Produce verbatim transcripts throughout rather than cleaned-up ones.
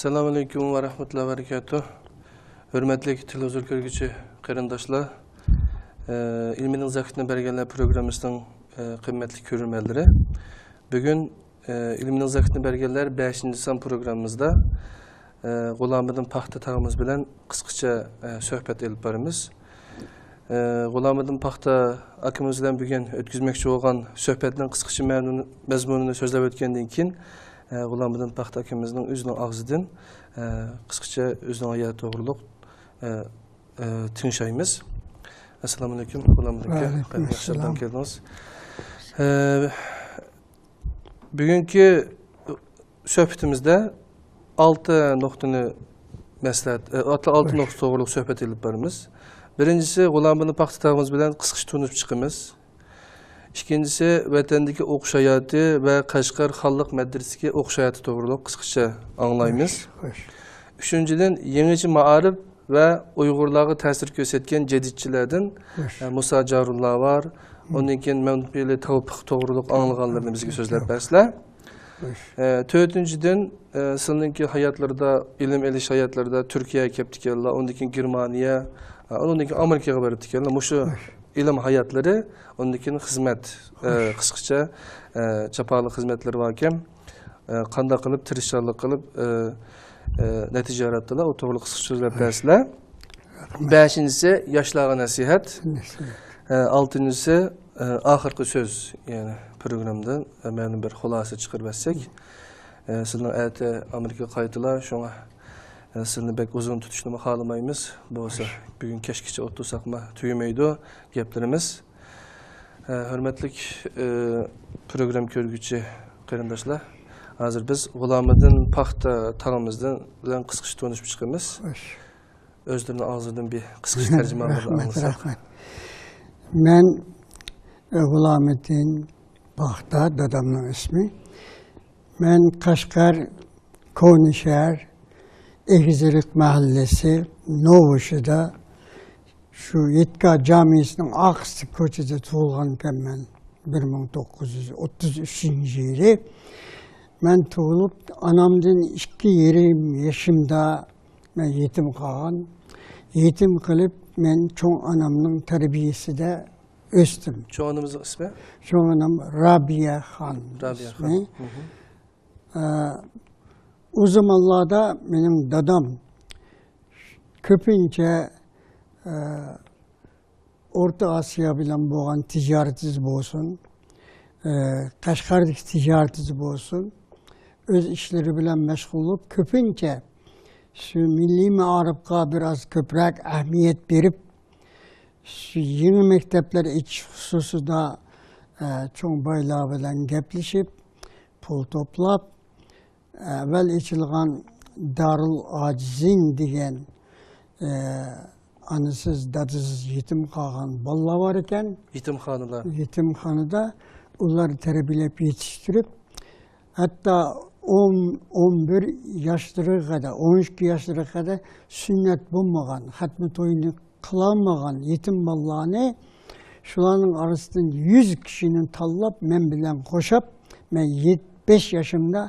ئەسسالامۇئەلەيكۇم ۋە رەھمەتۇللاھى ۋە بەرىكاتۇھ. ھۆرمەتلىك تېلېۋىزور كۆرگۈچى قېرىنداشلار، ئە، ئىلمىي نازاكەتنى بەرگەنلەر پروگراممىسىنىڭ، ئە، قىممەتلىك كۆرۈرمەنلىرى. بۈگۈن، ئە، ئىلمىي نازاكەتنى بەرگەنلەر بەشىنچى سان پروگراممىمىزدا، ئە، غۇلامىدىن پاختا تاغىمىز بىلەن قىسقىچە، ئە، سۆھبەت ئېلىپ بارىمىز. ئە، غۇلامىدىن پاختا ئاكىمىز بىلەن بۈگۈن ئۆتكۈزمەكچى بولغان سۆھبەتنىڭ قىسقىچە مەنۇ-، مەزمۇنىنى سۆزلەپ ئۆتكەندىن كېيىن، ئە، غۇلامىدىن پاختا ئاكىمىزنىڭ ئۆزىنىڭ ئاغزىدىن، ئە، قىسقىچە ئۆزىنىڭ ھاياتى توغرۇلۇق، ئە، ئە، تىڭشايمىز. ئەسسالامۇئەلەيكۇم، غۇلامىدىن ئاكا. ۋەئەلەيكۇم ئەسسالام. خەيرلىك كەلدىڭىز. ئە، بۈگۈنكى سۆھبىتىمىزدە ئالتە نۇقتىنى مەسلىھەت، ئە، ئالتە، ئالتە نۇقتا توغرۇلۇق سۆھبەت ئېلىپ بارىمىز. بىرىنچىسى، غۇلامىدىن پاختا تاغىمىز بىلەن قىسقىچە تونۇشۇپ چىقىمىز. ئىككىنچىسى، ۋەتەندىكى ئوقۇش ھاياتى ۋە قەشقەر خانلىق مەدرىسىدىكى ئوقۇش ھاياتى توغرۇلۇق قىسقىچە ئاڭلايمىز. خوش، خوش. ئۈچىنچىدىن، يېڭىچە مائارىپ ۋە ئۇيغۇرلارغا تەسىر كۆرسەتكەن جەدىدچىلەردىن، خوش. ئە، مۇسا جارۇللا بار. مم. ئۇندىن كېيىن مەمدۇپىلى تەۋپىق توغرۇلۇق ئاڭلىغانلىرىنى بىزگە سۆزلەپ بەرسىلەر. خوش. ئە، تۆتىنچىدىن، ئە، سىلىنىڭكى ھاياتلىرىدا، ئىلىم ئېلىش ھاياتلىرىدا تۈركىيەگە كەپتىكەنلەر، ئۇندىن كېيىن گېرمانىيە، ئە، ئۇندىن كېيىن ئامېرىكىغا بېرىپتىكەنلەر. مۇشۇ خوش. ئىلىم ھاياتلىرى، ئۇندىن كېيىن خىزمەت، ئە، خوش. قىسقىچە، ئە، جاپالىق خىزمەتلىرى باركەن. ئە، قانداق قىلىپ، تىرىشچانلىق قىلىپ، ئە، ئە، نەتىجە ياراتتىلار، ئۇ توغرىلىق قىسقىچە سۆزلەپ بەرسىلەر. رەھمەت. بەشىنچىسى، ياشلارغا نەسىھەت. نەسىھەت. ئە، ئالتىنچىسى، ئە، ئاخىرقى سۆز، يەنى پروگراممىدىن، ئە، مەلۇم بىر خۇلاسە چىقىرىپ بەرسەك. ئە، سىلىنىڭ ئەتە ئامېرىكىغا قايتىلا، شۇڭا، ئە، سىلىنى بەك ئۇزۇن تۇتۇشنىمۇ خالىمايمىز. بولسا، بۈگۈن كەچكىچە ئولتۇرساقمۇ تۈگىمەيدۇ گەپلىرىمىز. ئە، ھۆرمەتلىك، ئە، پروگرامما كۆرگۈچى قېرىنداشلار، ھازىر بىز غۇلامىدىن پاختا تاغىمىزدىن بىلەن قىسقىچە تونۇشۇپ چىقىمىز. خوش. ئۆزلىرىنىڭ ئاغزىدىن بىر قىسقىچە تەرجىمە بىلەن رەھمەت، ئاڭلىساق. رەھمەت. مەن، ئە، غۇلامىدىن پاختا، دادامنىڭ ئىسمى. مەن قەشقەر كونا شەھەر ئېگىزئېرىق مەھەللىسى نوۋۇشىدا، شۇ يېتكا جامىسىنىڭ ئارقىسىدىكى كوچىدا تۇغۇلغانىكەنمەن، بىر مىڭ توققۇز يۈز ئوتتۇز ئۈچىنچى يىلى. مەن تۇغۇلۇپ، ئانامدىن ئىككى يېرىم يېشىمدا مەن يېتىم قالغان. يېتىم قېلىپ، مەن چوڭ ئانامنىڭ تەربىيەسىدە ئۆستۈم. چوڭ ئانىمىزنىڭ ئىسمى؟ چوڭ ئانام رابىيە خان. رابىيە خان. ئىسمى. مم. ئە، ئۇ زامانلاردا مېنىڭ دادام كۆپىنچە، ئە، ئورتا ئاسىيا بىلەن بولغان تىجارىتىمىز بولسۇن، ئە، قەشقەردىكى تىجارىتىمىز بولسۇن، ئۆز ئىشلىرى بىلەن مەشغۇل بولۇپ، كۆپىنچە شۇ مىللىي مائارىپقا بىر ئاز كۆپرەك ئەھمىيەت بېرىپ، شۇ يېڭى مەكتەپلەر ئېچىش خۇسۇسىدا، ئە، چوڭ بايلار بىلەن گەپلىشىپ، پۇل توپلاپ، ئەۋۋەل ئېچىلغان دارۇل ئاجىزىن دېگەن، ئە، ئانىسىز، دادىسىز يېتىم قالغان بالىلار بار ئىكەن. يېتىمخانىدا. يېتىمخانىدا ئۇلارنى تەربىيەلەپ يېتىشتۈرۈپ، ھەتتا ئون، ئون بىر ياشلىرىغا قەدەر، ئون ئىككى ياشلىرىغا قەدەر سۈننەت بولمىغان، خەتمە تويىنى قىلالمىغان يېتىم بالىلارنى، شۇلارنىڭ ئارىسىدىن يۈز كىشىنى تاللاپ، مەن بىلەن قوشاپ، مەن يەتتە، بەش ياشىمدا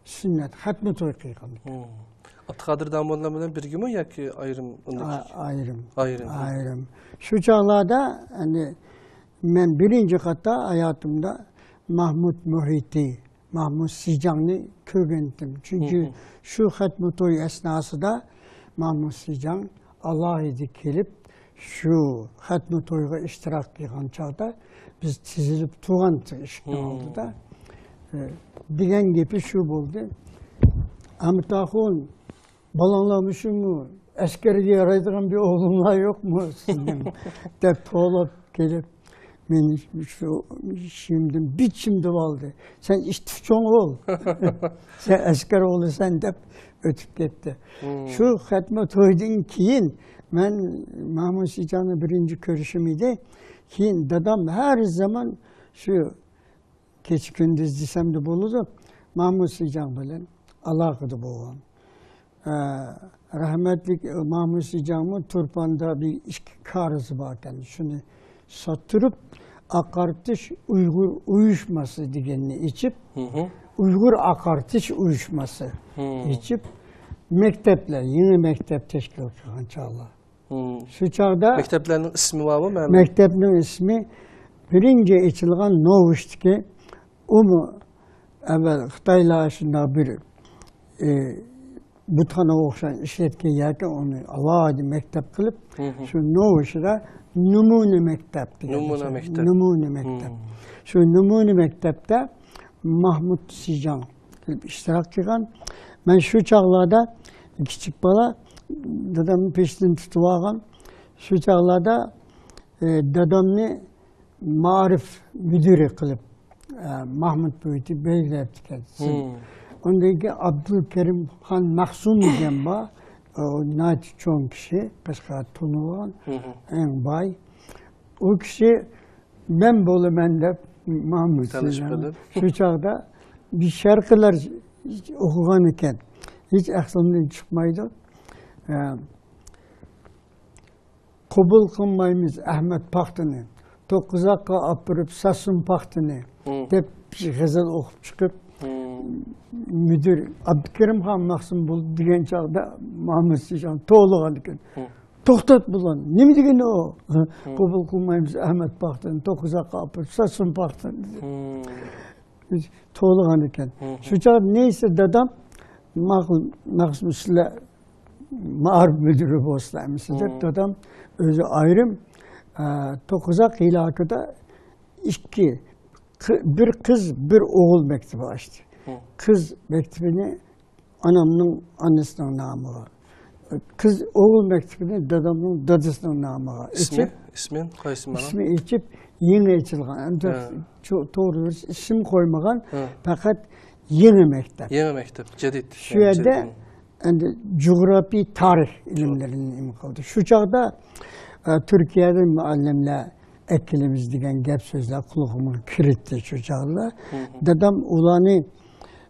سۈننەت، خەتمە توي قىلغان. مم. ئابدۇقادىر داموللا بىلەن بىرگىمۇ ياكى ئايرىم ئۇنداق؟ ئا-، ئايرىم. ئايرىم. ئايرىم. شۇ چاغلاردا، ئەنە، مەن بىرىنچى قېتىم ھاياتىمدا مەھمۇد مۇھىتى، مەھمۇد سىجاڭنى كۆرگەنتىم. چۈنكى مم. شۇ خەتمە توي ئەسناسىدا مەھمۇد سىجاڭ ئالاھىدە كېلىپ، شۇ خەتمە تويغا ئىشتىراك قىلغان چاغدا بىز تىزىلىپ تۇرغانتۇق ئىشىكنىڭ مم. ئالدىدا. ئە، دېگەن گېپى شۇ بولدى. ئەمىت ئاخۇن، بالاڭلار مۇشۇمۇ؟ ئەسكەرگە يارايدىغان بىر ئوغلۇڭلار يوقمۇ سىزنىڭ؟ دەپ توۋلاپ كېلىپ، مېنى شۇ ئىشىمدىن بىر چىمدىۋالدى. سەن ئىتتىك چوڭ بول. سەن ئەسكەر ئوغلىسەن دەپ ئۆتۈپ كەتتى. مم. شۇ خەتمە تويدىن كېيىن مەن مەھمۇد سىجاڭنى بىرىنچى كۆرۈشۈم ئىدى. كېيىن دادام ھەر زامان شۇ كېچە-كۈندۈز دېسەمدە بولىدۇ، مەھمۇد سىجاڭ بىلەن ئالاقىدە بولغان. ئە، رەھمەتلىك مەھمۇد سىجاڭمۇ تۇرپاندا بىر ئىككى كارىزى باركەن. شۇنى ساتتۇرۇپ، ئاقارتىش ئۇيغۇر ئۇيۇشماسى دېگەننى ئېچىپ، مم. ئۇيغۇر ئاقارتىش ئۇيۇشماسى مم. ئېچىپ، مەكتەپلەر، يېڭى مەكتەپ تەشكىل قىلغان چاغلار. مم. شۇ چاغدا مەكتەپلەرنىڭ ئىسمى بارمۇ، مەلۇم؟ مەكتەپنىڭ ئىسمى بىرىنچى ئېچىلغان نوۋۇشتىكى ئۇمۇ ئەۋۋەل خىتايلار شۇنداق بىر، ئى، بۇتخانىغا ئوخشىغان ئىشلەتكەن يەرگە ئۇنى ئالاھىدە مەكتەپ قىلىپ، مم. شۇ نوۋۇشىدا نومۇنە مەكتەپ دېگەن نومۇنە مەكتەپ. نومۇنە مەكتەپ. مم. شۇ نومۇنە مەكتەپتە ماھمۇت سىجاڭ كېلىپ ئىشتىراك قىلغان. مەن شۇ چاغلاردا كىچىك بالا، دادامنى پېشىدىن تۇتۇۋالغان. شۇ چاغلاردا، ئى، دادامنى مائارىپ مۇدىرى قىلىپ، ئە، ماھمۇت بوۋىتى بەلگىلەپتىكەن. مم. ئۇندىن كېيىن ئابدۇلكېرىم خان مەخسۇم دېگەن بار. ئۇ ناھايىتى چوڭ كىشى، قەشقەردە تونۇلغان، مم. ئەڭ باي. ئۇ كىشى مەن بولىمەن دەپ ماھمۇت تالىشىپ سىجاڭ قېلىپ. شۇ چاغدا بىز شەرقىيلار ئوقۇغان ئىكەن. ھېچ ئەقلىمدىن چىقمايدۇ. ئە، قوبۇل قىلمايمىز ئەھمەد پاختىنى، توققۇزاققا ئاپىرىپ ساتسۇن پاختىنى، مم. دەپ غەزەل ئوقۇپ چىقىپ، مم. مۇدىر ئابدۇكېرىم خان مەخسۇم بولدى دېگەن چاغدا ماھمۇت سىجاڭ توۋلىغان ئىكەن. مم. توختات بۇلار، نېمە دېگىنى ئۇ؟ مم. قوبۇل قىلمايمىز ئەھمەد پاختىنى، توققۇزاققا ئاپىرىپ ساتسۇن پاختىنى. مم. توۋلىغان ئىكەن. مم. شۇ چاغدا نېسى دادام ماقۇل، مەخسۇم سىلەر مائارىپ مۇدىرى بولسىلا ئەمىسە دەپ، مم. دادام ئۆزى ئايرىم، ئە، توققۇزاق ھېلاكىدا ئىككى، قى-، بىر قىز، بىر ئوغۇل مەكتىپى ئاچتى. مم. قىز مەكتىپىنى ئانامنىڭ ئانىسىنىڭ نامىغا، قىز، ئوغۇل مەكتىپىنى دادامنىڭ دادىسىنىڭ نامىغا ئىسمى؟ ئېچىپ، ئىسمى قايسى مانا؟ ئىسمى ئېچىپ، يېڭى ئېچىلغان. ئەمدى ھە. چو-، توغرا دېسە ئىسىم قويمىغان، ھە. پەقەت يېڭى مەكتەپ. يېڭى مەكتەپ، جەدىد. شۇ يەردە ئەمدى جۇغراپىي تارىخ ئىلىملىرىنى نېمە قىلدى. شۇ چاغدا، ئە، تۈركىيەدىن مۇئەللىملەر ئەكېلىمىز دېگەن گەپ سۆزلەر قۇلىقىمغا كىرىتتى شۇ چاغلار. ھە. دادام ئۇلارنى،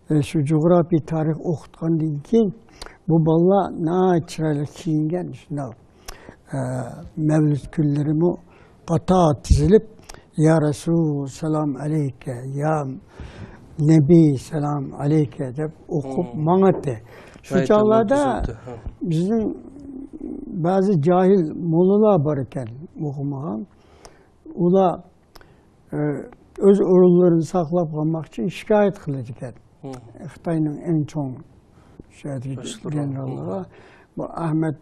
ئە، شۇ جۇغراپىي تارىخ ئوقۇتقاندىن كېيىن بۇ بالىلار ناھايىتى چىرايلىق كىيىنگەن، شۇنداق، ئە، مەۋلۇت كۈنلىرىمۇ قاتار تىزىلىپ، يا رەسۇل، سالام ئەلەيكە، يا نەبىي، سالام ئەلەيكە دەپ ئوقۇپ مم. ماڭاتتى. شۇ ناھايىتى چاغلاردا مۇنتىزىمتى، ھە. بىزنىڭ بەزى جاھىل موللىلار بار ئىكەن، ئوقۇمىغان. ئۇلار، ئۆز ئورۇنلىرىنى ساقلاپ قالماق ئۈچۈن شىكايەت قىلىدىكەن. مم. خىتاينىڭ ئەڭ چوڭ شۇ يەردىكى باشلىقلىرى. گېنېراللىرىغا. مم. بۇ ئەھمەد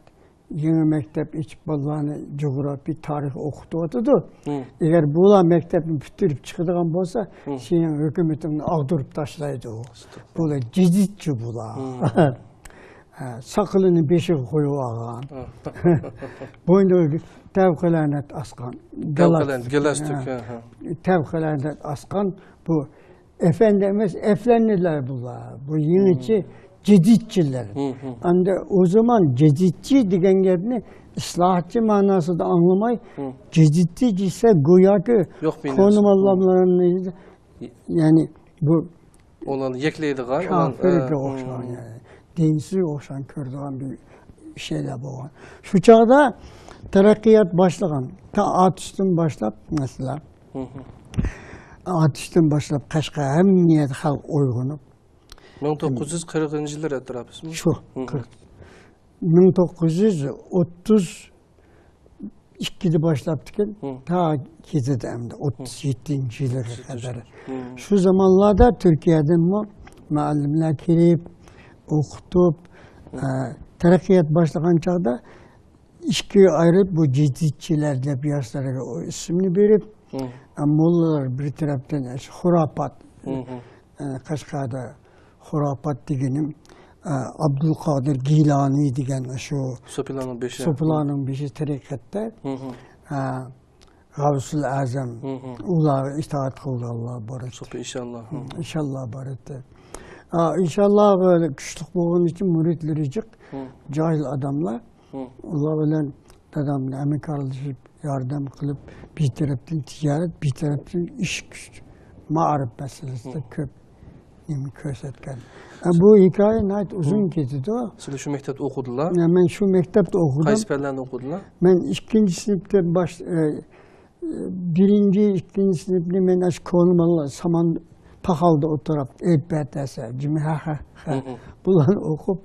يېڭى مەكتەپ ئېچىپ، بالىلارنى جۇغراپىيە، تارىخ ئوقۇتۇۋاتىدۇ. مم. ئەگەر بۇلار مەكتەپنى پۈتتۈرۈپ چىقىدىغان بولسا، مم. سېنىڭ ھۆكۈمىتىڭنى ئاغدۇرۇپ تاشلايدۇ. ئەستەغپۇرۇللا. بۇلار جىدىتچى بۇلار. مم. ھە، ساقىلىنى بېشىغا قويۇپ ئالغان. ھە. بوينىغا تەۋقىلەنەت ئاسقان. تەۋقىلەنەت، گالاستۇك. گالاستۇك، ھە. ھە، ھە. تەۋقىلەنەت ئاسقان بۇ ئەفەندى ئەمەس، ئەفلەندىلەر بۇلار. بۇ يېڭىچە مم. جىدىتچىلەر. مم، مم. ئەمدى ئۇ زامان جىدىتچى دېگەن گەپنى ئىسلاھاتچى مەناسىدا ئاڭلىماي، مم. جىدىتچى دېسە گوياكى يوق، بىلمەيمىز. كونا موللاملارنى، يەنى بۇ ئۇلارنى يەكلەيدىغان، ئۇلار، كاپىرگە ئە، ئوخشىغان، مم. يەنى دىنسىز ئوخشىغان كۆرىدىغان بىر شەيلەر بولغان. شۇ چاغدا تەرەققىيات باشلىغان. تا ئاتۇشتىن باشلاپ، مەسىلەن، مم. ئاتۇشتىن باشلاپ قەشقەر ھەممە يەردە خەلق ئويغىنىپ. مىڭ توققۇز يۈز قىرىقىنچى يىللار ئەتراپىسىمۇ؟ شۇ، مم. قىرىق. مىڭ توققۇز يۈز ئوتتۇز ئىككىدە باشلاپتىكەن، مم. تا كېتىدۇ ئەمدى، مم. ئوتتۇز يەتتىنچى يىلىغا قەدەر. مم. شۇ زامانلاردا تۈركىيەدىنمۇ مۇئەللىملەر كېلىپ، ئوقۇتۇپ، مم. ئە، تەرەققىيات باشلىغان چاغدا ئىككىگە ئايرىپ، بۇ جىدىتچىلەر دەپ ياشلارغا ئۇ ئىسىمنى بېرىپ، مم. ئە، موللىلار بىر تەرەپتىن خۇراپات، مم. ئە، قەشقەردە خۇراپات دېگىنىم، ئە، ئابدۇلقادىر گىلانى دېگەن شۇ سوپىلارنىڭ بېشى. سوپىلارنىڭ بېشى تەرىقەتتە، مم. ئە، غەۋسۇل ئەزەم، مم. ئۇلارغا ئىتائەت قىلىدىغانلار بار ئىدى. سوپى ئىنشاللا. مم. ئىنشاللا بار ئىدى. ئە، ئىنشاللا بىر كۈچلۈك بولغىنى ئۈچۈن مۇرىتلىرى جىق، مم. جاھىل ئادەملەر. مم. ئۇلار بىلەن دادام ھەمكارلىشىپ، ياردەم قىلىپ، بىر تەرەپتىن تىجارەت، بىر تەرەپتىن ئىش كۈچ، مائارىپ مەسىلىسىدە مم. كۆپ نېمە كۆرسەتكەن. ئە، بۇ ھېكايە ناھايىتى ئۇزۇن مم. كېتىدۇ. سىلەر شۇ مەكتەپتە ئوقۇدىلا؟ يا، مەن شۇ مەكتەپتە ئوقۇدۇم. قايسى پەنلەرنى ئوقۇدىلا؟ مەن ئىككىنچى سىنىپتىن باش-، ئە، بىرىنچى، ئىككىنچى سىنىپنى مەن ئاشۇ كونا مال سامان تاخالدا ئولتۇرۇپ ئېلىپبە دېسە، جىمى ھە، ھە، ھە. بۇلارنى ئوقۇپ،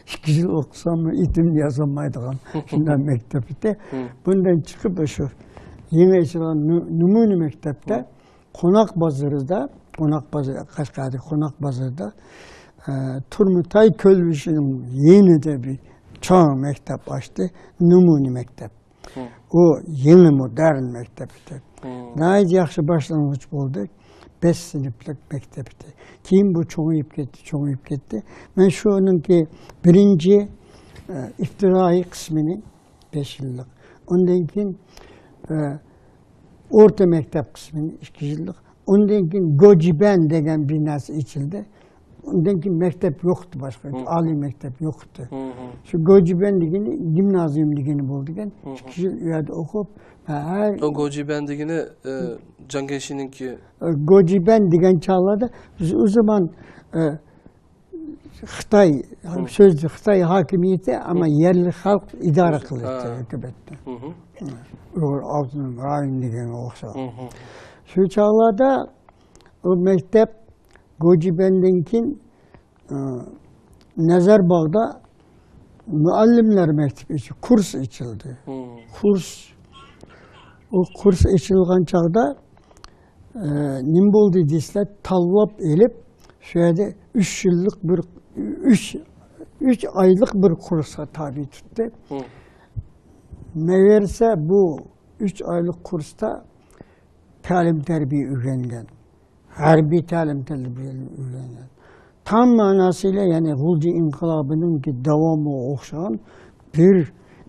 ئىككى يىل ئوقۇسام، ئېتىمنى ياسالمايدىغان شۇنداق مەكتەپ ئىدى. بۇندىن چىقىپ، شۇ يېڭى ئېچىلغان نۇ-، نمۇنە مەكتەپتە، قوناق بازىرىدا، قوناق بازىرى، قەشقەردىكى قوناق بازىرىدا، ئە، تۇرمىتاي كۆل بېشىنىڭ يېنىدا بىر چوڭ مەكتەپ ئاچتى، نمۇنە مەكتەپ. ئۇ يېڭى مودېرن مەكتەپ ئىدى. ناھايىتى ياخشى باشلانغۇچ بولدى. بەش سىنىپلىق مەكتەپ ئىدى. كېيىن بۇ چوڭىيىپ كەتتى، چوڭىيىپ كەتتى. مەن شۇنىڭكى بىرىنچى، ئە، ئىپتىدائىي قىسمىنى، بەش يىللىق. ئۇندىن كېيىن، ئە، ئورتا مەكتەپ قىسمىنى، ئىككى يىللىق. ئۇندىن كېيىن گوجىبەن دېگەن بىر نەرسە ئېچىلدى. ئۇندىن كېيىن مەكتەپ يوق ئىدى، باشقا ئالىي مەكتەپ يوق ئىدى. شۇ گوجىبەن دېگىنى گىمنازىيۇم دېگىنى بولىدىكەن. ئىككى يىل ئۇ يەردە ئوقۇپ، ھەر ئۇ گوجىبەن دېگىنى، ئە، جياڭگەنشىنىڭكى. ئە، گوجىبەن دېگەن چاغلاردا بىز ئۇ زامان، ئە، خىتاي، سۆز خىتاي ھاكىمىيىتى، ئەمما يەرلىك خەلق ئىدارە قىلاتتى ھۆكۈمەتنى. ئۇيغۇر ئاپتونوم رايون دېگەنگە ئوخشاش. شۇ چاغلاردا ئۇ مەكتەپ گوجىبەندىن كېيىن، ئى، نەزەرباغدا مۇئەللىملەر مەكتىپى ئېچىل-، كۇرس ئېچىلدى. كۇرس، ئۇ كۇرس ئېچىلغان چاغدا، ئى، نېمە بولدى دېسىلە، تاللاپ ئېلىپ، شۇ يەردە ئۈچ يىللىق بىر، ئۈچ، ئۈچ ئايلىق بىر كۇرسقا تابىي تۇتتى. مەگەرسە بۇ ئۈچ ئايلىق كۇرستا تەلىم-تەربىيە ئۆگەنگەن. ھەربىي تەلىم تەربىيەنى ئۆگەنگەن. تام مەناسىيلا، يەنى غۇلجا ئىنقىلابىنىڭكى داۋامىغا ئوخشىغان بىر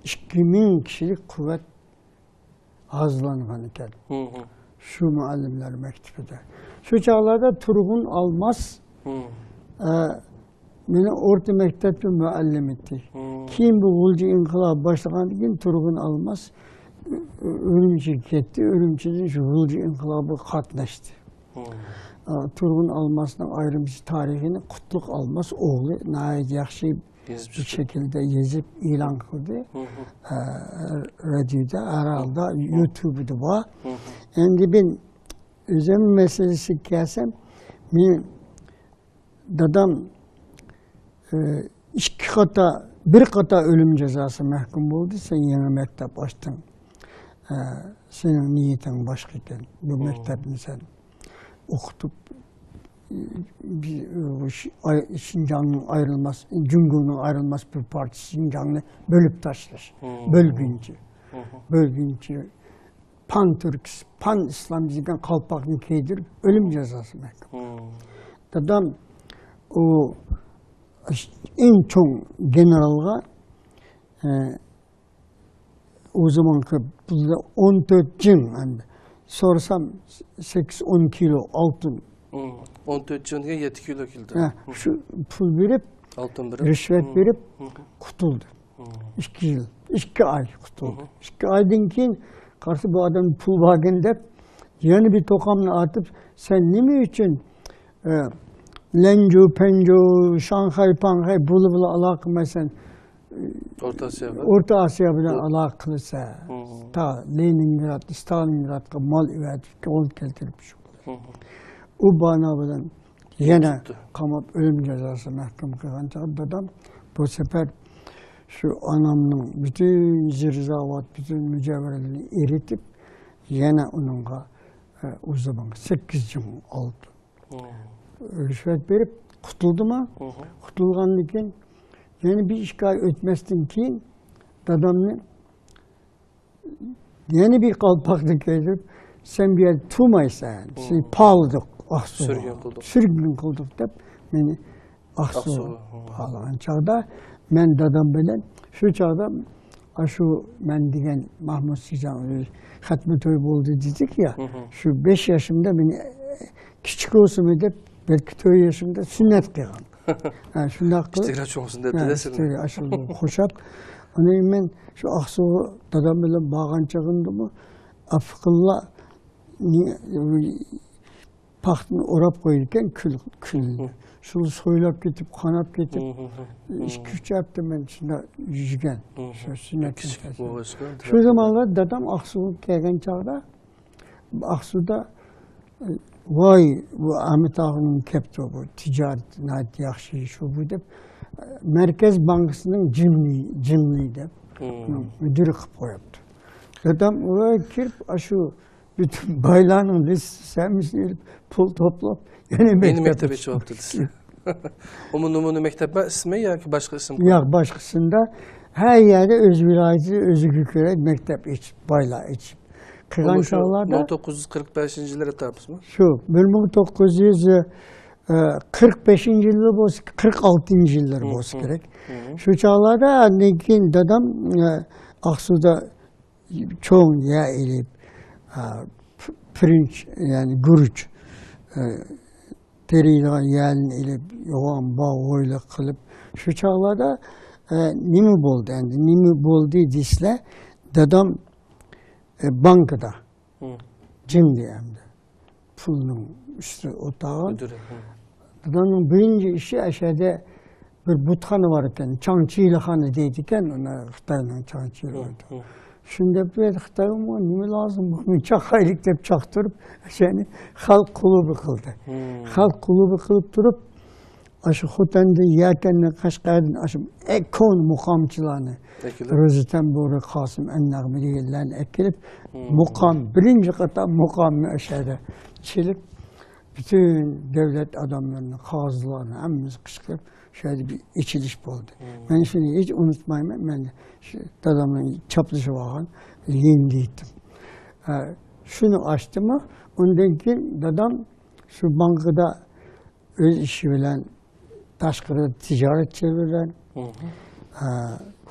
ئىككى مىڭ كىشىلىك قۇۋۋەت ھازىرلانغان ئىكەن. شۇ مۇئەللىملەر مەكتىپىدە. شۇ چاغلاردا تۇرغۇن ئالماس، ئە، مېنىڭ ئورتا مەكتەپتە مۇئەللىم ئىدى. كېيىن بۇ غۇلجا ئىنقىلابى باشلىغاندىن كېيىن تۇرغۇن ئالماس ئۈ-، ئۈرۈمچىگە كەتتى. ئۈرۈمچىدىن شۇ غۇلجا ئىنقىلابىغا قاتناشتى. ئا، تۇرغۇن ئالماسنىڭ ئايرىمچە تارىخىنى قۇتلۇق ئالماس ئوغلى ناھايىتى ياخشى شەكىلدە يېزىپ ئېلان قىلدى. ئا، رادىيودا، ھەر ھالدا يۇتۇبىدا بار. ئەمدى مەن ئۆزۈم مەسىلىسىگە كەلسەم، مېنىڭ دادام، ئى، ئىككى قاتا، بىر قاتا ئۆلۈم جازاسى مەھكۇم بولدى. سەن يېڭى مەكتەپ ئاچتىڭ. ئە، سېنىڭ نىيىتىڭ باشقا ئىكەن. بۇ مەكتەپنى سەن ئوقۇتۇپ، ئى، بىز، ئى، شى-، ئاي-، شىنجاڭنىڭ ئايرىلماس، جۇڭگونىڭ ئايرىلماس بىر پارچىسى شىنجاڭنى بۆلۈپ تاشلاش. بۆلگۈنچى. بۆلگۈنچى. پان تۈركىس، پان ئىسلام دېگەن قالپاقنى كىيدۈرۈپ، ئۆلۈم جازاسى مەھكۇم. دادام ئۇ ئەڭ چوڭ گېنېرالغا، ئە، ئۇ زامانقى پۇلدا ئون تۆت جىڭ، ئەمدى سورىسام، سەككىز ئون كىلو ئالتۇن. ئون تۆت جىڭ دېگەن يەتتە كىلو كېلىدۇ. ھە، شۇ پۇل بېرىپ، ئالتۇن بېرىپ. رىشۋەت بېرىپ قۇتۇلدى. ئىككى يىل، ئىككى ئاي قۇتۇلدى. ئىككى ئايدىن كېيىن قارىسا، بۇ ئادەم پۇل باركەن دەپ، يەنە بىر توقامنى ئاتىپ، سەن نېمە ئۈچۈن، ئە، لەنجۇ، پەنجۇ، شاڭخەي، پاڭخەي، بۇلار بىلەن ئالاقە قىلمايسەن؟ ئورتا ئاسىيا بىلەن. ئورتا ئاسىيا بىلەن ئالاقە قىلىسەن. تا لېنىنگراد، ستالىنگرادقا مال ئەۋەتىپ، قول كەلتۈرۈپ شۇ. ئۇ بانا بىلەن يەنە قاماپ، ئۆلۈم جازاسى مەھكۇم قىلغان چاغدا دادام بۇ سەپەر شۇ ئانامنىڭ پۈتۈن زىرزاۋات، پۈتۈن مۇجەۋھەرلىرىنى ئېرىتىپ، يەنە ئۇنىڭغا، ئە، ئۇ زامان سەككىز جىڭ ئالتۇن رىشۋەت بېرىپ قۇتۇلدىما؟ قۇتۇلغاندىن كېيىن يەنە بىر ئىككى ئاي ئۆتمەستىن كېيىن دادامنى يەنە بىر قالپاقنى كىيدۈرۈپ، سەن بۇ يەردە تۇرمايسەن، سېنى پالىدۇق، ئاقسۇغا. سۈرگۈن قىلدۇق. سۈرگۈن قىلدۇق دەپ، مېنى ئاقسۇغا پالىغان چاغدا، مەن دادام بىلەن شۇ چاغدا، ئاشۇ مەن دېگەن ماھمۇت سىجاڭ خەتمە توي بولدى دېدىك يا، شۇ بەش ياشىمدا مېنى كىچىك بولسىمۇ دەپ، بەلكى تۆت ياشىمدا سۈننەت قىلغان. ھە، شۇنداق قىلىپ، كىچىكرەك چوڭ بولسۇن دەپتۇ-دە سېنى. كىچىكرەك ئاشۇ قوشاپ. ئۇنى مەن شۇ ئاقسۇغا دادام بىلەن بارغان چېغىمدىمۇ ئاپىقىنلار نى-، پاختىنى ئوراپ قويىدىكەن، كۈل، كۈلنى. شۇنى سويلاپ كېتىپ، قاناپ كېتىپ، ئىككى، ئۈچ ھەپتە مەن شۇنداق يۈرگەن. شۇ سۈننەت كىچىك نەفەس. شۇ زامانلار دادام ئاقسۇغا كەلگەن چاغدا، ئاقسۇدا، ئە، ۋاي، بۇ ئەمىت ئاغىنىڭ كەپتۇ، بۇ تىجارىتى ناھايىتى ياخشى شۇ بۇ دەپ، مەركەز بانكىسىنىڭ جىمنى، جىمنى دەپ، مۇدىرى قىلىپ قويۇپتۇ. دادام ئۇلار كىرىپ، ئاشۇ پۈتۈن بايلارنىڭ لىستىسى ھەممىسىنى ئېلىپ، پۇل توپلاپ، يەنە يەنە مەكتەپ مەكتەپ ئېچىپ ئېچىۋاپتۇ دېسە. ئۇمۇ نومۇنە مەكتەپمۇ ئىسمى ياكى باشقا ئىسىم؟ ياق، باشقىسىندا ھەر يەردە ئۆز ۋىلايىتىدە ئۆزىگە كۆرە مەكتەپ ئېچىپ، بايلار ئېچىپ. قىلغان چاغلاردا مىڭ توققۇز يۈز قىرىق بەشىنچى يىللىرى تاپىسىمۇ؟ شۇ، بىر مىڭ توققۇز يۈز قىرىق بەشىنچى يىللار بولسا، قىرىق ئالتىنچى يىللار بولسا كېرەك. شۇ چاغلاردا ئاندىن كېيىن دادام، ئە، ئاقسۇدا چوڭ يەر ئېلىپ، ئە، پ-، پىرىنچ، يەنى گۈرۈچ، ئە، تېرىيدىغان يەرنى ئېلىپ، يوغان باغ ھويلا قىلىپ، شۇ چاغلاردا، ئە، نېمە بولدى ئەمدى؟ نېمە بولدى دېسىلە، دادام، ئە، بانكىدا. جىمدى ئەمدى. پۇلنىڭ ئۈستى ئولتۇرغان. دادامنىڭ بىرىنچى ئىشى ئەشەدە بىر بۇتخانا بار ئىكەن، چاڭچىلىخانا دەيدىكەن، ئۇنى خىتاينىڭ چاڭچىلى بار. شۇنى دەپ بەردى خىتايغا، نېمە لازىم، بۇنى چاقايلىق دەپ چاقتۇرۇپ، ئەشەنى خەلق كۇلۇبى قىلدى. خەلق كۇلۇبى قىلىپ تۇرۇپ، ئاشۇ خوتەندىن يەكەندىن قەشقەردىن ئاشۇ ئەڭ كونا مۇقامچىلارنى، ئەكېلىپ. روزى تەمبۇرى، قاسىم ئەننەغمە دېگەنلەرنى ئەكېلىپ، مۇقام، بىرىنچى قاتار مۇقامنى ئاشۇ يەردە چېلىپ، پۈتۈن دۆلەت ئادەملىرىنى، قازىلارنى ھەممىسى قىچقىرىپ، شۇ يەردە بىر ئېچىلىش بولدى. مەن شۇنى ھېچ ئۇنتۇمايمەن، مەن شۇ دادامنىڭ چاپلىشىپ ئالغان يېنىدە ئىدىم. ھە، شۇنى ئاچتىمۇ، ئۇندىن كېيىن دادام شۇ بانكىدا ئۆز ئىشى بىلەن، تاشقىرىدا تىجارەتچى بىلەن، ئە،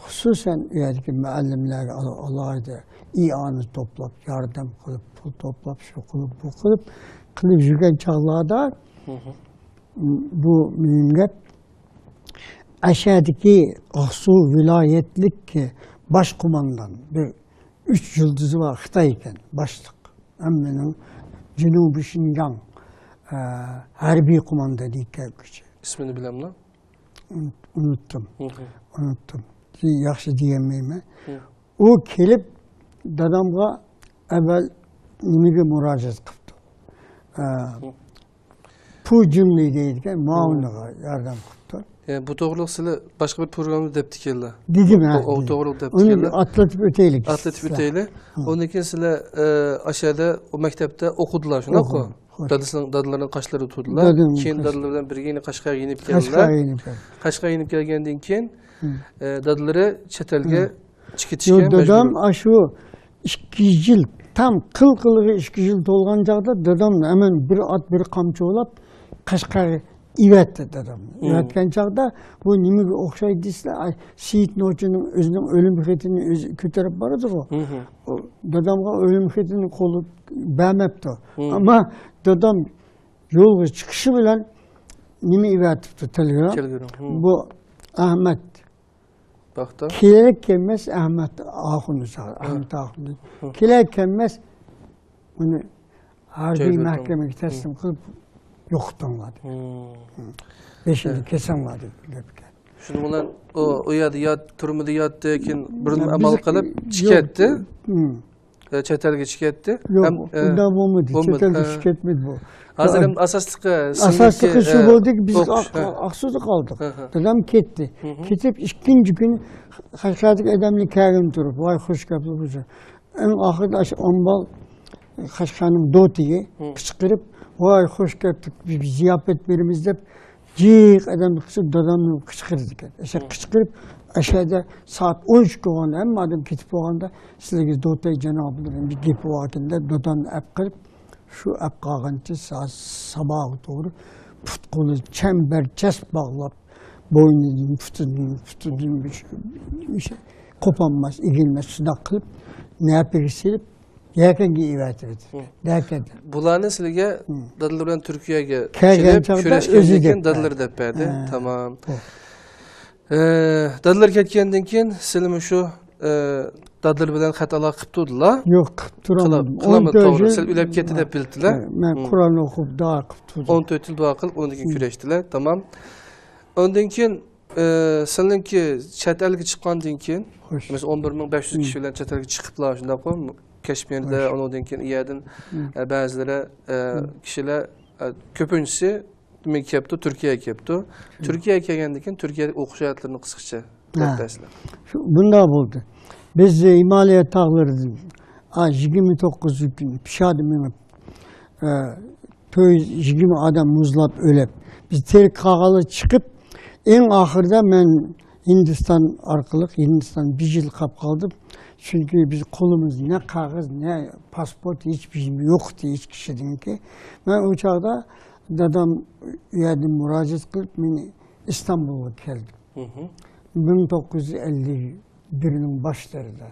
خۇسۇسەن ئۇ يەردىكى مۇئەللىملەرگە ئالا-، ئالاھىدە ئىئانە توپلاپ، ياردەم قىلىپ، پۇل توپلاپ، شۇ قىلىپ، بۇ قىلىپ، قىلىپ يۈرگەن چاغلاردا، بۇ مۇھىم گەپ، ئەشەدىكى ئاقسۇ ۋىلايەتلىك باش قوماندان بىر ئۈچ يۇلتۇزى بار خىتاي ئىكەن، باشلىق. ھەممىنىڭ جەنۇبىي شىنجاڭ، ئە، ھەربىي قوماندا دېيىشكە. ئىسمىنى بىلەملا؟ ئۇنت-، ئۇنتتۇم. ئۇنتتۇم. ياخشى دېيەلمەيمەن. ئۇ كېلىپ دادامغا ئەۋۋەل نېمىگە مۇراجىئەت قىپتۇ؟ ئە، پۇ جۈنلى دەيدىكەن، مۇئاۋىنىغا ياردەم قىپتۇ. يەنى بۇ توغرىلىق سىلەر باشقا بىر پروگراممىدا دەپتىكەنلەر. دېدىم، ھە، ئۇ، ئۇ دېدىم. توغرىلىق ئۇنى دەپتىكەنلەر. ئاتلىتىپ ئۆتەيلى. ئاتلىتىپ ئۆتەيلى. ئۇندىن كېيىن سىلەر، ئە، ئاشەدە، ئۇ مەكتەپتە ئوقۇدىلار، شۇنداققۇ؟ دادىسىنىڭ، دادىلىرىنىڭ قاشلىرىدا تۇردىلار. كېيىن دادىلىرى بىلەن بىرگە يەنە قەشقەرگە يېنىپ كەلدىلەر. قەشقەرگە يېنىپ كەلدى. قەشقەرگە يېنىپ كەلگەندىن كېيىن، ئە، دادىلىرى چەت ئەلگە چىقىپ كېتىشكە مەجبۇر. دادام ئاشۇ ئىككى يىل، تام قىل قىلىغى ئىككى يىل تولغان چاغدا دادام ھەمەن بىر ئات، بىر قامچا بولاپ قەشقەرگە ئېۋەتتى دادامنى. ئېۋەتكەن چاغدا بۇ نېمىگە ئوخشايدۇ دېسىلە، ئاي، سېيىت نوچىنىڭ ئۆزىنىڭ ئۆلۈم خېتىنى ئۆزى كۆتۈرۈپ بارىدىغۇ. ئۇ دادامغا ئۆلۈم خېتىنى قولى بەرمەپتۇ. ئەمما دادام يولغا چىقىشى بىلەن نېمە ئېۋەتىپتۇ، تېلېگرام. تېلېگرام. بۇ ئەھمەت پاختا. كېلەر كەلمەس ئەھمەت ئاخۇننى چاغىر، ئەھمەت ئاخۇننى. كېلەر كەلمەس ئۇنى ھەربىي مەھكىمىگە تەسلىم قىلىپ يوقىتىڭلار دېدى. بېشىنى كېسىڭلار دېدى. شۇنىڭ بىلەن ئۇ، ئۇ يەردە يات-، تۈرمىدە ياتتى، كېيىن بىر ئامال قىلىپ چىقىپ كەتتى. ئە، چەت ئەلگە چىقىپ كەتتى. يوق، ئۇنداق بولمىدى. چەت ئەلگە چىقىپ كەتمىدى بۇ. ھازىر ئەمدى ئاساسلىقى، ئاساسلىقى شۇ بولدى، بىز ئاقسۇدا قالدۇق. دادام كەتتى. كېتىپ ئىككىنچى كۈنى قەشقەردىكى ئادەملەر كەلگىنى تۇرۇپ، ۋاي، خۇش گەپلىك بولسۇن. ئەڭ ئاخىرىدا ئاشۇ ئامبال قەشقەرنىڭ دوتىيى قىچقىرىپ، ۋاي، خۇش كەپتۇ، بىز زىياپەت بېرىمىز دەپ، جىق ئادەم قىچقىرىپ، دادامنى قىچقىرىدىكەن. ئەشە قىچقىرىپ، ئەشەدە سائەت ئون ئىككى بولغاندا، ھەممە ئادەم كېتىپ بولغاندا، سىلەرگە دوتەي جانابلىرىم بىر گېپى باركەن دەپ، دادامنى ئەپ قىلىپ، شۇ ئەپ قالغانچە سا-، ساباغا توغرا پۇت-قولى چەمبەرچاس باغلاپ، بوينىدىن، پۇتىدىن، پۇتىدىن بىر شۇ، بىر شۇ قوپالماس، ئېگىلمەس، شۇنداق قىلىپ، نەپىگە سېلىپ، يەكەنگە ئېۋەتىۋېتىدۇ. يەكەندە. بۇلارنى سىلىگە دادىلىرى بىلەن تۈركىيەگە كېلىپ، كۈرەشكەندىن كېيىن دادىلىرى دەپ بەردى. تامام. ئە، دادىلىرى كەتكەندىن كېيىن سىلىمۇ شۇ، ئە، دادىلىرى بىلەن خەت ئالاقە قىلىپ تۇردىلا؟ يوق، قىلىپ تۇرالمىدىم. قىلالمىدى، توغرا. سىلەر ئۆلۈپ كەتتى دەپ بىلدىلە. مەن قۇرئان ئوقۇپ، دۇئا قىلىپ تۇردۇم. ئون تۆت يىل دۇئا قىلىپ، ئۇنىڭدىن كېيىن كۈرەشتىلە. تامام. ئاندىن كېيىن، ئە، سىلىنكى چەت ئەلگە چىققاندىن كېيىن، مەسىلەن، ئون بىر مىڭ بەش يۈز كىشى بىلەن چەت ئەلگە چىقىپلا، شۇنداققۇ؟ كەشمىردە، ئۇنىڭدىن كېيىن ئۇ يەردىن، ئە، بەزىلىرى، ئە، كىشىلەر، ئە، كۆپىنچىسى نېمىگە كەپتۇ؟ تۈركىيەگە كەپتۇ. تۈركىيەگە كەلگەندىن كېيىن تۈركىيەدىكى ئوقۇش ھاياتلىرىنى قىسقىچە دەپ بەرسىلە. شۇ، بۇنداق بولدى. بىز ھىمالايا تاغلىرىدىن، ئا، يىگىرمە توققۇز كۈن پىشادە مېڭىپ، ئە، پويىز يىگىرمە ئادەم مۇزلاپ ئۆلۈپ، بىز تىرىك قالغانلار چىقىپ، ئەڭ ئاخىرىدا مەن ھىندىستان ئارقىلىق، ھىندىستان بىر يىل قاپ قالدىم. چۈنكى بىز قولىمىزدا نە قەغەز، نە پاسپورت، ھېچبىر يوق ئىدى ھېچ كىشىنىڭكى. مەن ئۇ چاغدا دادام ئۇ يەردىن مۇراجىئەت قىلىپ، مېنى ئىستانبۇلغا كەلدىم. مىڭ توققۇز يۈز ئەللىك بىرنىڭ باشلىرىدا،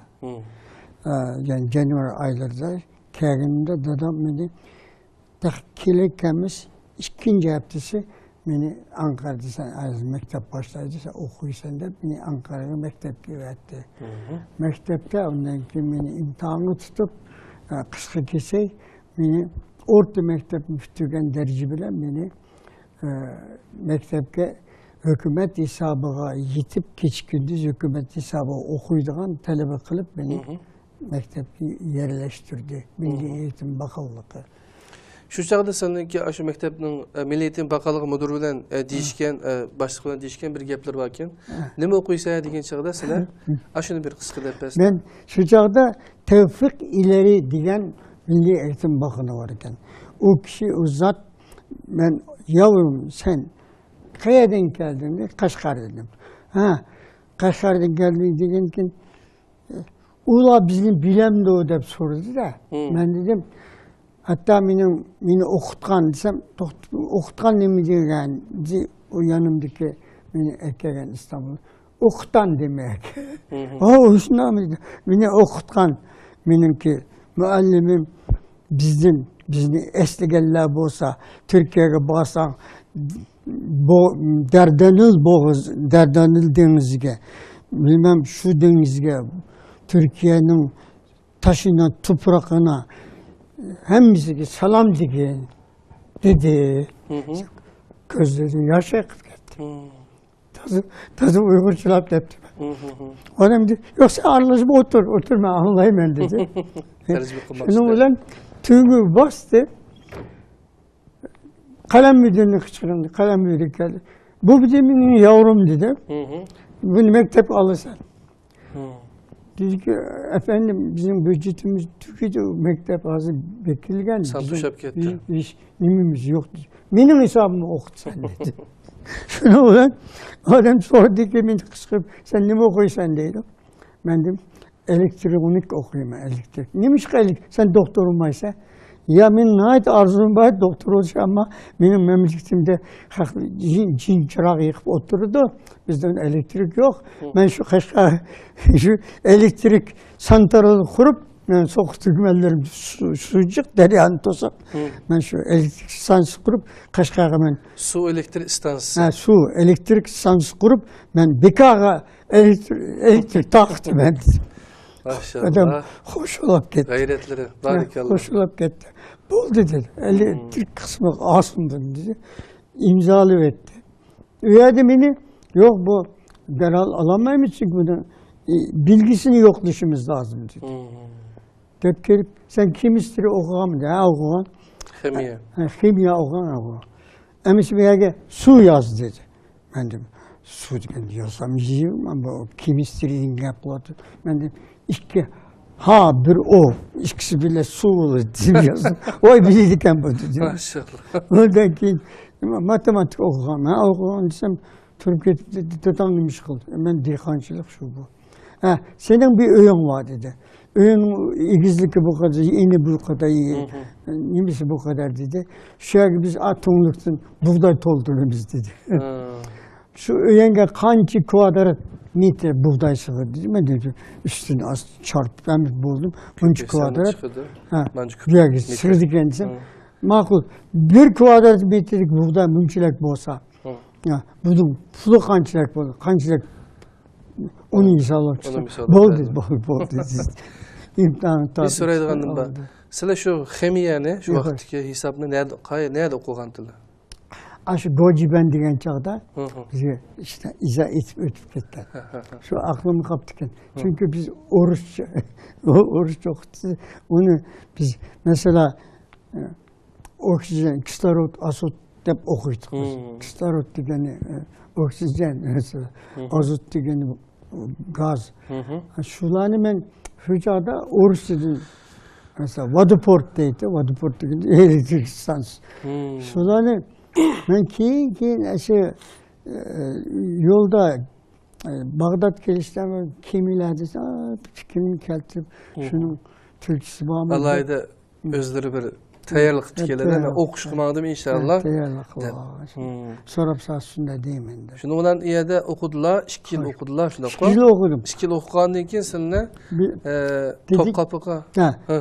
ئە، يەنى جانۋار ئايلىرىدا كەلگىنىمدە دادام مېنى تېخى كېلەر كەلمەس ئىككىنچى ھەپتىسى مېنى ئانقارىدا سەن ھازىر مەكتەپ باشلايدۇ، سەن ئوقۇيسەن دەپ مېنى ئانقارىغا مەكتەپكە ئەۋەتتى. مەكتەپتە ئۇندىن كېيىن مېنى ئىمتىھانغا تۇتۇپ، ئە، قىسقا كېسەي، مېنى ئورتا مەكتەپنى پۈتتۈرگەن دەرىجە بىلەن مېنى، ئە، مەكتەپكە ھۆكۈمەت ھېسابىغا يېتىپ، كېچە-كۈندۈز ھۆكۈمەت ھېسابىغا ئوقۇيدىغان تەلىبە قىلىپ مېنى مەكتەپكە يەرلەشتۈردى. مىللىي ئېيتىم باقانلىقى. شۇ چاغدا سېنىڭكى ئاشۇ مەكتەپنىڭ، ئە، مىللىي ئېيتىم باقانلىقى مۇدىرى بىلەن، ئە، دېيىشكەن، ئە، باشلىق بىلەن دېيىشكەن بىر گەپلىرى باركەن. نېمە ئوقۇيسەن دېگەن چاغدا سىلەر ئاشۇنى بىر قىسقا دەپ بەرسىلە. مەن شۇ چاغدا تەۋفىق ئىلەرى دېگەن مىللىي ئېيتىم باققىنى بار ئىكەن. ئۇ كىشى، ئۇ زات، مەن، ياۋرۇم، سەن قەيەردىن كەلدىڭ دېدى. قەشقەر دېدىم. ھە، قەشقەردىن كەلدىڭ دېگەنكىن، ئۇلار بىزنى بىلەمدۇ دەپ سورىدى-دە. مەن دېدىم، ھەتتا مېنىڭ، مېنى ئوقۇتقان دېسەم، توختا، ئوقۇتقان نېمە دېگەن؟ دېدى، ئۇ يېنىمدىكى مېنى ئەكەلگەن ئىستانبۇل. ئوقۇتقان دېمەك. ھە، ئۇ شۇنداقمۇ دېدى. مېنى ئوقۇتقان مېنىڭكى مۇئەللىمىم بىزدىن، بىزنى ئەسلىگەنلەر بولسا، تۈركىيەگە بارساڭ، بو-، دەردەنىل بوغۇز، دەردەنىل دېڭىزىگە، بىلمەم شۇ دېڭىزگە، تۈركىيەنىڭ تاشىنا تۇپرىقىنا، ھەممىسىگە سالام دېگىن، دېدى. كۆزلىرىدىن ياش ئېقىپ كەتتى. تازا، تازا ئۇيغۇرچىلاپ دەپتىمەن. ئادەم دېدى، يوق، سەن ئارىلىشىپ ئولتۇر، ئولتۇر، مەن ئاڭلايمەن، دېدى. تەرجىمە قىلماقچى. شۇنىڭ بىلەن تۈگە باستى. قەلەم مۇدىرىنى قىچقىرىندى، قەلەم مۇدىرى كەلدى. بۇ بىزنىڭ ياۋرۇم، دېدى. بۇنى مەكتەپكە ئالىسەن. دېدىكى، ئەپەندىم، بىزنىڭ بيۇجېتىمىز تۈگىدى، مەكتەپ ھازىر بېكىتىلگەن. سان توشاپ كەتتى. بىز، بىز نېمىمىز يوق، دېدى. مېنىڭ ھېسابىمغا ئوقۇتسەن، دېدى. شۇنىڭ بىلەن ئادەم سورىدىكى، مېنى قىچقىرىپ، سەن نېمە ئوقۇيسەن، دەيدۇ. مەن دېدىم، ئېلېكترونىك ئوقۇيمەن، ئېلېكترىك. نېمىشقا ئېلېك-، سەن دوختۇر بولمايسەن؟ يا، مېنىڭ ناھايىتى ئارزۇم بار دوختۇر بولۇش، ئەمما مېنىڭ مەملىكىتىمدە خەق جىن، جىن چىراغ يېقىپ ئولتۇرىدۇ. بىزدە ئېلېكترىك يوق. مەن شۇ قەشقەر، شۇ ئېلېكترىك سانترال قۇرۇپ، مەن سوغۇق تۈگمەنلىرىم سۇ، سۇجۇق دەريانى توسۇپ، مەن شۇ ئېلېكترىك ستانسىيە قۇرۇپ، قەشقەرگە مەن سۇ ئېلېكتر ئىستانسىسى. ھە، سۇ ئېلېكترىك ستانسىيە قۇرۇپ، مەن بىكارغا ئېلېكتر، ئېلېكتر تارقىتىمەن، دېدى. ماشاللا. ئادەم خوش بولۇپ كەتتى. غەيرەتلىرى، ھە، بارىكاللا. خوش بولۇپ كەتتى. بولدى، دېدى. ئېلېكترىك قىسمى ئالسۇن، دېدى. ئىمزالاپ ئەتتى. ئۇ يەردە مېنى، يوق، بۇ دەرھال ئالالمايمىز، چۈنكى بۇنىڭ، ئى، بىلگىسىنى يوقلىشىمىز لازىم، دېدى. دەپ كېلىپ، سەن كېمىسترىيە ئوقۇغانمىدىڭ؟ ھە، ئوقۇغان. خىمىيە. ھە، خىمىيە ئوقۇغان، ھە، ئوقۇغان. ئەمىسە بۇ يەرگە سۇ ياز، دېدى. مەن دېدىم، سۇ دېگەن يازسام يېيىمەن، بۇ كېمىسترىيەدىن گەپ قىلىۋاتىدۇ. مەن دېدىم، ئىككى ھا، بىر ئو، ئىككىسى بىلەن سۇ بولىدۇ، دېدىم، يازدىم. ۋاي، بىلىدىكەن بۇ، دېدىم. ماشاللا. ئۇنىڭدىن كېيىن ماتېماتىكا ئوقۇغان. مەن ئوقۇغان دېسەم، تۇرۇپ كېتىپ، دېدى، داداڭ نېمە ئىش قىلدى؟ مەن دېھقانچىلىق شۇ بۇ. ھە، سېنىڭ بىر ئۆيۈڭ بار، دېدى. ئۆينىڭ ئېگىزلىكى بۇ قەدەر، ئېنى بۇ قەدەر، نېمىسى بۇ قەدەر، دېدى. شۇ يەرگە بىز ئا تۈڭلۈكتىن بۇغداي تولدۇرىمىز، دېدى. شۇ ئۆيۈڭگە قانچە كۋادرات مېتىر بۇغداي سىغىدۇ، دېدى. مەن دېدىم، ئۈستىنى ئاستىنى چارپىپ ئەمدى بولدۇم. مۇنچە كۋادرات. ھە، بۇ يەرگە سىغىدىكەن دېسەم، ماقۇل، بىر كۋادرات مېتىرلىك بۇغداي مۇنچىلىك بولسا، ھە، بۇنىڭ پۇلى قانچىلىك بولدى؟ قانچىلىك؟ ئۇنى ھېسابلاپ چىقتىم. بولدى، بولدى، بولدى. ئىمتىھان. بىر سورايدىغىنىم بار. سىلەر شۇ خىمىيەنى، شۇ ۋاقىتتىكى ھېسابنى نەدە، قاي-، نەدە ئوقۇغانتىلەر؟ ئاشۇ گوجىبەن دېگەن چاغدا بىزگە ئىشتە ئىزا ئېتىپ ئۆتۈپ كەتكەن. شۇ ئاقلىمغا قاپتىكەن. چۈنكى بىز ئورۇسچە، ئورۇسچە ئوقۇتتى. ئۇنى بىز، مەسىلەن، ئوكسىگېن، كىسلورود، ئازوت دەپ ئوقۇيتتۇق بىز. كىسلورود دېگىنى، ئوكسىگېن، مەسىلەن، ئازوت دېگىنى گاز. شۇلارنى مەن شۇ چاغدا ئورۇسچىدىن، مەسىلەن، ۋودوپورت دەيدۇ، ۋودوپورت دېگەن ئېلېكتىك ستانسىيە. شۇلارنى مەن كېيىن، كېيىن ئەشۇ، ئە، يولدا، ئە، باغداد كېلىشتە كېمىلەردە، ئا، پىكرىنى كەلتۈرۈپ، شۇنىڭ تۈركچىسى بارمۇ دەپ. ئالاھىدە ئۆزلىرى بىر تەييارلىق قىلىپ كەلدى. مەن ئوقۇشقا ماڭدىم، ئىنشاللا. تەييارلىق دەپ. سوراپ سالسۇن دەيمەن دەپ. شۇنىڭ بىلەن ئۇ يەردە ئوقۇدىلا، ئىككى يىل ئوقۇدىلا، شۇنداققۇ؟ ئىككى يىل ئوقۇدۇم. ئىككى يىل ئوقۇغاندىن كېيىن سىلىنى، ئە، توپقاپىغا.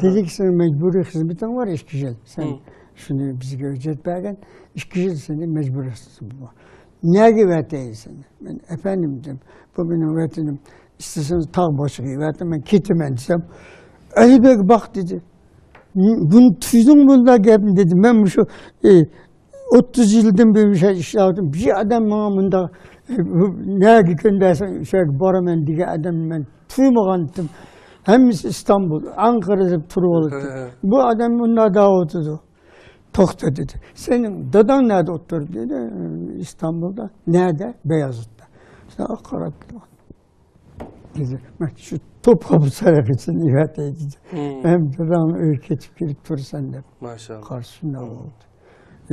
دېدى، سېنىڭ مەجبۇرىي خىزمىتىڭ بار ئىككى يىل. سەن شۇنى بىزگە ھۆججەت بەرگىن، ئىككى يىل سېنى مەجبۇرىي خىزمىتىڭ بار. نەگە ئەۋەتەي سېنى؟ مەن، ئەپەندىم دېدىم، بۇ مېنىڭ ۋەتىنىم، ئىستىسىڭىز تاغ باشىغا ئەۋەتىڭ، مەن كېتىمەن دېسەم، ئەلىبەگ باق دېدى. بۇنى تۇيدۇڭمۇ بۇنداق گەپنى دېدى. مەن مۇشۇ، ئى، ئوتتۇز يىلدىن بېرى مۇشۇ يەردە ئىشلەۋاتىمەن. بىر ئادەم ماڭا مۇنداق، ئى، بۇ نەگە كۆندۈرسەڭ شۇ يەرگە بارىمەن دېگەن ئادەمنى مەن تۇيمىغانتىم. ھەممىسى ئىستانبۇل، ئەنقەرە دەپ تۇرۇۋالاتتى. بۇ ئادەم مۇنداق دەۋاتىدۇ. توختا دېدى. سېنىڭ داداڭ نەدە ئولتۇرىدۇ دېدى. ئىستانبۇلدا. نەدە؟ بەيازىتتا. ساڭا قاراپ تۇرغان. دېدى، مەن شۇ توپقاپى سەرەپىسىنى ئەۋەتەي دېدى. ھەم داداڭنىڭ ئۆيىگە كېتىپ كېلىپ تۇرىسەن دەپ. ماشائاللا. قارىسۇن، نېمە بولدى.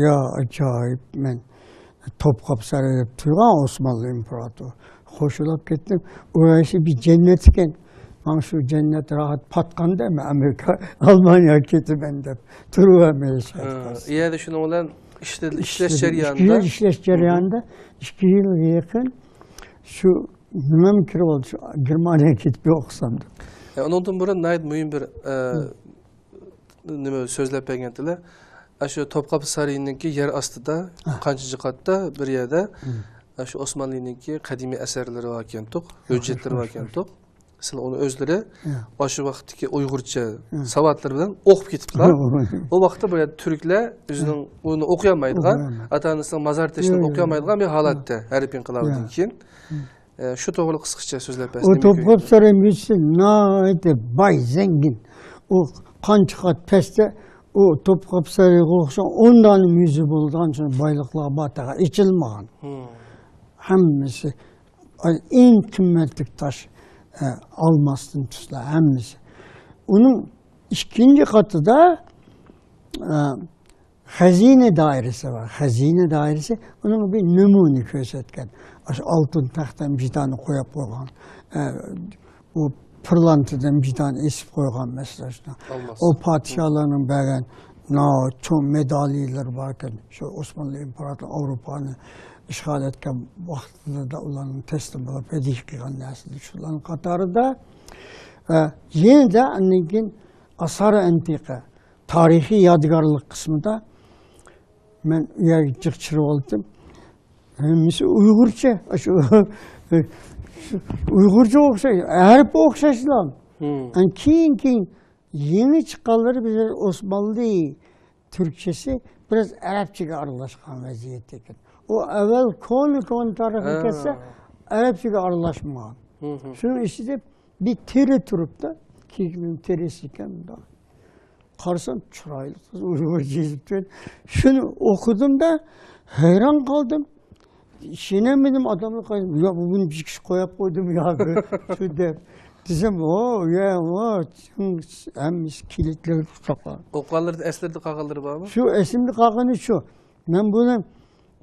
يا ئاجايىپ، مەن توپقاپى سەرەپ دەپ تۇرغان ئوسمانلى ئىمپېراتورى. خوشلاپ كەتتىم. ئۇ ھەشى بىر جەننەت ئىكەن. ماڭا شۇ جەننەت راھەت پاتقاندا مەن ئامېرىكا، ئالمانىيەگە كېتىمەن دەپ تۇرۇۋەرمەي. ھە، ئۇ يەردە شۇنىڭ بىلەن ئىشلە-، ئىشلەش جەريانىدا. ئىككى يىل ئىشلەش جەريانىدا، ئىككى يىلغا يېقىن شۇ نېمەم كىرىۋالدى، شۇ گېرمانىيەگە كېتىپ ئوقۇسام دەپ. ئە، ئۇنىڭدىن بۇرۇن ناھايىتى مۇھىم بىر، ئە، نېمە سۆزلەپ بەرگەنتىلەر. ئاشۇ توپقاپى سارىيىنىڭكى يەر ئاستىدا، قانچىنچى قاتتا بىر يەردە، ئاشۇ ئوسمانلىنىڭكى قەدىمىي ئەسەرلىرى باركەنتۇق، ھۆججەتلىرى باركەنتۇق. سىلەر ئۇنى ئۆزلىرى ئاشۇ ۋاقىتتىكى ئۇيغۇرچە ساۋاتلىرى بىلەن ئوقۇپ كېتىپلا. ئۇ ۋاقىتتا بۇ يەردە تۈركلەر ئۆزىنىڭ ئۇنى ئوقۇيالمايدىغان، ئاتا-ئانىسىنىڭ مازار تېشىنى ئوقۇيالمايدىغان بىر ھالەتتە، ھەربىي ئىنقىلابىدىن كېيىن. ئە، شۇ توغرىلىق قىسقىچە سۆزلەپ بەرسىڭىز. ئۇ توپقاپى سارىيى مۇزېيى ناھايىتى باي، زەڭگىن. ئۇ قانچە قات پەستە، ئۇ توپقاپى سارىيىغا ئوخشىغان ئون دانە مۇزېي بولىدىغان شۇ بايلىقلار بار، تېخى ئېچىلمىغان. ھەممىسى ئەڭ قىممەتلىك تاش، ئە، ئالماستىن تۇتسا ھەممىسى. ئۇنىڭ ئىككىنچى قاتىدا، ئە، خەزىنە دائىرىسى بار. خەزىنە دائىرىسى ئۇنىڭ بىر نومۇرىنى كۆرسەتكەن. ئاشۇ ئالتۇن تەختەن بىر دانە قويۇپ قويغان. ئە، ئۇ پىرلانتىدىن بىر دانە ئېسىپ قويغان، مەسىلەن، شۇنداق. ئۇ پادىشاھلارنىڭ بەرگەن ناھايىتى چوڭ مېدالىلىرى باركەن. شۇ ئوسمانلى ئىمپېراتورى ئاۋروپانى ئىشغال ئەتكەن ۋاقتىدا ئۇلارنىڭ تەسلىم بولۇپ ھەدىيە قىلغان نەرسىلەر شۇلارنىڭ قاتارىدا. ئە، يەنە ئاندىن كېيىن ئاسار ئەنتىقە، تارىخىي يادىكارلىق قىسمىدا مەن ئۇ يەرگە جىق چىرىۋالدىم. ھەممىسى ئۇيغۇرچە. شۇ ئۇيغۇرچە ئوخشاش، ھەرپى ئوخشاشلا. ئەن كېيىن، كېيىن يېڭى چىققانلىرى بىر ئوسمانلى تۈركچىسى بىراز ئەرەبچىگە ئارىلاشقان ۋەزىيەتتە ئىكەن. ئۇ ئەۋۋەل كونا، كونا تارىخقا كەتسە، ئەرەبچىگە ئارىلاشمىغان. شۇنىڭ ئىچىدە بىر تېرە تۇرۇپتۇ. كېيىكنىڭ تېرىسى ئىكەن بۇنداق. قارىسام، چىرايلىق قىز ئۇيغۇرچە يېزىپتۇ. شۇنى ئوقۇدۇم-دا، ھەيران قالدىم. ئىشىنەلمىدىم، ئاداملار قايسى، يا، بۇنى بىر كىشى قويۇپ قويدىمۇ ياكى شۇ دەپ. دېسەم، ئو، يا، ئو، ھەممىسى كىلىتلەر تۇتۇقلار. ئوقۇغانلىرىدىن ئەسلىرىدە قالغانلىرى بارمۇ؟ شۇ ئەسلىمدە قالغىنى شۇ. مەن بۇنى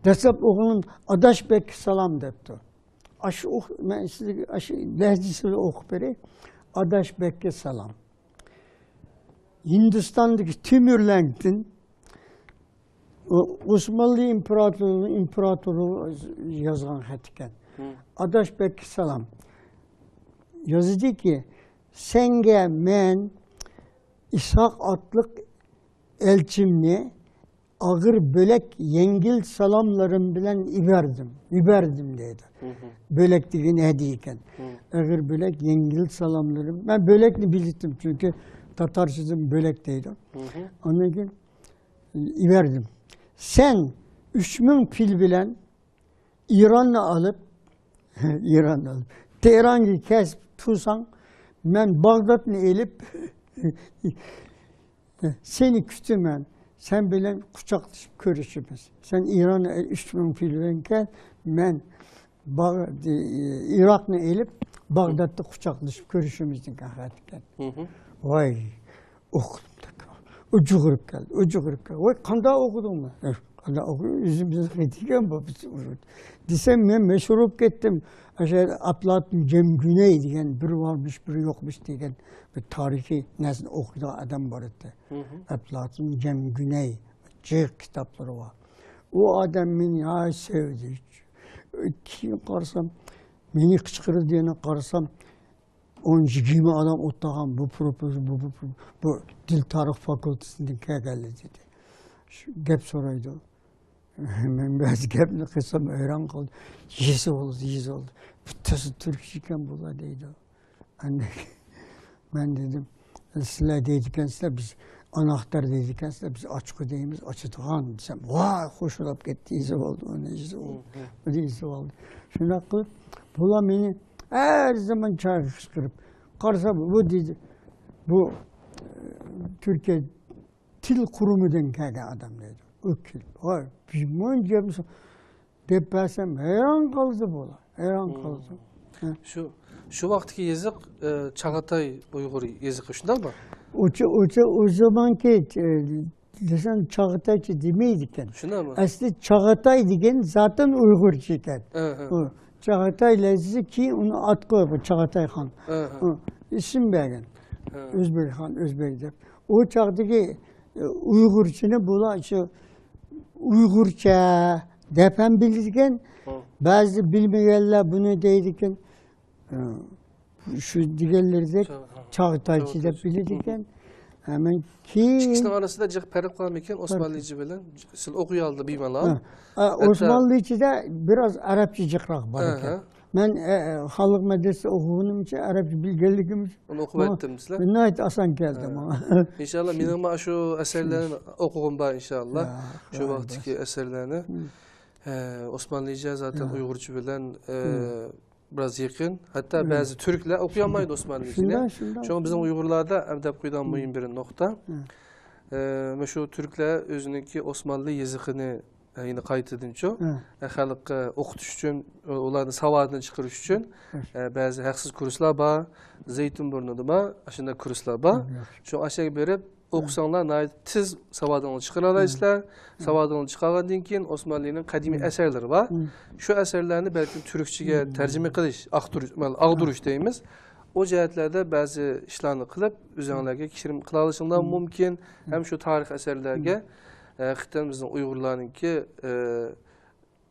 دەسلەپ ئوقۇغىنىم ئاداش بەگكە سالام دەپتۇ. ئاشۇ ئوق-، مەن سىزگە ئاشۇ لەھجىسى بىلەن ئوقۇپ بېرەي. ئاداش بەگكە سالام. ھىندىستاندىكى تۆمۈرلەڭدىن ئۇ ئوسمانلى ئىمپېراتورىنىڭ ئىمپېراتورىغا يازغان خەت ئىكەن. ئاداش بەگكە سالام. يازدىكى، سەنگە مەن ئىسھاق ئاتلىق ئەلچىمنى ئاغىر بۆلەك يەڭگىل سالاملىرىم بىلەن ئىبەردىم، يۈبەردىم دەيدۇ. بۆلەك دېگىنى ھەدىيە ئىكەن. ئاغىر بۆلەك يەڭگىل سالاملىرىم. مەن بۆلەكنى بىلىتتىم، چۈنكى تاتارچىدىن بۆلەك دەيدۇ. ئاندىن كېيىن ئىبەردىم. سەن ئۈچ مىڭ پىل بىلەن ئىراننى ئالىپ، ئىراننى ئالىپ، تېھرانغا كەچ تۇرساڭ، مەن باغدادنى ئېلىپ، سېنى كۈتىمەن، سەن بىلەن قۇچاقلىشىپ كۆرۈشىمىز. سەن ئىراننى ئۈچ مىڭ پىل بىلەن كەل، مەن باغ-، ئىراقنى ئېلىپ، باغدادتا قۇچاقلىشىپ كۆرۈشىمىز دېگەن خەت ئىكەن. ۋاي، ئوقۇدۇم. ئۇ جۇغۇرۇپ كەلدى، ئۇ جۇغۇرۇپ كەلدى. ۋاي، قانداق ئوقۇدۇڭ؟ قانداق ئوقۇدۇڭ؟ ئۆزىمىزنىڭ خېتى ئىكەن بۇ، بىز ئۇ-، دېسەم، مەن مەشھۇر بولۇپ كەتتىم. ئاشۇ ئەپلاتۇن جەم گۈنەي دېگەن، بىر بارمىش، بىر يوقمۇش دېگەن بىر تارىخىي نەرسىنى ئوقۇيدىغان ئادەم بار ئىدى. ئەپلاتۇن جەم گۈنەي، جىق كىتابلىرى بار. ئۇ ئادەم مېنى ھاي سۆيدى. كېيىن قارىسام، مېنى قىچقىرىدۇ، يەنە قارىسام، ئون يىگىرمە ئادەم ئولتۇرغان، بۇ پروفېسسور، بۇ، بۇ، بۇ، بۇ دىل تارىخ فاكۇلتېتىدىن كەلگەنلەر دېدى. شۇ گەپ سورايدۇ. مەن بەزى گەپنى قىلسام ھەيران قالدى. يېزىۋالدى، يېزىۋالدى. بىتتىسى تۈركچە ئىكەن بۇلار دەيدۇ. ئاندىن مەن دېدىم، سىلەر دەيدىكەنسىلەر، بىز ئاناختار دەيدىكەنسىلەر، بىز ئاچقۇ دەيمىز، ئاچىدىغان دېسەم، ۋاي، خوشلاپ كەتتى، يېزىۋالدى، ئۇنى يېزىۋالدى، بۇنى يېزىۋالدى. شۇنداق قىلىپ، بۇلار مېنى ھەر زامان چايغا قىچقىرىپ، قارىسا، بۇ دېدى، بۇ، ئە، تۈركىيە تىل قۇرۇمىدىن كەلگەن ئادەم دەيدۇ. ئۆكۈل. ۋاي، بىز مۇنچە گەپنى سو-، دەپ بەرسەم، ھەيران قالدى بۇلار. ھەيران قالدى. ھە. شۇ، شۇ ۋاقىتتىكى يېزىق، ئە، چاغاتاي ئۇيغۇر يېزىقى، شۇنداقمۇ؟ ئۇچۇ، ئۇچۇ، ئۇ زامانكى، ئە، دېسەم، چاغاتايچە دېمەيدىكەن. شۇنداقمۇ؟ ئەسلى چاغاتاي دېگەن زاتەن ئۇيغۇرچە ئىكەن. ئۇ چاغاتاي لەھجىسى، كېيىن ئۇنى ئات قويۇپ، چاغاتاي خان. ئۇ ئىسىم بەرگەن. ئۆزبەك خان، ئۆزبەك دەپ. ئۇ چاغدىكى، ئە، ئۇيغۇرچىنى بۇلار شۇ ئۇيغۇرچە دەپ ھەم بىلىدىكەن. بەزى بىلمىگەنلەر بۇنى دەيدىكەن. ئە، شۇ دېگەنلىرىدەك چاغ-، ھە، چاغتايچى دەپ بىلىدىكەن. ھە، مەن كېيىن ئىككىسىنىڭ ئارىسىدا جىق پەرق بارمىكىن؟ ئوسمانلىچە بىلەن سىز ئوقۇيالدى بىمالال. ھە. ئە، ھەتتا ئوسمانلىچىدا بىراز ئەرەبچە جىقراق بار ئىكەن. مەن، ئە، ئە، خانلىق مەدرىسىدە ئوقۇغىنىم ئۈچۈن، ئەرەبچە بىلگەنلىكىم ئۈچۈن ئۇنى ئوقۇۋەتتىم دېسىلە. ناھايىتى ئاسان كەلدى ماڭا. ئىنشاللا، مېنىڭمۇ شۇ ئەسەرلەرنى ئوقۇغۇم بار، ئىنشاللا. شۇ ۋاقىتتىكى ئەسەرلەرنى. ئوسمانلىچە زاتەن ئۇيغۇرچە بىلەن، ئە، بىراز يېقىن. ھەتتا بەزى تۈركلەر ئوقۇيالمايدۇ ئوسمانلىچىنى. شۇنداق، شۇنداق. شۇڭا بىزنىڭ ئۇيغۇرلاردا دەپ قويىدىغان مۇھىم بىر نۇقتا. ئە، مۇشۇ تۈركلەر ئۆزىنىڭكى ئوسمانلى يېزىقىنى، ئە، يەنە قايتىدىنچۇ، ئە، خەلققە ئوقۇتۇش ئۈچۈن، ئۇلارنىڭ ساۋادىنى چىقىرىش ئۈچۈن، ئە، بەزى ھەقسىز كۇرسلار بار، زەيتۇنبۇرنۇدا بار، ئاشۇنداق كۇرسلار بار. شۇ ئاشەگە بېرىپ، ئوقۇساڭلار ناھايىتى تېز ساۋادىڭلارنى چىقىرالايسىلەر. ساۋادىڭلارنى چىقارغاندىن كېيىن ئوسمانلىنىڭ قەدىمىي ئەسەرلىرى بار. شۇ ئەسەرلەرنى بەلكىم تۈركچىگە تەرجىمە قىلىش، ئاقتۇرۇش، مانا، ئاغدۇرۇش دەيمىز. ئۇ جەھەتلەردە بەزى ئىشلارنى قىلىپ، ئۆزۈڭلارگە كىرىم قىلالىشىڭلار مۇمكىن. ھەم شۇ تارىخ ئەسەرلەرگە، ئە، ھەقىقەتەن بىزنىڭ ئۇيغۇرلارنىڭكى، ئە،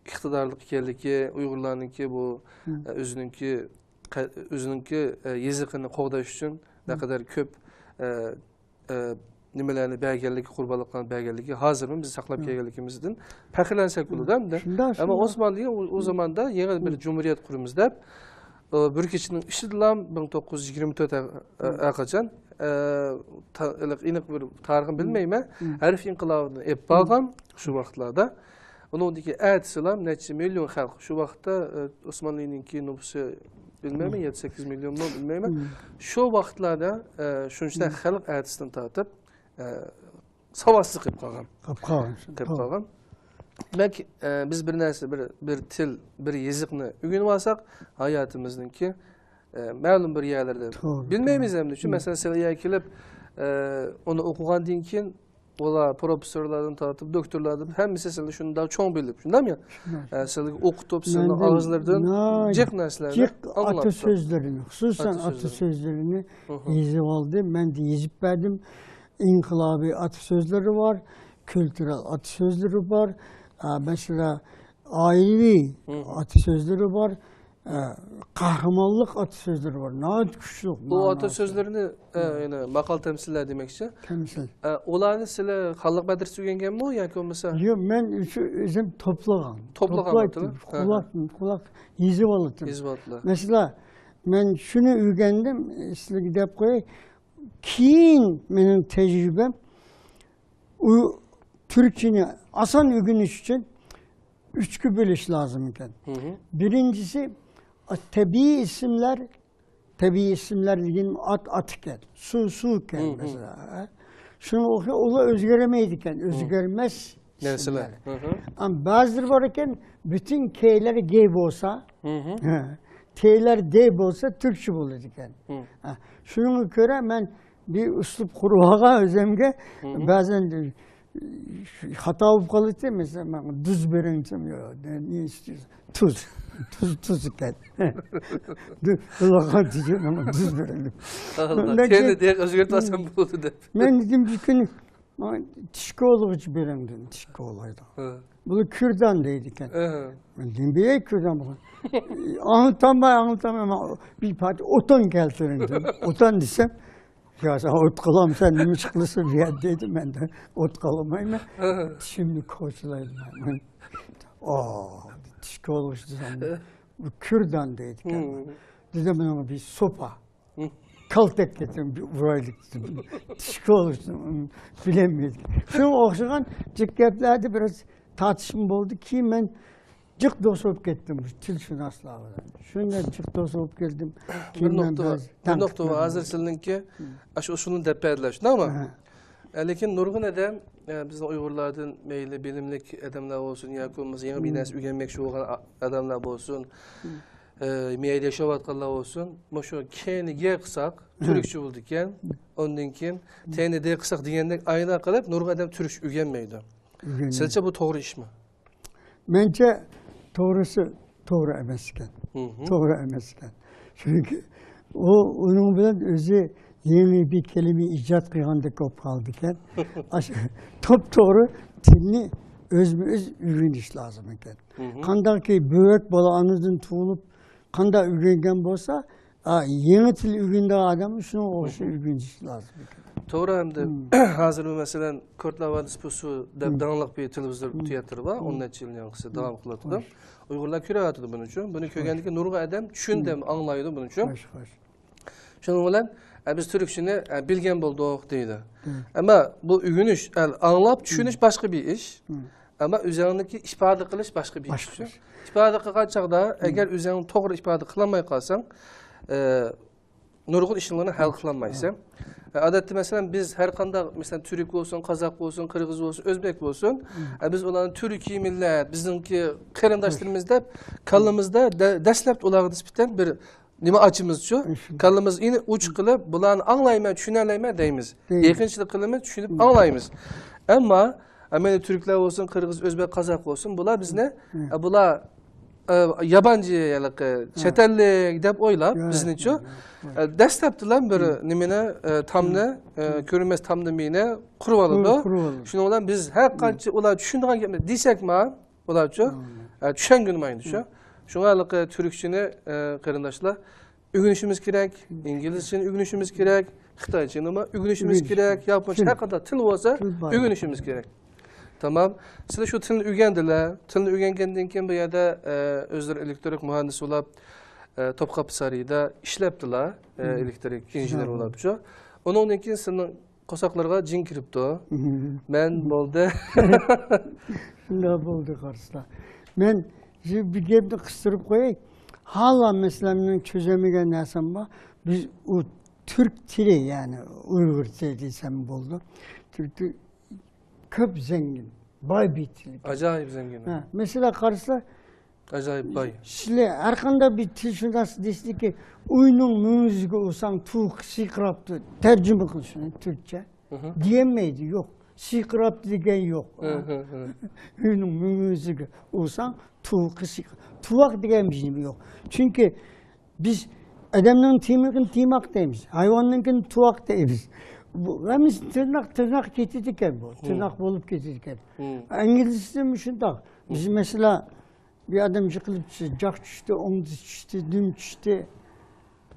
ئىقتىدارلىق ئىكەنلىكى، ئۇيغۇرلارنىڭكى بۇ، ئە، ئۆزىنىڭكى قە-، ئۆزىنىڭكى، ئە، يېزىقىنى قوغداش ئۈچۈن نەقەدەر كۆپ، ئە، ئە، نېمىلەرنى بەرگەنلىكى، قۇربانلىقلارنى بەرگەنلىكى ھازىرمۇ بىز ساقلاپ كەلگەنلىكىمىزدىن پەخىرلەنسەك بولىدۇ ئەمدى. شۇنداق، ئەمما شۇنداق. ئوسمانلى ئۇ، ئۇ زاماندا يېڭى بىر جۇمھۇرىيەت قۇرىمىز دەپ، ئە، بىر كېچىنىڭ ئىچىدىلا مىڭ توققۇز يۈز يىگىرمە تۆت ھە-، ھەرقاچان، ئە، تا-، ئېنىق، ئېنىق بىر تارىخىنى بىلمەيمەن. ھەرپ ئىنقىلابىنى ئېلىپ بارغان شۇ ۋاقىتلاردا. ئۇنىڭدىكى ئەتىسىلا نەچچە مىليون خەلق شۇ ۋاقىتتا، ئە، ئوسمانلىنىڭكى نوپۇسى بىلمەيمەن، يەتتە سەككىز مىليونمۇ بىلمەيمەن. شۇ ۋاقىتلاردا، ئە، شۇنچە خەلق ئەتىسىدىن تارتىپ، ئە، ساۋاتسىز قېلىپ قالغان. قېلىپ قالغان. قېلىپ قالغان. دېمەك، ئە، بىز بىر نەرسە، بىر، بىر تىل، بىر يېزىقنى ئۆگىنىۋالساق، ھاياتىمىزنىڭكى ئە، مەلۇم بىر يەرلەردە بىلمەيمىز ئەمدى. شۇ، مەسىلەن، سىلەر يەرگە كېلىپ، ئە، ئۇنى ئوقۇغاندىن كېيىن، ئۇلار پروفېسسورلاردىن تارتىپ، دوكتورلاردىن ھەممىسى سىلەرنى شۇنداق چوڭ بىلىپ، شۇنداقمۇ؟ ئە، سىلەرگە ئوقۇتۇپ، سىلەرنىڭ ئاغزىلىرىدىن جىق نەرسىلەرنى جىق ئاتا سۆزلىرىنى، خۇسۇسەن ئاتا سۆزلىرىنى يېزىپ ئالدى. مەن دە يېزىپ بەردىم. ئىنقىلابىي ئاتا سۆزلىرى بار، كۈلتۈرەل ئاتا سۆزلىرى بار. ئە، مەسىلەن، ئائىلىۋى ئاتا سۆزلىرى بار. ئە، قەھرىمانلىق ئاتا سۆزلىرى بار. ناھايىتى كۈچلۈك مەناسى. بۇ ئاتا سۆزلىرىنى، ئە، يەنە ماقال تەمسىللەر دېمەكچى. تەمسىل. ئە، ئۇلارنى سىلەر خانلىق مەدرىسىدە ئۆگەنگەنمۇ ياكى بولمىسا؟ يوق، مەن شۇ ئۆزۈم توپلىغان. توپلىغان توپلايتتىم. قۇلاق، قۇلاق يېزىۋالاتتىم. يېزىۋالاتتىلار. مەسىلەن، مەن شۇنى ئۆگەندىم، سىلەرگە دەپ قوياي. كېيىن مېنىڭ تەجرىبەم، ئۇ تۈركچىنى ئاسان ئۆگىنىش ئۈچۈن ئۈچكە بۆلۈش لازىم ئىكەن. بىرىنچىسى، تەبىئىي ئىسىملار، تەبىئىي ئىسىملار دېگەن ئات، ئات ئىكەن، سۇ، سۇ ئىكەن مەسىلەن. شۇنىڭ ئوخشاش ئۇلار ئۆزگەرمەيدىكەن، ئۆزگەرمەس نەرسىلەر. ئىسىملار. ئەمما بەزىلىرى بار ئىكەن، بۈتۈن كەيلەر گەي بولسا، تەيلەر دەي بولسا تۈركچە بولىدىكەن. ھە، شۇنىڭغا كۆرە مەن بىر ئۇسلۇب قۇرۇۋالغان ئۆزۈمگە. بەزەن خاتا بولۇپ قالاتتى، مەسىلەن، ماڭا دۇز بېرىڭ دېسەم، ياق، نېمە ئىستەيسىز؟ تۇز. تۇز، تۇز ئىكەن. دۇ-، بۇلارغا دېدى، ماڭا دۇز بېرىڭ دەپ. ئاللا، مەن كەينى دېيەك ئۆزگەرتىۋالسام بولدى دەپ. مەن دېدىم، بىر كۈنى ماڭا تىش كولىغۇچ بېرىڭ دېدىم، تىش كولىغۇچ. بۇلار كۈردان دەيدىكەن. مەن نېمە بىلەي كۈردان بولغان. ئاڭلىتالماي، ئاڭلىتالماي، ماڭا بىر پارچە ئوتۇن كەلتۈرۈڭ دېدىم. ئوتۇن دېسەم، يا سەن ئوت قالامسەن، نېمە ئىش قىلىسەن بۇ يەردە دەيدۇ. مەن دە ئوت قالمايمەن. چىشىمنى قوچىلايمەن. ئا، تىش كولىغۇچ دېسەم، بۇ كۈردان دەيدىكەن. دېدىم، مانا بىر سوپا. كالتەك كەتتىم، بىر ئۇرايلى دېدىم. تىش كولىغۇچ، بىلەلمىدىم. شۇنىڭغا ئوخشىغان جىق گەپلەردە بىراز تارتىشما بولدى. كېيىن مەن جىق دوست بولۇپ كەتتىم بۇ تىلشۇناسلار بىلەن. شۇنداق جىق دوست بولۇپ كەلدىم. بىر نۇقتا بار. بىر نۇقتا بار. ھازىر سىلىنىڭكى ئاشۇ ئۇسۇلنى دەپ بەردىلەر، شۇنداقمۇ؟ ھە. لېكىن نۇرغۇن ئادەم، ئە، بىزنىڭ ئۇيغۇرلاردىن مەيلى بىلىملىك ئادەملەر بولسۇن ياكى بولمىسا يېڭى بىر نەرسە ئۆگەنمەكچى بولغان ئا-، ئادەملەر بولسۇن، ئە، مەيلى ياشاۋاتقانلار بولسۇن، مۇشۇ كەينى گە قىلساق تۈركچە بولىدىكەن، ئاندىن كېيىن تەينى دە قىلساق دېگەندەك ئاينا قىلىپ نۇرغۇن ئادەم تۈركچە ئۆگەنمەيدۇ. ئۆگەنمەيدۇ. سىلچە بۇ توغرا ئىشمۇ؟ مەنچە توغرىسى توغرا ئەمەس ئىكەن. توغرا ئەمەس ئىكەن. چۈنكى ئۇ، ئۇنىڭ بىلەن ئۆزى يېڭى بىر كەلىمە ئىجاد قىلغاندەك بولۇپ قالىدىكەن. ئاشۇ توپتوغرا تىلنى ئۆزمۇ ئۆز ئۆگىنىش لازىم ئىكەن. قانداقكى بۆۋەك بالا ئانىدىن تۇغۇلۇپ قانداق ئۆگەنگەن بولسا، ئا، يېڭى تىل ئۆگىنىدىغان ئادەم شۇنىڭغا ئوخشاش ئۆگىنىش لازىم ئىكەن. توغرا، ھەمدە ھازىر بۇ، مەسىلەن، كورتلا ۋادىسى پۇسۇ دەپ داڭلىق بىر تېلېۋىزور تىياتىرى بار، ئون نەچچە يىل يېڭىنقىسى داۋام قىلىۋاتىدۇ. ئۇيغۇرلار كۆرۈۋاتىدۇ بۇنىڭ ئۈچۈن. بۇنى كۆرگەندىن كېيىن نۇرغۇن ئادەم چۈشىنىدۇ، ئاڭلايدۇ بۇنىڭ ئۈچۈن. شۇنىڭ بىلەن، ئە، بىز تۈركچىنى، ئە، بىلگەن بولدۇق دەيدۇ. ئەمما بۇ ئۆگىنىش، ئە، ئاڭلاپ چۈشىنىش باشقا بىر ئىش. ئەمما ئۆزۈڭنىڭكى ئىپادە قىلىش باشقا بىر ئىش. باشقا ئىش. ئىپادە قىلغان چاغدا، ئەگەر ئۆزۈڭ توغرا ئىپادە قىلالماي قالساڭ، ئە، نۇرغۇن ئىشلارنى ھەل قىلالمايسەن. ئادەتتە، مەسىلەن، بىز ھەر قانداق، مەسىلەن، تۈرك بولسۇن، قازاق بولسۇن، قىرغىز بولسۇن، ئۆزبەك بولسۇن، ئە، بىز ئۇلارنى تۈركىي مىللەت، بىزنىڭكى قېرىنداشلىرىمىز دەپ كاللىمىزدا دە-، دەسلەپتە ئۇلارغا نىسبەتەن بىر نېمە ئاچىمىزچۇ؟ كاللىمىز ئېنى ئۇچ قىلىپ، بۇلارنى ئاڭلايمەن، چۈشىنەلەيمەن دەيمىز. يېقىنچىلىق قىلىمىز، چۈشىنىپ ئاڭلايمىز. ئەمما ئە، مەيلى تۈركلەر بولسۇن، قىرغىز، ئۆزبەك، قازاق بولسۇن، بۇلار بىزنى، ئە، بۇلار، ئە، يابانچى، ھېلىقى چەت ئەللىك دەپ ئويلاپ، بىزنىچۇ، ئە، دەسلەپتىلا بىر نېمىنى، ئە، تامنى، ئە، كۆرۈنمەس تامنى مېنى قۇرۇۋالىدۇ. شۇنىڭ بىلەن بىز ھەر قانچە ئۇلار چۈشىنىدىغان گەپنى دېسەكمۇ، بۇلارچۇ، ئە، چۈشەنگۈنمايدۇچۇ. شۇڭا ھېلىقى تۈركچىنى، ئە، قېرىنداشلار، ئۆگىنىشىمىز كېرەك، ئىنگلىزچىنى ئۆگىنىشىمىز كېرەك، خىتايچىنىمۇ ئۆگىنىشىمىز كېرەك، ياپونچە، ھەر قانداق تىل بولسا ئۆگىنىشىمىز كېرەك. تامام. سىلەر شۇ تىلنى ئۆگەندىلەر. تىلنى ئۆگەنگەندىن كېيىن بۇ يەردە، ئە، ئۆزلىرى ئېلېكترىك مۇھەندىس بولاپ، ئە، توپقاپى سارىيىدا ئىشلەپتىلا، ئە، ئېلېكترىك ئىنژېنېر بولاپچۇ. ئۇنىڭدىن كېيىن سىلىنىڭ قورساقلىرىغا جىن كىرىپتۇ. مەن بولدى. شۇنداق بولدى، قارىسىلا. مەن شۇ بىر گەپنى قىستۇرۇپ قوياي. ھالا مەسىلەن، مېنىڭ چۈشەنمىگەن نەرسەم بار. بىز ئۇ تۈرك تىلى، يەنى ئۇيغۇر تىلى دېسەم بولىدۇ. تۈرك تىلى كۆپ زەڭگىن، باي بىر تىل. ئاجايىپ زەڭگىن. ھە، مەسىلەن، قارىسىلا، ئاجايىپ باي. سىلەر ھەر قانداق بىر تىلشۇناس دېسىكى، ئۆينىڭ مۈڭگۈزىگە ئۇرساڭ، توۋۇقى سىرقىراپتۇ. تەرجىمە قىل شۇنى تۈركچە. دېيەلمەيدۇ، يوق. سىرقىراپتۇ دېگەن يوق. ئۆينىڭ مۈڭگۈزىگە ئۇرساڭ، توۋۇقى سىرقىراپ. توۋاق دېگەن بىر نېمە يوق. چۈنكى بىز ئادەمنىڭ تىيمىقىنى تىيماق دەيمىز، ھايۋاننىڭكىنى تۇۋاق دەيمىز. بۇ ھەممىسى تىرناق، تىرناق كېتىدىكەن بۇ. تىرناق بولۇپ كېتىدىكەن. ئىنگلىزچىدىمۇ شۇنداق. بىز، مەسىلەن، بىر ئادەم يىقىلىپ چۈشتى، جاق چۈشتى، ئوڭدىسى چۈشتى، دۈم چۈشتى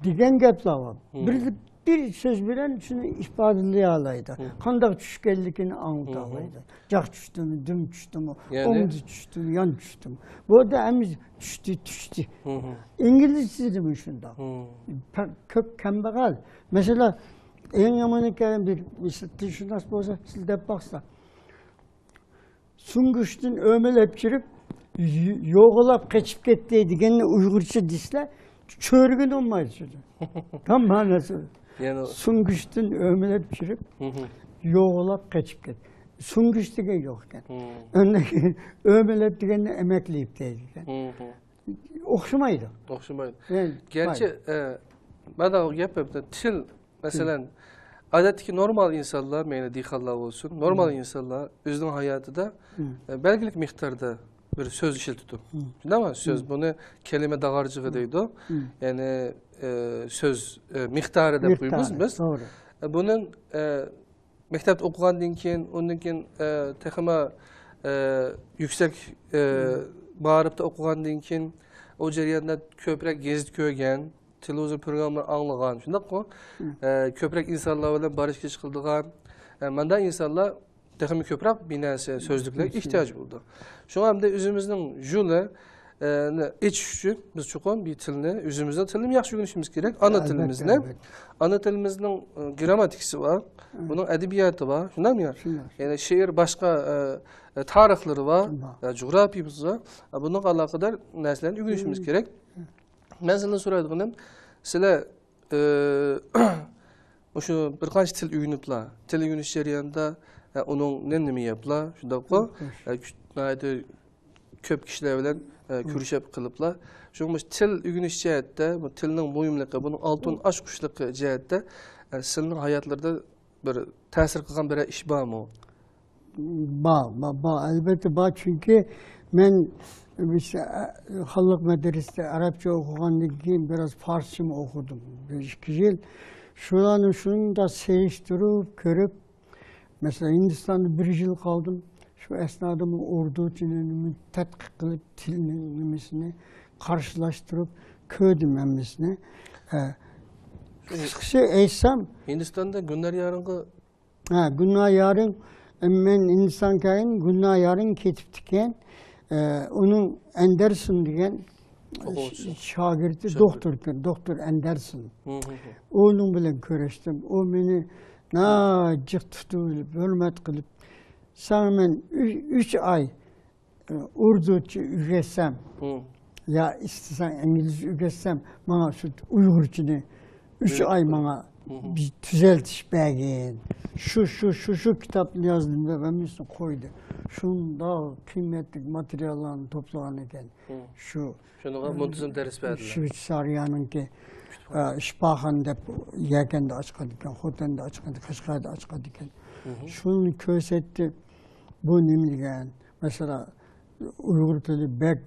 دېگەن گەپلەر بار. بىر، بىر سۆز بىلەن شۇنى ئىپادىلىيەلەيدۇ. قانداق چۈشكەنلىكىنى ئاڭلىتالايدۇ. جاق چۈشتىمۇ، دۈم چۈشتىمۇ، يەنى؟ ئوڭدى چۈشتىمۇ، يان چۈشتىمۇ. بۇ يەردە ھەممىسى چۈشتى، چۈشتى. ئىنگلىزچىدىمۇ شۇنداق. پە-، كۆپ كەمبەغەل. مەسىلەن، ئەڭ يامىنى كەلگەن بىر، بىر تىلشۇناس بولسا، سىز دەپ باقسا. سۇڭگۇچتىن ئۆمىلەپ كىرىپ، يوغىلاپ قېچىپ كەتتى دېگەننى ئۇيغۇرچە دېسىلە، چۆرىگىنى بولمايدۇ. تام مەنىسى. يەنى سۈڭگۈچتىن ئۆمىلەپ كىرىپ، يوغىلاپ قېچىپ كەتتى. سۈڭگۈچ دېگەن يوق ئىكەن. ئاندىن كېيىن ئۆمىلەپ دېگەننى ئەمەك لېيىپ دەيدىكەن. ئوخشىمايدۇ. ئوخشىمايدۇ. يەنى گەرچە، ئە، مانا گەپ، تىل، مەسىلەن، ئادەتتىكى نورمال ئىنسانلار، مەيلى دېھقانلار بولسۇن، نورمال ئىنسانلار ئۆزىنىڭ ھاياتىدا، ئە، بەلگىلىك مىقداردا بىر سۆز ئىشلىتىدۇ. شۇنداقمۇ؟ سۆز، بۇنى كەلىمە داغارچىقى دەيدۇ. يەنى، ئە، سۆز، ئە، مىقدارى دەپ قويىمىز بىز. توغرا. ئە، بۇنىڭ، ئە، مەكتەپتە ئوقۇغاندىن كېيىن، ئۇندىن كېيىن، ئە، تېخىمۇ، ئە، يۈكسەك، ئە، مائارىپتا ئوقۇغاندىن كېيىن، ئۇ جەرياندا كۆپرەك گېزىت كۆرگەن، تېلېۋىزور پروگراممىلىرىنى ئاڭلىغان، شۇنداققۇ؟ ئە، كۆپرەك ئىنسانلار بىلەن بارىش-كېلىش قىلىدىغان، ئە، مانداق ئىنسانلار تېخىمۇ كۆپرەك بىر نەرسە، سۆزلۈكلەرگە ئېھتىياج بولىدۇ. شۇڭا ئەمدى ئۆزىمىزنىڭ يولى، ئېچىش ئۈچۈن بىز چوقۇم بىر تىلنى، ئۆزىمىزنىڭ تىلىنى ياخشى ئۆگىنىشىمىز كېرەك. ئانا تىلىمىزنى. ئانا تىلىمىزنىڭ، ئە، گرامماتىكىسى بار، بۇنىڭ ئەدەبىياتى بار، شۇنداقمۇ يا؟ يەنى شېئىر، باشقا، ئە، ئە، تارىخلىرى بار، ئە، جۇغراپىيىمىز بار. ئە، بۇنىڭغا ئالاقىدار نەرسىلەرنى ئۆگىنىشىمىز كېرەك. مەن سىزدىن سورايدىغىنىم، سىلەر، ئە، مۇشۇ بىر قانچە تىل ئۆگىنىپلا، تىل ئۆگىنىش جەريانىدا، ئە، ئۇنىڭ نېمە، نېمە يەپلا، شۇنداققۇ؟ ئە، كۈ-، ناھايىتى كۆپ كىشىلەر بىلەن، ئە، كۆرۈشۈپ قېلىپلا. شۇڭا مۇشۇ تىل ئۆگىنىش جەھەتتە، بۇ تىلنىڭ مۇھىملىقى، بۇنىڭ ئالتۇن ئاچقۇچلۇقى جەھەتتە، ئە، سىلىنىڭ ھاياتلىرىدا بىر تەسىر قىلغان بىرەر ئىش بارمۇ؟ بار، بار، بار. ئەلۋەتتە بار. چۈنكى مەن بىز، ئە، خانلىق مەدرىسىدە ئەرەبچە ئوقۇغاندىن كېيىن بىراز فارسچىمۇ ئوقۇدۇم. بىر ئىككى يىل. شۇلارنى شۇنداق سېلىشتۇرۇپ كۆرۈپ، مەسىلەن، ھىندىستاندا بىر يىل قالدىم. شۇ ئەسنادا ئۇردۇچىنى تەتقىق قىلىپ، تىلنىڭ نېمىسىنى قارشىلاشتۇرۇپ كۆردۈم ھەممىسىنى. ئە، قىسقىسى ئېيتسام، ھىندىستاندا گۈلنار يارىڭغا، ھە، گۈلنار يارىڭ، مەن ھىندىستانغا كەلگەن، گۈلنار يارىڭ كېتىپتىكەن. ئە، ئۇنىڭ ئەندەرسون دېگەن ئوقۇغۇچىسى. شاگىرتى، شاگىرت. دوختۇر، دوختۇر ئەندەرسون. ئۇنىڭ بىلەن كۆرۈشتۈم. ئۇ مېنى ناھايىتى جىق تۇتۇۋېلىپ، ھۆرمەت قىلىپ، ساڭا مەن ئۈ-، ئۈچ ئاي، ئە، ئۇردۇچە ئۆگەتسەم، يا ئىستىسەڭ ئىنگلىزچە ئۆگەتسەم، ماڭا شۇ ئۇيغۇرچىنى ئۈچ ئاي ماڭا بىر تۈزەلتىش بەرگىن. شۇ، شۇ، شۇ، شۇ كىتابنى يازدىم دەپ ھەممىسىنى قويدى. شۇنداق قىممەتلىك ماتېرىياللارنى توپلىغان ئىكەن. شۇ، شۇنىڭغا مۇنتىزىم دەرس بەردىلەر. شۋېتسارىيەنىڭكى، ئە، شىپاخانا دەپ يەكەندە ئاچقان ئىكەن، خوتەندە ئاچقان، قەشقەردە ئاچقان ئىكەن. شۇنى كۆرسەتتى. بۇ نېمە دېگەن؟ مەسىلەن، ئۇيغۇر تىلى بەك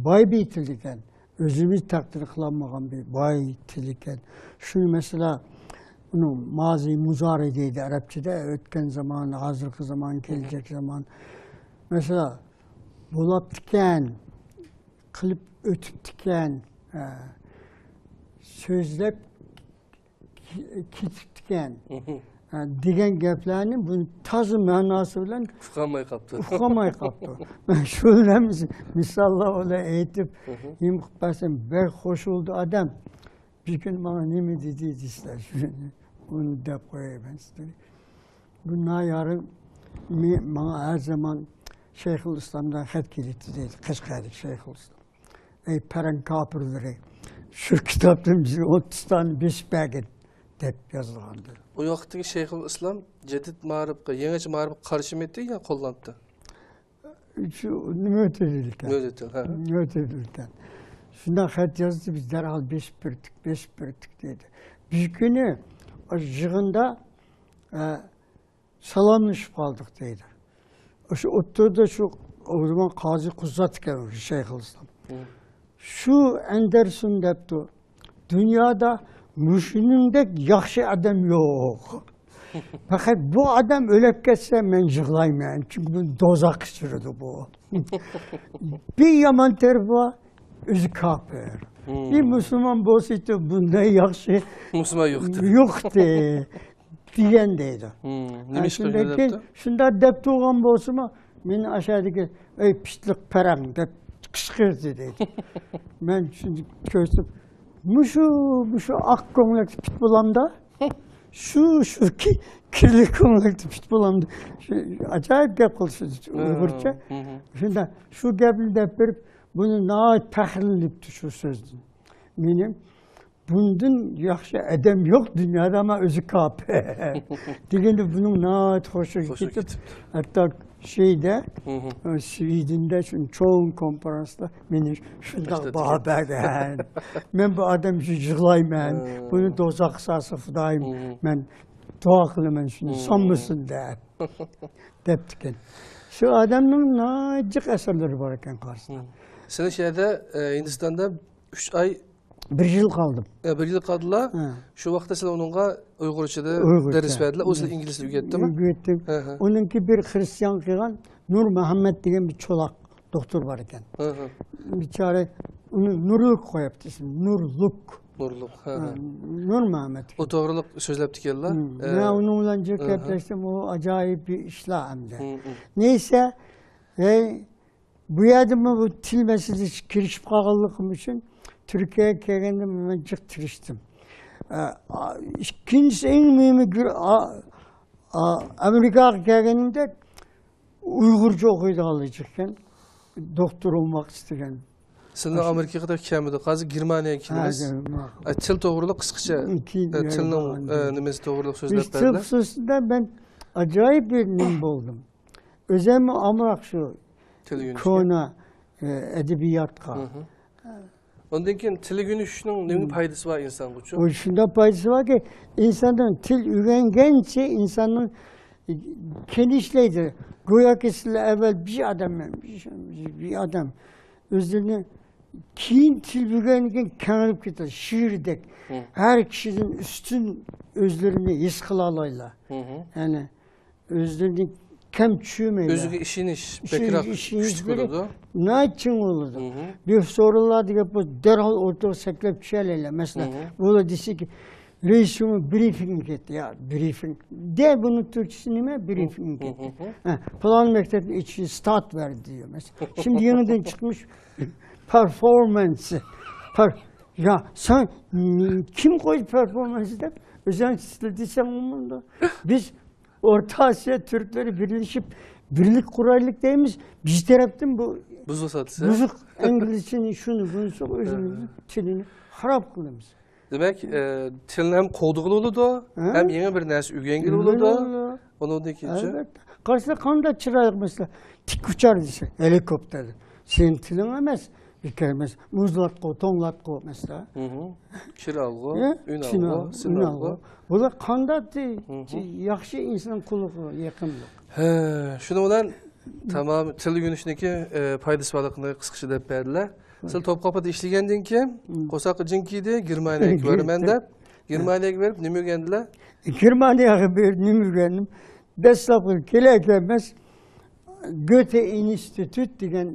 باي بىر تىل ئىكەن. ئۆزىمىز تەقدىر قىلالمىغان بىر باي تىل ئىكەن. شۇنى مەسىلەن، ئۇنىڭ مازى مۇزارى دەيدۇ ئەرەبچىدە، ئۆتكەن زامان، ھازىرقى زامان، كېلىچەك زامان. مەسىلەن، بولاپتىكەن، قىلىپ ئۆتۈپتىكەن، ئە، سۆزلەپ كېتىپتىكەن، ئە، دېگەن گەپلەرنى بۇ تازا مەناسى بىلەن ئۇقالماي قاپتۇ. ئۇقالماي قاپتۇ. مەن شۇ بىلەن مىساللار بىلەن ئېيتىپ، نېمە قىلىپ بەرسەم، بەك خوش بولدى ئادەم. بىر كۈنى ماڭا نېمە دېدى دېسىلە، شۇنى، ئۇنى دەپ قوياي مەن سىزگە. بۇ نايارىم مې-، ماڭا ھەر زامان شەيخۇل ئىسلامدىن خەت كېلەتتى دەيدۇ، قەشقەردىكى شەيخۇل ئىسلام. ئەي پەرەڭ كاپىرلىرى، شۇ كىتابتىن بىزگە ئوتتۇز دانە بېسىپ بەرگىن، دەپ يازغانىدى. ئۇ ۋاقىتتىكى شەيخۇل ئىسلام جەدىد مائارىپقا، يېڭىچە مائارىپقا قارشىمىدى يا قوللاندى؟ شۇ مۆتىدىلكەن. مۆتىدىل، ھە. مۆتىدىلكەن. شۇنداق خەت يازدى، بىز دەرھال بېسىپ بېرىتتۇق، بېسىپ بېرىتتۇق دەيدۇ. بىر كۈنى يىغىندا، ئە، سالاملىشىپ قالدۇق دەيدۇ. شۇ ئوتتۇرىدا شۇ، ئۇ زامان قازى قۇزات ئىكەن، شەيخۇل ئىسلام. شۇ ئەندەرسون دەپتۇ، دۇنيادا مۇشۇنىڭدەك ياخشى ئادەم يوق. پەقەت بۇ ئادەم ئۆلۈپ كەتسە، مەن يىغلايمەن، چۈنكى بۇ دوزاخقا چۈشۈرىدۇ بۇ. بىر يامان تەرىپى بار، ئۆزى كاپىر. بىر مۇسۇلمان بولسىدى، بۇنداق ياخشى مۇسۇلمان يوقتى. يوقتى. دېگەن دەيدۇ. نېمە ئىش قىلدى دەپتۇ؟ شۇنداق دەپ تۇرغان بولسىمۇ، مېنى ئاشەدىكى، ئەي پىتلىق پەرەڭ دەپ قىچقىردى دەيدۇ. مەن شۇنى كۆرسەم، مۇشۇ، مۇشۇ ئاق كۆڭلەك پىت بولامدا، شۇ، شۇ كى-، كىرلىك كۆڭلەكتە پىت بولامدۇ. شۇ ئاجايىپ گەپ قىلىشىدۇ ئۇيغۇرچە. ھە، ھە. شۇنداق، شۇ گەپنى دەپ بېرىپ، بۇنى ناھايىتى پەخىرلىنىپتۇ شۇ سۆزدىن. مېنىڭ بۇندىن ياخشى ئادەم يوق دۇنيادا، ئەمما ئۆزى كاپىر. دېگەندە بۇنىڭ ناھايىتى خۇشى كېتىپ، ھەتتا شەيدە، ھە، سۋىدىندە شۇ چوڭ كونفرانستا مېنى شۇنداق باھا بەرگەن. مەن بۇ ئادەم ئۈچۈن يىغلايمەن. ھە. بۇنى دوزاخقا سالسا خۇدايىم، مەن دۇئا قىلىمەن شۇنى سانمىسۇن دەپ. دەپتىكەن. شۇ ئادەمنىڭ ناھايىتى جىق ئەسەرلىرى بار ئىكەن قارىسا. سىلەر شۇ يەردە، ئە، ھىندىستاندا ئۈچ ئاي، بىر يىل قالدىم. ئە، بىر يىل قالدىلا. ھە. شۇ ۋاقىتتا سىلەر ئۇنىڭغا ئۇيغۇرچىدا ئۇيغۇرچە دەرس بەردىلە. ئۇ سىلەر ئىنگلىزچە ئۆگەتتىمۇ؟ ئۆگەتتىم. ھە، ھە. ئۇنىڭكى بىر خرىستىيان قىلغان نۇر مۇھەممەد دېگەن بىر چولاق دوختۇر بار ئىكەن. ھە، ھە. بىچارە ئۇنى نۇرلۇك قويۇپتۇ ئىسمىنى. نۇرلۇك. نۇرلۇق، ھە، ھە. نۇر مۇھەممەد ئىكەن. ئۇ توغرىلىق سۆزلەپتىكەنلا. ھە. ئە، مەن ئۇنىڭ بىلەن جىق، ھە، ھە، گەپلەشتىم. ئۇ ئاجايىپ بىر ئىشلار ئەمدى. ھە، ھە. نەيسە، ھەي، بۇ يەردىمۇ بۇ تىل مەسىلىسىگە كىرىشىپ قالغانلىقىم ئۈچۈن تۈركىيەگە كەلگەندە مەن جىق تىرىشتىم. ئە، ئا، ئىككىنچىسى ئەڭ مۇھىمى گۈر-، ئا، ئا، ئامېرىكاغا كەلگىنىمدە ئۇيغۇرچە ئوقۇيدىغانلار چىققان، دوختۇر بولماق ئىستىگەن. سىلەر ئامېرىكىغا كەلمىدىڭىز، ھازىر گېرمانىيەگە كېلىڭىز. ھازىر، ماقۇل. ئە، تىل توغرىلىق قىسقىچە، كېيىن، ئە، تىلنىڭ، ئە، نېمىسى توغرىلىق سۆزلەپ بەردى. تىل خۇسۇسىدا مەن ئاجايىپ بىر نېمە بولدۇم. ئۆزۈممۇ ئامراق شۇ تىل ئۆگىنىشكە. كونا، ئە، ئەدەبىياتقا. ھە، ھە. ئۇندىن كېيىن تىل ئۆگىنىشنىڭ نېمە پايدىسى بار ئىنسانغىچۇ؟ ئۇ شۇنداق پايدىسى باركى، ئىنساننىڭ تىل ئۆگەنگەنچە ئىنساننىڭ كېلىشلەيدۇ. گوياكى سىلەر ئەۋۋەل بىر ئادەم، بىر ئادەم ئۆزلىرىنى، كېيىن تىل ئۆگەنگەن كېڭىيىپ كېتىدۇ، شىردەك. ھە. ھەر كىشىدىن ئۈستۈن ئۆزلىرىنى ھېس قىلالايلا. ھە، ھە. يەنى ئۆزلىرىنى كەم چۈشۈرمەيدۇ. ئۆزىگە ئىشىنىش بەكرەك كۈچلۈك بولىدۇ. ناھايىتى چىڭ بولىدۇ. ھە، ھە. بىر سورۇنلاردا گەپ بولسا دەرھال ئوتتۇرىغا سەكرەپ چۈشەلەيلى. مەسىلەن، ھە، ھە. بۇلار دېسىكى، رېئىس شۇمۇ برىفىنگ كەتتى. يا، برىفىنگ. دە، بۇنىڭ تۈركچىسى نېمە؟ برىفىنگ كەتتى. ھە، ھە، ھە. ھە، پىلان مەكتەپنىڭ ئېچىشىنى ستارت بەردى دەيدۇ. مەسىلەن، شىمدى يېڭىدىن چىقمىش پېرفورمانس. پېر-، يا، سەن، كىم قويدى پېرفورمانس دەپ؟ ئۆزۈڭ سىزلە دېسەڭ بولمامدۇ؟ بىز ئورتا ئاسىيا تۈركلىرى بىرلىشىپ، بىرلىك قۇرايلىق دەيمىز. بىز تەرەپتىن بۇ بۇزۇلسا دېسە. بۇزۇق ئىنگلىزچىنى شۇنى بۇزسا، ئۆزىمىزنىڭ تىلىنى خاراب قىلىمىز. دېمەك، ئە، تىلنى ھەم قوغدىغىلى بولىدۇ، ھە؟ ھەم يېڭى بىر نەرسە ئۆگەنگىلى بولىدۇ. ئۆگەنگىلى بولىدۇ. ئۇنىڭدىن كېيىنچە؟ ئەلۋەتتە. قارىسا قانداق چىرايلىق، مەسىلەن، تىك ئۇچار دېسە، ھېلىكوپتېر. سېنىڭ تىلىڭ ئەمەس، بىكار ئەمەس. مۇزلاتقۇ، توڭلاتقۇ، مەسىلەن. ھە؟ شىرئالغۇ، ئۈنئالغۇ، سىنئالغۇ. بۇلار قانداق ياخشى ئىنسان قۇلىقىغا يېقىملىق. ھە، شۇنىڭ بىلەن تامام تىل ئۆگىنىشنىڭكى، ئە، پايدىسى بارلىقىنى قىسقىچە دەپ بەردىلە. سىز توپقاپىدا ئىشلىگەندىن كېيىن، قورساققا جىڭ كىيدى، گېرمانىيەگە بارىمەن دەپ. گېرمانىيەگە بېرىپ نېمە ئۆگەندىلە؟ گېرمانىيەگە بېرىپ نېمە ئۆگەندىم؟ دەسلەپكى كېلەر كەلمەس گۆتە ئىنستىتۇت دېگەن،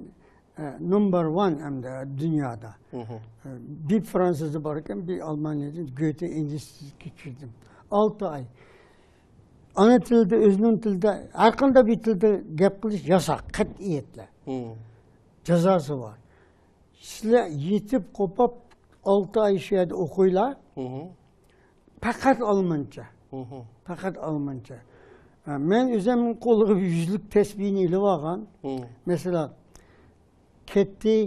ئە، نومبېر ۋان ئەمدى دۇنيادا. ئە، بىر فرانسۇزدا بار ئىكەن، بىر ئالمانىيەدىن گۆتە ئىنستىتۇتقا كىردىم. ئالتە ئاي. ئانا تىلدا، ئۆزىنىڭ تىلىدا، ھەر قانداق بىر تىلدا گەپ قىلىش ياساق، قەتئىيەتلەر. جازاسى بار. سىلەر يېتىپ قوپاپ ئالتە ئاي شۇ يەردە ئوقۇيلا. پەقەت ئالمانچە. پەقەت ئالمانچە. ھە، مەن ئۆزۈمنىڭ قولىغا يۈزلۈك تەسبىھنى ئېلىپ ئالغان. مەسىلەن، كەتتى،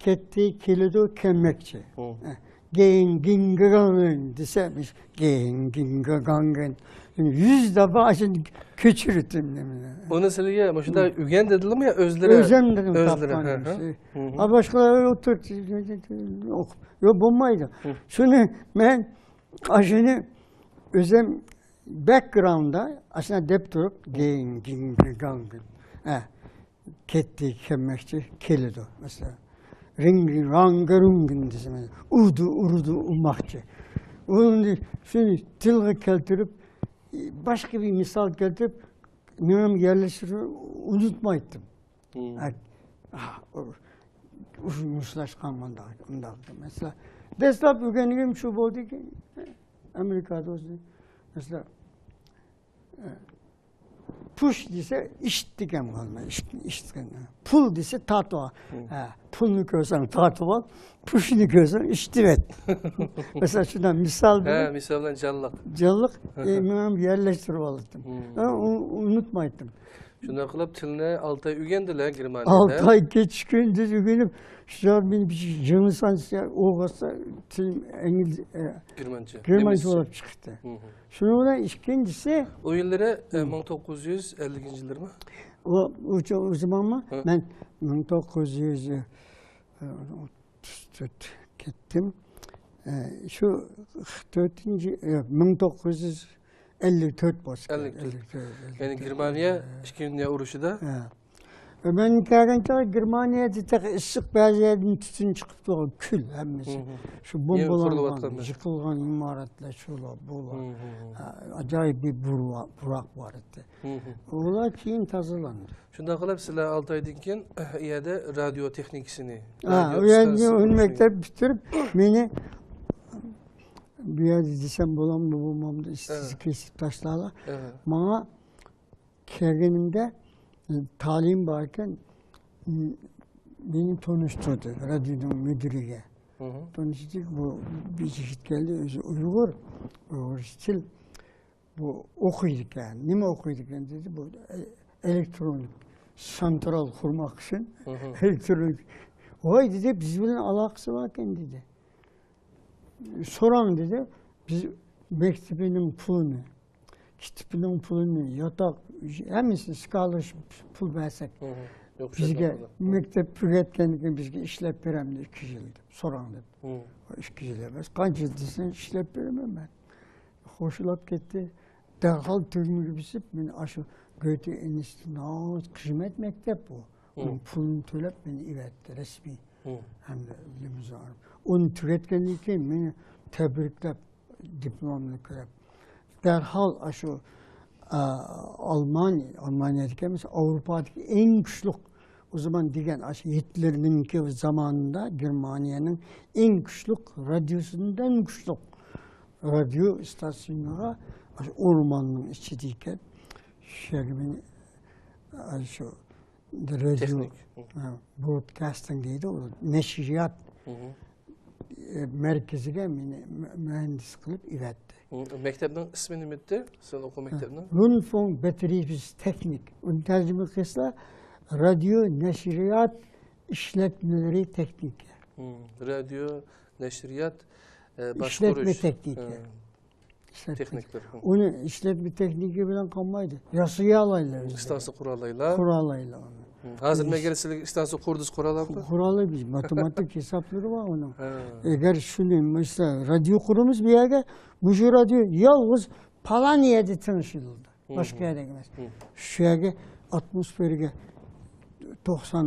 كەتتى، كېلىدۇ، كەلمەكچى. ھە، گېڭ، گىڭ، گىگاڭ دېسە، بىز گېڭ، گىڭ، گىگاڭ، گېڭ. يۈز دەپە ئاشۇنى كۆچۈرۈتتۈم نېمىنى. ئۇنى سىلىگە مۇشۇنداق ئۆگەن دېدىلىمۇ يا ئۆزلىرى؟ ئۆزۈم دېدىم، ئۆزلىرى، تاپقان ھە، ھە. ئىشى. ھە، باشقىلار ئولتۇر، ئوقۇپ. يوق، بولمايدۇ. شۇنى مەن، ئاشۇنى ئۆزۈم بەكگراۋنددا ئاشۇنداق دەپ تۇرۇپ، گىڭ، گىڭ، گىگاڭ، گىڭ. ھە. كەتتى، كەلمەكچى، كېلىدۇ. مەسىلەن، رىڭگىن، رانگىرۇڭگىن دېسە، مەسىلەن، ئۇردى، ئۇرىدۇ، ئۇرماقچى. ئۇنى شۇنى تىلغا كەلتۈرۈپ، باشقا بىر مىسال كەلتۈرۈپ، مېڭەمگە يەرلەشتۈرۈپ ئۇنتۇمايتتىم. ھە، ئۇ، ئۇ، مۇشۇلاشقان مۇنداق، مۇنداق. مەسىلەن، دەسلەپ ئۆگەنگىنىم شۇ بولدىكى، ئامېرىكادا ئۆزى، مەسىلەن، ئە، پۇش دېسە، ئىشىت دېگەن مانا، ئىشىت، ئىشىتكەن. پۇل دېسە، تارتىۋال. ھە، پۇلنى كۆرسەڭ تارتىۋال، پۇشنى كۆرسەڭ ئىشىتىۋەت. مەسىلەن، شۇنداق مىسال ھە، بىلەن، مىسال بىلەن جانلىق. جانلىق، ئە، مېنىڭ يەرلەشتۈرۈۋالدىم. ھە، ئۇ-، ئۇنتمايتتىم. شۇنداق قىلىپ تىلنى ئالتە ئاي ئۆگەندىلە گېرمانىيەدە. ئالتە ئاي كېچە كۈندۈز ئۆگىنىپ، شۇلار مېنى بىر يىڭنىسان ئوغۇزچە، تىلىم ئىنگلىز-، ئە، گېرمانچە، گېرمانچە نېمىسچە. بولۇپ چىقتى. شۇنىڭ بىلەن ئىككىنچىسى، ئۇ يىللىرى، ئە، مىڭ توققۇز يۈز ئەللىكىنچى يىللىرىمۇ؟ ئۇ، ئۇ، ئۇ زامانمۇ؟ ھە. مەن مىڭ توققۇز يۈز، ئە، ئوتتۇز تۆت كەتتىم. ئە، شۇ تۆتىنچى، ئە، مىڭ توققۇز يۈز ئەللىك تۆت بولسا كېرەك. ئەللىك تۆت. ئەللىك تۆت، ئەللىك تۆت. يەنى گېرمانىيە ئىككىنچى دۇنيا ئۇرۇشىدا؟ ھە. مەن كەلگەن چاغدا گېرمانىيەدە تېخى ئىسسىق، بەزى يەردىن تۈتۈن چىقىپ تۇرغان، كۈل ھەممىسى. شۇ بومبىلانغان، يىقىلغان ئىمارەتلەر، شۇلار، بۇلار. ھە، ئاجايىپ بىر بۇرا-، بۇراق بار ئىدى. ئۇلار كېيىن تازىلاندى. شۇنداق قىلىپ، سىلەر ئالتە ئايدىن كېيىن ئۇ يەردە رادىيو تېخنىكىسىنى، ھە، رادىيو ئۇ يەردە ئىستانسىسىنى ئۇنىۋېرسىتېت پۈتتۈرۈپ، مېنى بۇ يەردە دېسەم بولامدۇ، بولمامدۇ، ئىستىسى كېسىپ تاشلارلا. ماڭا كەلگىنىمدە، ئى، تالىيىم بار ئىكەن، ئى، مېنى تونۇشتۇردى رادىيونىڭ مۇدىرىگە. تونۇشتۇردى، بۇ بىر يىگىت كەلدى، ئۆزى ئۇيغۇر، ئۇيغۇرچە تىل. بۇ ئوقۇيدىكەن. نېمە ئوقۇيدىكەن دېدى. بۇ ئە-، ئېلېكترونىك سانترال قۇرماق ئۈچۈن ئېلېكترونىك. ۋاي دېدى، بىز بىلەن ئالاقىسى باركەن دېدى. سوراڭ دېدى. بىز مەكتىپىنىڭ پۇلىنى، كىتابىنىڭ پۇلىنى، ياتاق، ھەممىسىنى سكالارشىپ پۇل بەرسەك، بىزگە مەكتەپ تۈگەتكەندىن كېيىن بىزگە ئىشلەپ بېرەمدۇ ئىككى يىل دەپ سوراڭ دەپ. ئىككى يىل ئەمەس، قانچە دېسەڭ ئىشلەپ بېرىمەن مەن. خوشلاپ كەتتى. دەرھال تۈگمىگە بېسىپ، مېنى ئاشۇ گۆتې ئىنستىتۇتى، ناھايىتى قىممەت مەكتەپ بۇ. ئۇنىڭ پۇلىنى تۆلەپ مېنى ئېۋەتتى رەسمىي. ھەمدە لىمۇزىن ئالىپ. ئۇنى تۈگەتكەندىن كېيىن مېنى تەبرىكلەپ، دىپلومنى كۆرۈپ، دەرھال ئاشۇ، ئا، ئالمانىيە، ئالمانىيەدىكى ئەمەس، ئاۋروپادىكى ئەڭ كۈچلۈك، ئۇ زامان دېگەن ئاشۇ گىتلېرنىڭكى زامانىدا گېرمانىيەنىڭ ئەڭ كۈچلۈك رادىيوسىدىن كۈچلۈك رادىيو ئىستانسىيىغا، ئاشۇ ئورماننىڭ ئىچىدىكەن، شۇ يەرگە مېنى، ئاشۇ رادىيو، تېخنىك. ھە، برودكاستىنگ دەيدۇ، ئۇ نەشرىيات، ئە، مەركىزىگە مېنى مۇ-، مۇھەندىس قىلىپ ئەۋەتتى. مەكتەپنىڭ ئىسمى نېمە ئىدى؟ سىلەر ئوقۇغان مەكتەپنىڭ؟ رۇندفۇنك بېترىيبس تېخنىك. ئۇنى تەرجىمە قىلسا، رادىيو نەشرىيات ئىشلەتمىلىرى تېخنىكى. رادىيو نەشرىيات، ئە، باشقۇرۇش. ئىشلەتمە تېخنىكى. ئىشلەتمە تېخنىكلىرى. ئۇنى ئىشلەتمە تېخنىكى بىلەن قالمايدۇ. ياسىيالايلا ئۆزى. ئىستانسا قۇرالايلا. قۇرالايلا ئۇنى. ھازىر مەگەر سىلەر ئىستانسا قۇردىسىز، قۇرالاپتۇ؟ قۇرالايمىز. ماتېماتىك ھېسابلىرى بار ئۇنىڭ. ئەگەر شۇنى، مەسىلەن، رادىيو قۇرىمىز بۇ يەرگە، مۇشۇ رادىيو يالغۇز پالان يەردە تىڭشىلىدۇ. باشقا يەردە ئەمەس. شۇ يەرگە ئاتموسفېرىگە توقسان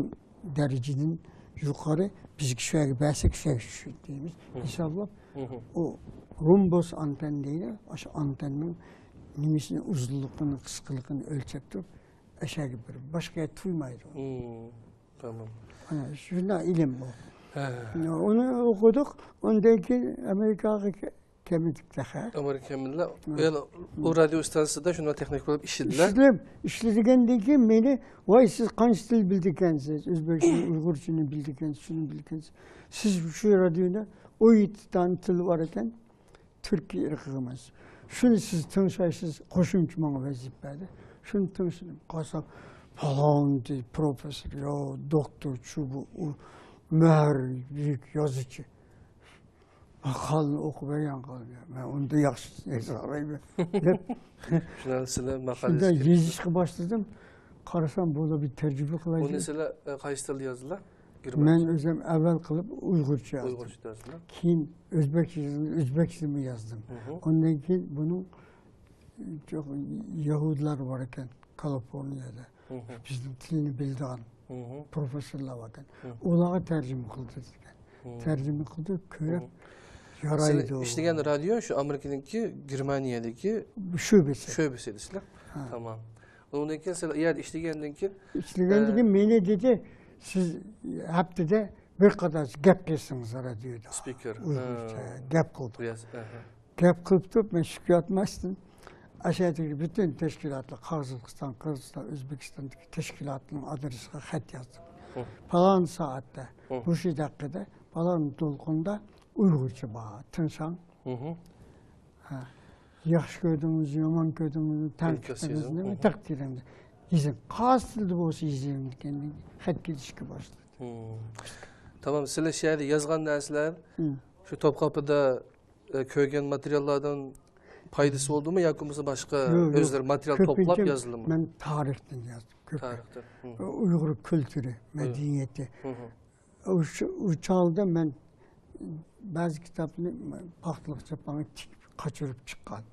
دەرىجىدىن يۇقىرى، بىزگە شۇ يەرگە بەرسەك، شۇ يەرگە چۈشىدۇ دەيمىز. ھېسابلاپ، ئۇ رومبوس ئانتېننا دەيدۇ، ئاشۇ ئانتېننىنىڭ نېمىسىنى، ئۇزۇنلۇقىنى، قىسقىلىقىنى ئۆلچەپ تۇرۇپ، ئەشەگە بېرىپ، باشقا يەردە تۇيمايدۇ. تامام. ئانا، شۇنداق ئىلىم بۇ. ئۇنى ئوقۇدۇق، ئۇندىن كېيىن ئامېرىكاغا كە-، كەلمىدۇق تېخى. ئامېرىكا كەلمىدىلا. يەنى ئۇ رادىيو ئىستانسىسىدا شۇنداق تېخنىك بولۇپ ئىشلىدىلا. ئىشلىدىم. ئىشلىگەندىن كېيىن مېنى، ۋاي، سىز قانچە تىل بىلىدىكەنسىز؟ ئۆزبېكچىنى، ئۇيغۇرچىنى بىلىدىكەنسىز، شۇنى بىلىدىكەنسىز. سىز شۇ رادىيودا ئون يەتتە دانە تىل بار ئىكەن، تۈركىي ئىرقىغا مەنسۇپ. شۇنى سىز تىڭشايسىز، قوشۇمچە ماڭا ۋەزىپە بەردى. شۇنى تىڭشىدىم. قارىسام، پالانتى پروفېسسور، يا دوكتور، شۇ بۇ، ئۇ مەھەر بۈيۈك يازغۇچى. ماقالىنى ئوقۇپ ھەيران قالدىم. مەن ئۇندىن ياخشى يازالايمەن دەپ. شۇنداق سىلەر ماقالە شۇنداق يېزىشقا باشلىدىم. قارىسام، بۇلار بىر تەرجىمە قىلايلى. ئۇنى سىلەر، ئە، قايسى تىلدا يازدىلار؟ مەن ئۆزۈم ئەۋۋەل قىلىپ ئۇيغۇرچە يازدىم. ئۇيغۇرچە يازدىڭلار. كېيىن ئۆزبەكچە يازدىم، ئۆزبەكچىدىنمۇ يازدىم. ئاندىن كېيىن بۇنىڭ، چوق-، يەھۇدىيلار بار ئىكەن، كالىفورنىيەدە. بىزنىڭ تىلنى بىلىدىغان پروفېسسورلار بار ئىكەن. ئۇلارغا تەرجىمە قىلدۇرىدىكەن. تەرجىمە قىلدۇرۇپ كۆرۈپ، يارايدۇ. سىلەر ئىشلىگەن رادىيو شۇ ئامېرىكىنىڭكى گېرمانىيەدىكى شۆبىسى. شۆبىسى ئىدى سىلەر. تامام. ئۇنىڭدىن كېيىن سىلەر ئۇ يەردە ئىشلىگەندىن كېيىن، ئىشلىگەندىن كېيىن مېنى دېدى، سىز ھەپتىدە بىر قاتار گەپ قىلسىڭىز رادىيودا. سپىكېر. ئۇيغۇرچە گەپ قىلدۇق. گەپ قىلىپ تۇرۇپ، مەن شۇ ياتماستىن، ئاشۇ يەردىكى پۈتۈن تەشكىلاتلار، قازاقىستان، قىرغىزىستان، ئۆزبېكىستاندىكى تەشكىلاتنىڭ ئادرېسىغا خەت يازدىم. ھە. پالان سائەتتە، ھە، مۇشۇ دەقىقىدە، پالان دولقۇندا ئۇيغۇرچە بار، تىڭشاڭ. ھە. ياخشى كۆردىڭىز، يامان كۆردىڭىز، تەنقىدىڭىز نېمە، تەقدىرىڭىز يېزىڭ. قايسى تىلدا بولسا يېزىڭ دېگەندىن خەت كېلىشكە باشلىدى. تامام، سىلەر شۇ يەردە يازغان نەرسىلەر، شۇ توپقاپىدا ئە، كۆرگەن ماتېرىياللاردىن پايدىسى بولدىمۇ ياكى بولمىسا باشقا يوق، يوق. ئۆزلىرى ماتېرىيال توپلاپ يازدىمۇ؟ مەن تارىختىن يازدىم كۆپرەك. تارىختىن. ئۇيغۇر كۈلتۈرى، مەدەنىيىتى. ئۇ چاغدا مەن بەزى كىتابنى پاختىلىق چاپانغا تىكىپ قاچۇرۇپ چىققان.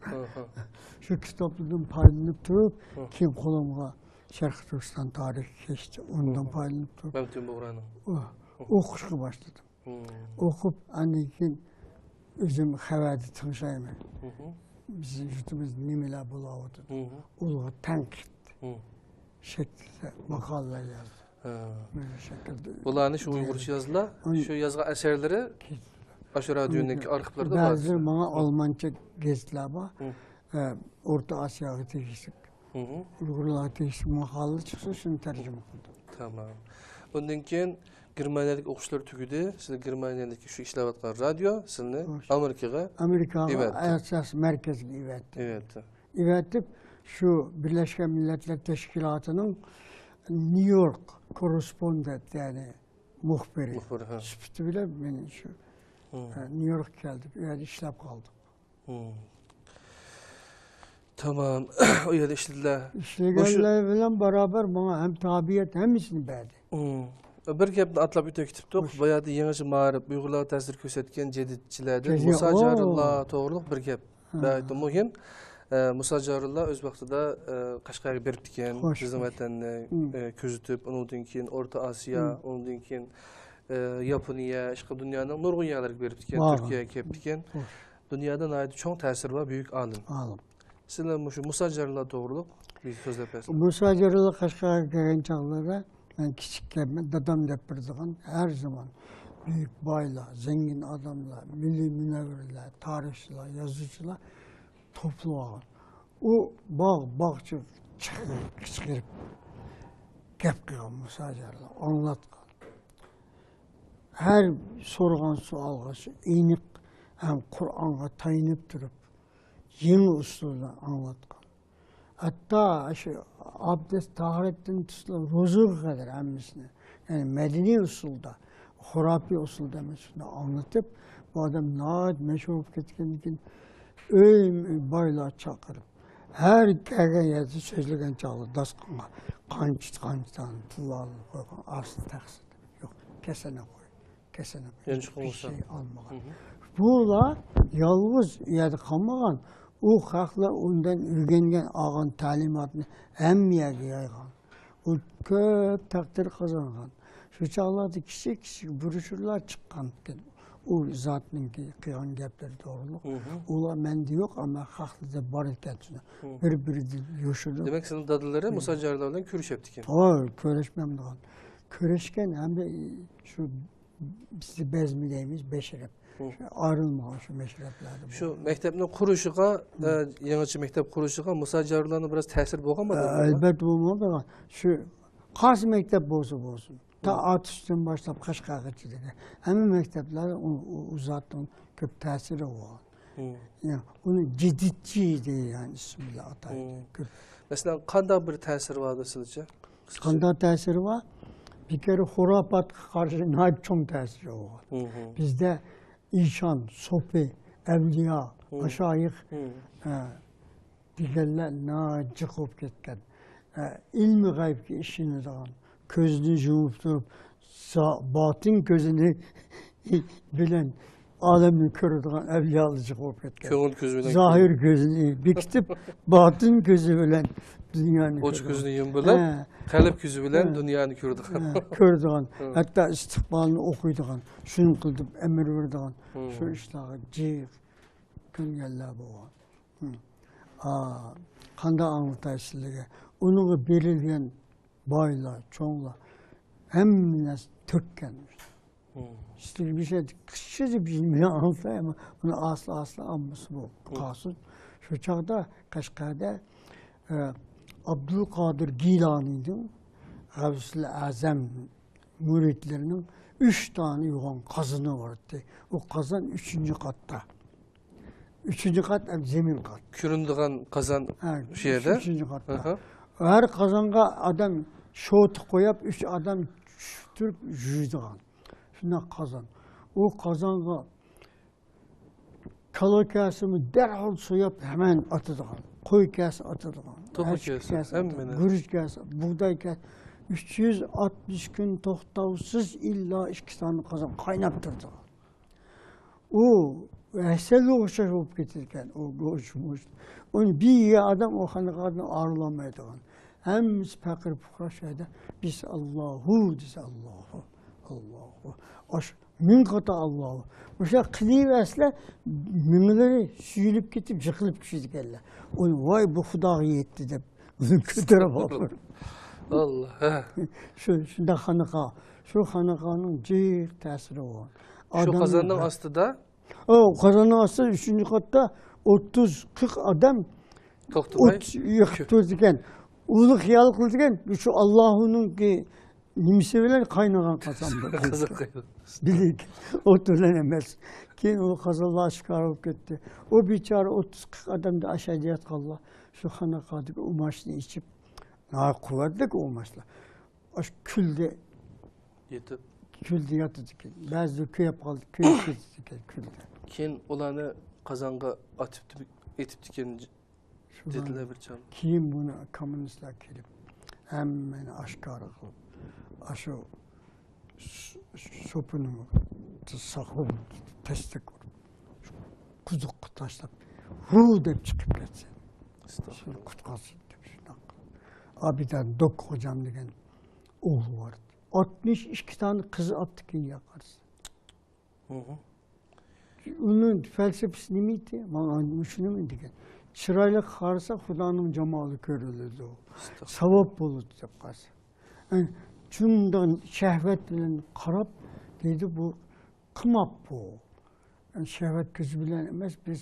شۇ كىتابلاردىن پايدىلىنىپ تۇرۇپ، كېيىن قولۇمغا شەرقىي تۈركىستان تارىخى كەچتى. ئۇنىڭدىن پايدىلىنىپ تۇرۇپ، مەمتىن بۇغرانىڭ. ئوقۇشقا باشلىدىم. ئوقۇپ، ئاندىن كېيىن ئۆزۈم خەۋەردە تىڭشايمەن. بىزنىڭ يۇرتىمىز نېمىلەر بولاۋاتىدۇ؟ ئۇلارغا تەنقىد شەكلىدە ماقالىلەر يازدىم. مۇشۇ شەكىلدە. بۇلارنى شۇ ئۇيغۇرچە يازدىلا، شۇ يازغان ئەسەرلىرى ئاشۇ رادىيونىڭكى ئارخىپلىرىدا بار. بەزىلىرى ماڭا ئالمانچە گېزىتلەر بار. ئە، ئورتا ئاسىياغا تېگىشلىك. ئۇيغۇرلارغا تېگىشلىك ماقالىلەر چىقسا، شۇنى تەرجىمە قىلدىم. تامام. ئۇندىن كېيىن گېرمانىيەدىكى ئوقۇشلار تۈگىدى. سىز گېرمانىيەدىكى شۇ ئىشلەۋاتقان رادىيو سىزنى ئامېرىكىغا ئامېرىكاغا ئەۋەتتى. ئاساس مەركەزگە ئەۋەتتى. ئەۋەتتى. ئەۋەتىپ، شۇ بىرلەشكەن مىللەتلەر تەشكىلاتىنىڭ نيۇ يورك كوررېسپوندېنت، يەنى مۇخبىرى سۈپىتى بىلەن مېنى شۇ، ئە، نيۇ يوركقا كەلدىم. ئۇ يەردە ئىشلەپ قالدىم. تامام. ئۇ يەردە ئىشلىدىلە. ئىشلىگەنلەر بىلەن بارابەر ماڭا ھەم تابىئەت، ھەممىسىنى بەردى. بىر گەپنى ئاتلاپ ئۆتۈپ كېتىپتۇق. باياتى يېڭىچە مائارىپ، ئۇيغۇرلارغا تەسىر كۆرسەتكەن جەدىدچىلەردىن مۇسا جارۇللا توغرۇلۇق بىر گەپ. ناھايىتى مۇھىم. ئە، مۇسا جارۇللا ئۆز ۋاقتىدا، ئە، قەشقەرگە بېرىپتىكەن، بىزنىڭ ۋەتەننى، ئە، كۆزىتىپ، ئۇنىڭدىن كېيىن ئورتا ئاسىيا، ئۇنىڭدىن كېيىن، ئە، ياپونىيە، ئىشقىلىپ دۇنيانىڭ نۇرغۇن يەرلىرىگە بېرىپتىكەن، تۈركىيەگە كېلىپتىكەن. دۇنيادا ناھايىتى چوڭ تەسىرى بار بۈيۈك ئالىم. سىلەر مۇشۇ مۇسا جارۇللا توغرۇلۇق بىزگە سۆزلەپ بەرسىڭىز. مۇسا جارۇللا قەشقەرگە كەلگەن چاغلىرىدا مەن كىچىككەنمەن، دادام دەپ بېرىدىغان ھەر زامان بۈيۈك بايلار، زەڭگىن ئادەملەر، مىللىي مۇنەۋۋەرلەر، تارىخچىلار، يازغۇچىلار توپلىۋالغان. ئۇ باغ، باغچە چىقىرىپ، قىچقىرىپ گەپ قىلغان مۇسا جارۇللا، ئاڭلاتقان. ھەر سورىغان سوئالغا شۇ ئېنىق ھەم قۇرئانغا تايىنىپ تۇرۇپ، يېڭى ئۇسۇلدا ئاڭلاتقان. ھەتتا شۇ ئابدەس تاھارەتتىن تۇتۇپ روزىغا قەدەر ھەممىسىنى، يەنى مەدەنىي ئۇسۇلدا، خۇراپىي ئۇسۇلدا ئەمەس، شۇنداق ئاڭلىتىپ، بۇ ئادەم ناھايىتى مەشھۇر بولۇپ كەتكەندىن كېيىن، ئۆيمۇ ئۆي بايلار چاقىرىپ، ھەر كەلگەن يەردە سۆزلىگەن چاغدا داستىخانغا قانچە، قانچە دانە پۇل ئالدى قويغان، ئاستىدا تەخسە. يوق، كەسەنە قوي. كەسەنە قوي. يانچۇقى بولسا. ھېچ شەي ئالمىغان. بۇلار يالغۇز ئۇ يەردە قالمىغان. ئۇ خەقلەر ئۇندىن ئۆگەنگەن، ئالغان تەلىماتنى ھەممە يەرگە يايغان. ئۇ كۆپ تەقدىر قازانغان. شۇ چاغلاردا كىچىك كىچىك بروشيۇرلار چىققانىكەن. ئۇ زاتنىڭكى قىلغان گەپلىرى توغرۇلۇق. ئۇلار مەندە يوق، ئەمما خەقلەردە بار ئىكەن شۇنى. بىر-بىرىدىن يوشۇرۇپ. دېمەك، سىزنىڭ دادىلىرى مۇسا جارۇللا بىلەن كۆرۈشەپتىكەن. ھوي، كۆرۈشمەمدىغان. كۆرۈشكەن ھەمدە شۇ بىزدە بەزمە دەيمىز، مەشرەپ. شۇ ئايرىلمىغان شۇ مەشرەپلەردە شۇ بولغان. مەكتەپنىڭ قۇرۇشىغا، ئە، يېڭىچە مەكتەپ قۇرۇشىغا مۇسا جارۇللانىڭ بىراز تەسىرى بولغانمۇ؟ ئە، ئەلۋەتتە بولمايدىغان. شۇ قايسى مەكتەپ بولسا بولسۇن، تا ئاتۇشتىن باشلاپ قەشقەرگىچە دېگەن ھەممە مەكتەپلەردە ئۇ، ئۇ، ئۇ زاتنىڭ كۆپ تەسىرى بولغان. يەنى ئۇنى جىدىتچى دېگەن ئىسىم بىلەن ئاتايدۇ. كۆپ. مەسىلەن، قانداق بىر تەسىرى بار سىلىچە؟ قانداق تەسىرى بار؟ بىر كەرە خۇراپاتقا قارشى ناھايىتى چوڭ تەسىرى بولغان. بىزدە ئىشان، سوپى، ئەۋلىيا، مەشايىخ، ئە، دېگەنلەر ناھايىتى جىق بولۇپ كەتكەن. ئە، ئىلمىي غەيبكە ئىشىنىدىغان، كۆزىنى يۇمۇپ تۇرۇپ، زا-، باتىن كۆزىنى بىلەن ئالەمنى كۆرىدىغان ئەۋلىيالار جىق بولۇپ كەتكەن. كۆڭۈل كۆزى بىلەن زاھىر كۆزىنى بېكىتىپ، باتىن كۆزى بىلەن دۇنيانى كۆرىدىغان. ئوچ كۆزىنى يۇمۇپ بىلەن، قەلب كۆزى بىلەن دۇنيانى كۆرىدىغان. ھە، كۆرىدىغان. ھەتتا ئىستىقبالنى ئوقۇيدىغان، شۇنى قىل دەپ ئەمىر بېرىدىغان. شۇ ئىشلارغا جىق كۆنگەنلەر بولغان. ھە. ئا، قانداق ئاڭلىتاي سىلەرگە؟ ئۇنىڭغا بېرىلگەن بايلار، چوڭلار، ھەممە نەرسە تۆككەن. سىلەرگە بىر شەينى قىسقىچە بىر نېمە ئاڭلىتاي، ئەمما ئۇنى ئاستا-ئاستا ئاڭلىسا بولىدۇ. قالسۇن. شۇ چاغدا قەشقەردە، ئە، ئابدۇلقادىر گىلانىنىڭ، غەۋسۇل ئەزەم مۇرىتلىرىنىڭ ئۈچ دانە يوغان قازىنى بار ئىدى. ئۇ قازان ئۈچىنچى قاتتا. ئۈچىنچى قات ھەم زېمىن قات. كۆرۈنىدىغان قازان ھە، شۇ يەردە؟ ئۈچىنچى قاتتا. ئاھا. ھەر قازانغا ئادەم شوتا قويۇپ، ئۈچ ئادەم چۈشتۈرۈپ يۇيىدىغان. شۇنداق قازان. ئۇ قازانغا كالا كەلسىمۇ دەرھال سوياپ ھەممىنى ئاتىدىغان. قوي كەلسە ئاتىدىغان. توخۇ ھەشكە كەلسە، كەلسە ھەممىنى. ئاتىدىغان. گۈرۈچ كەلسە، بۇغداي كەلسە. ئۈچ يۈز ئاتمىش كۈن توختاۋسىز ئىللا ئىككى سانى قازان قايناپ تۇرىدىغان. ئۇ ھەسەلگە ئوخشاش بولۇپ كېتىدىكەن، ئۇ گوش-موش. ئۇنى بىر يېگەن ئادەم ئۇ خانىقادىن ئايرىلالمايدىغان. ھەممىسى پەقىر-پۇقرا شۇ يەردە بىسمىللاھۇ دېسە، ئاللاھۇ، ئاللاھۇ. ئاش-، مىڭ قاتا ئاللاھۇ. مۇشۇنداق قىلىۋەرسىلە، مېڭىلىرى سۈيۈلۈپ كېتىپ، يىقىلىپ چۈشىدىكەنلەر. ئۇنى، ۋاي، بۇ خۇداغا يەتتى دەپ، ئۇنى كۆتۈرۈپ ئالىدۇ. ئاللا، ھە. شۇ، شۇنداق خانىقا. شۇ خانىقانىڭ جىق تەسىرى بولغان. شۇ ئادەملەر قازاننىڭ ھە. ئاستىدا؟ ئۇ قازاننىڭ ئاستىدا ئۈچىنچى قاتتا ئوتتۇز، قىرىق ئادەم توختىماي ئوت يېقىپ كۆ- تۇرىدىكەن. ئۇلۇغ خىيال قىلىدىكەن، شۇ ئاللاھۇنىڭكى نېمىسى بىلەن قاينىغان قازان بۇ. قىزىق. بىلىك، ئوت بىلەن ئەمەس. كېيىن ئۇ قازانلار ئاشكارا بولۇپ كەتتى. ئۇ بىچارە ئوتتۇز، قىرىق ئادەمدە ئاشايدىياتقانلار شۇ خانىقادىكى ئۇماچنى ئىچىپ، ناھايىتى قۇۋۋەتلىك ئۇماچلار. ئاشۇ كۈلدە يېتىپ. كۈلدە ياتىدىكەن. بەزىدە كۆيۈپ قالدى، كۆيۈپ كېتىدىكەن كۈلدە. كېيىن ئۇلارنى قازانغا ئاتىپتىمۇ-، ئېتىپتىكەن، شۇ دېدىلەر بىر چاغ. كېيىن بۇنى كوممۇنىستلار كېلىپ، ھەممىنى ئاشكارا قىلىپ، ئاشۇ س-، سوپىنىمۇ ساقلىدى، تەستە قۇزۇققا تاشلاپ، ھۇ دەپ چىقىپ كەتسۇن. ئەستەغپۇرۇللا. شۇنى قۇتقارسۇن دەپ شۇنداق قىلىپ. ئابىدان دوك خوجام دېگەن ئوغلى بار ئىدى. ئاتمىش ئىككى دانە قىز ئاپتىكەن يا قارىسا. ھىم. ئۇنىڭ فەلسەپىسى نېمە ئىدى؟ ماڭا شۇنىمۇ دېگەن. چىرايلىق قارىسا خۇدانىڭ جامالى كۆرۈلىدۇ. ئەستەغپۇرۇللا. ساۋاب بولىدۇ دەپ قارىسا. يەنى شۇنداق شەھۋەت بىلەن قاراپ دەيدۇ، بۇ قىماپ بۇ. يەنى شەھۋەت كۆزى بىلەن ئەمەس، بىز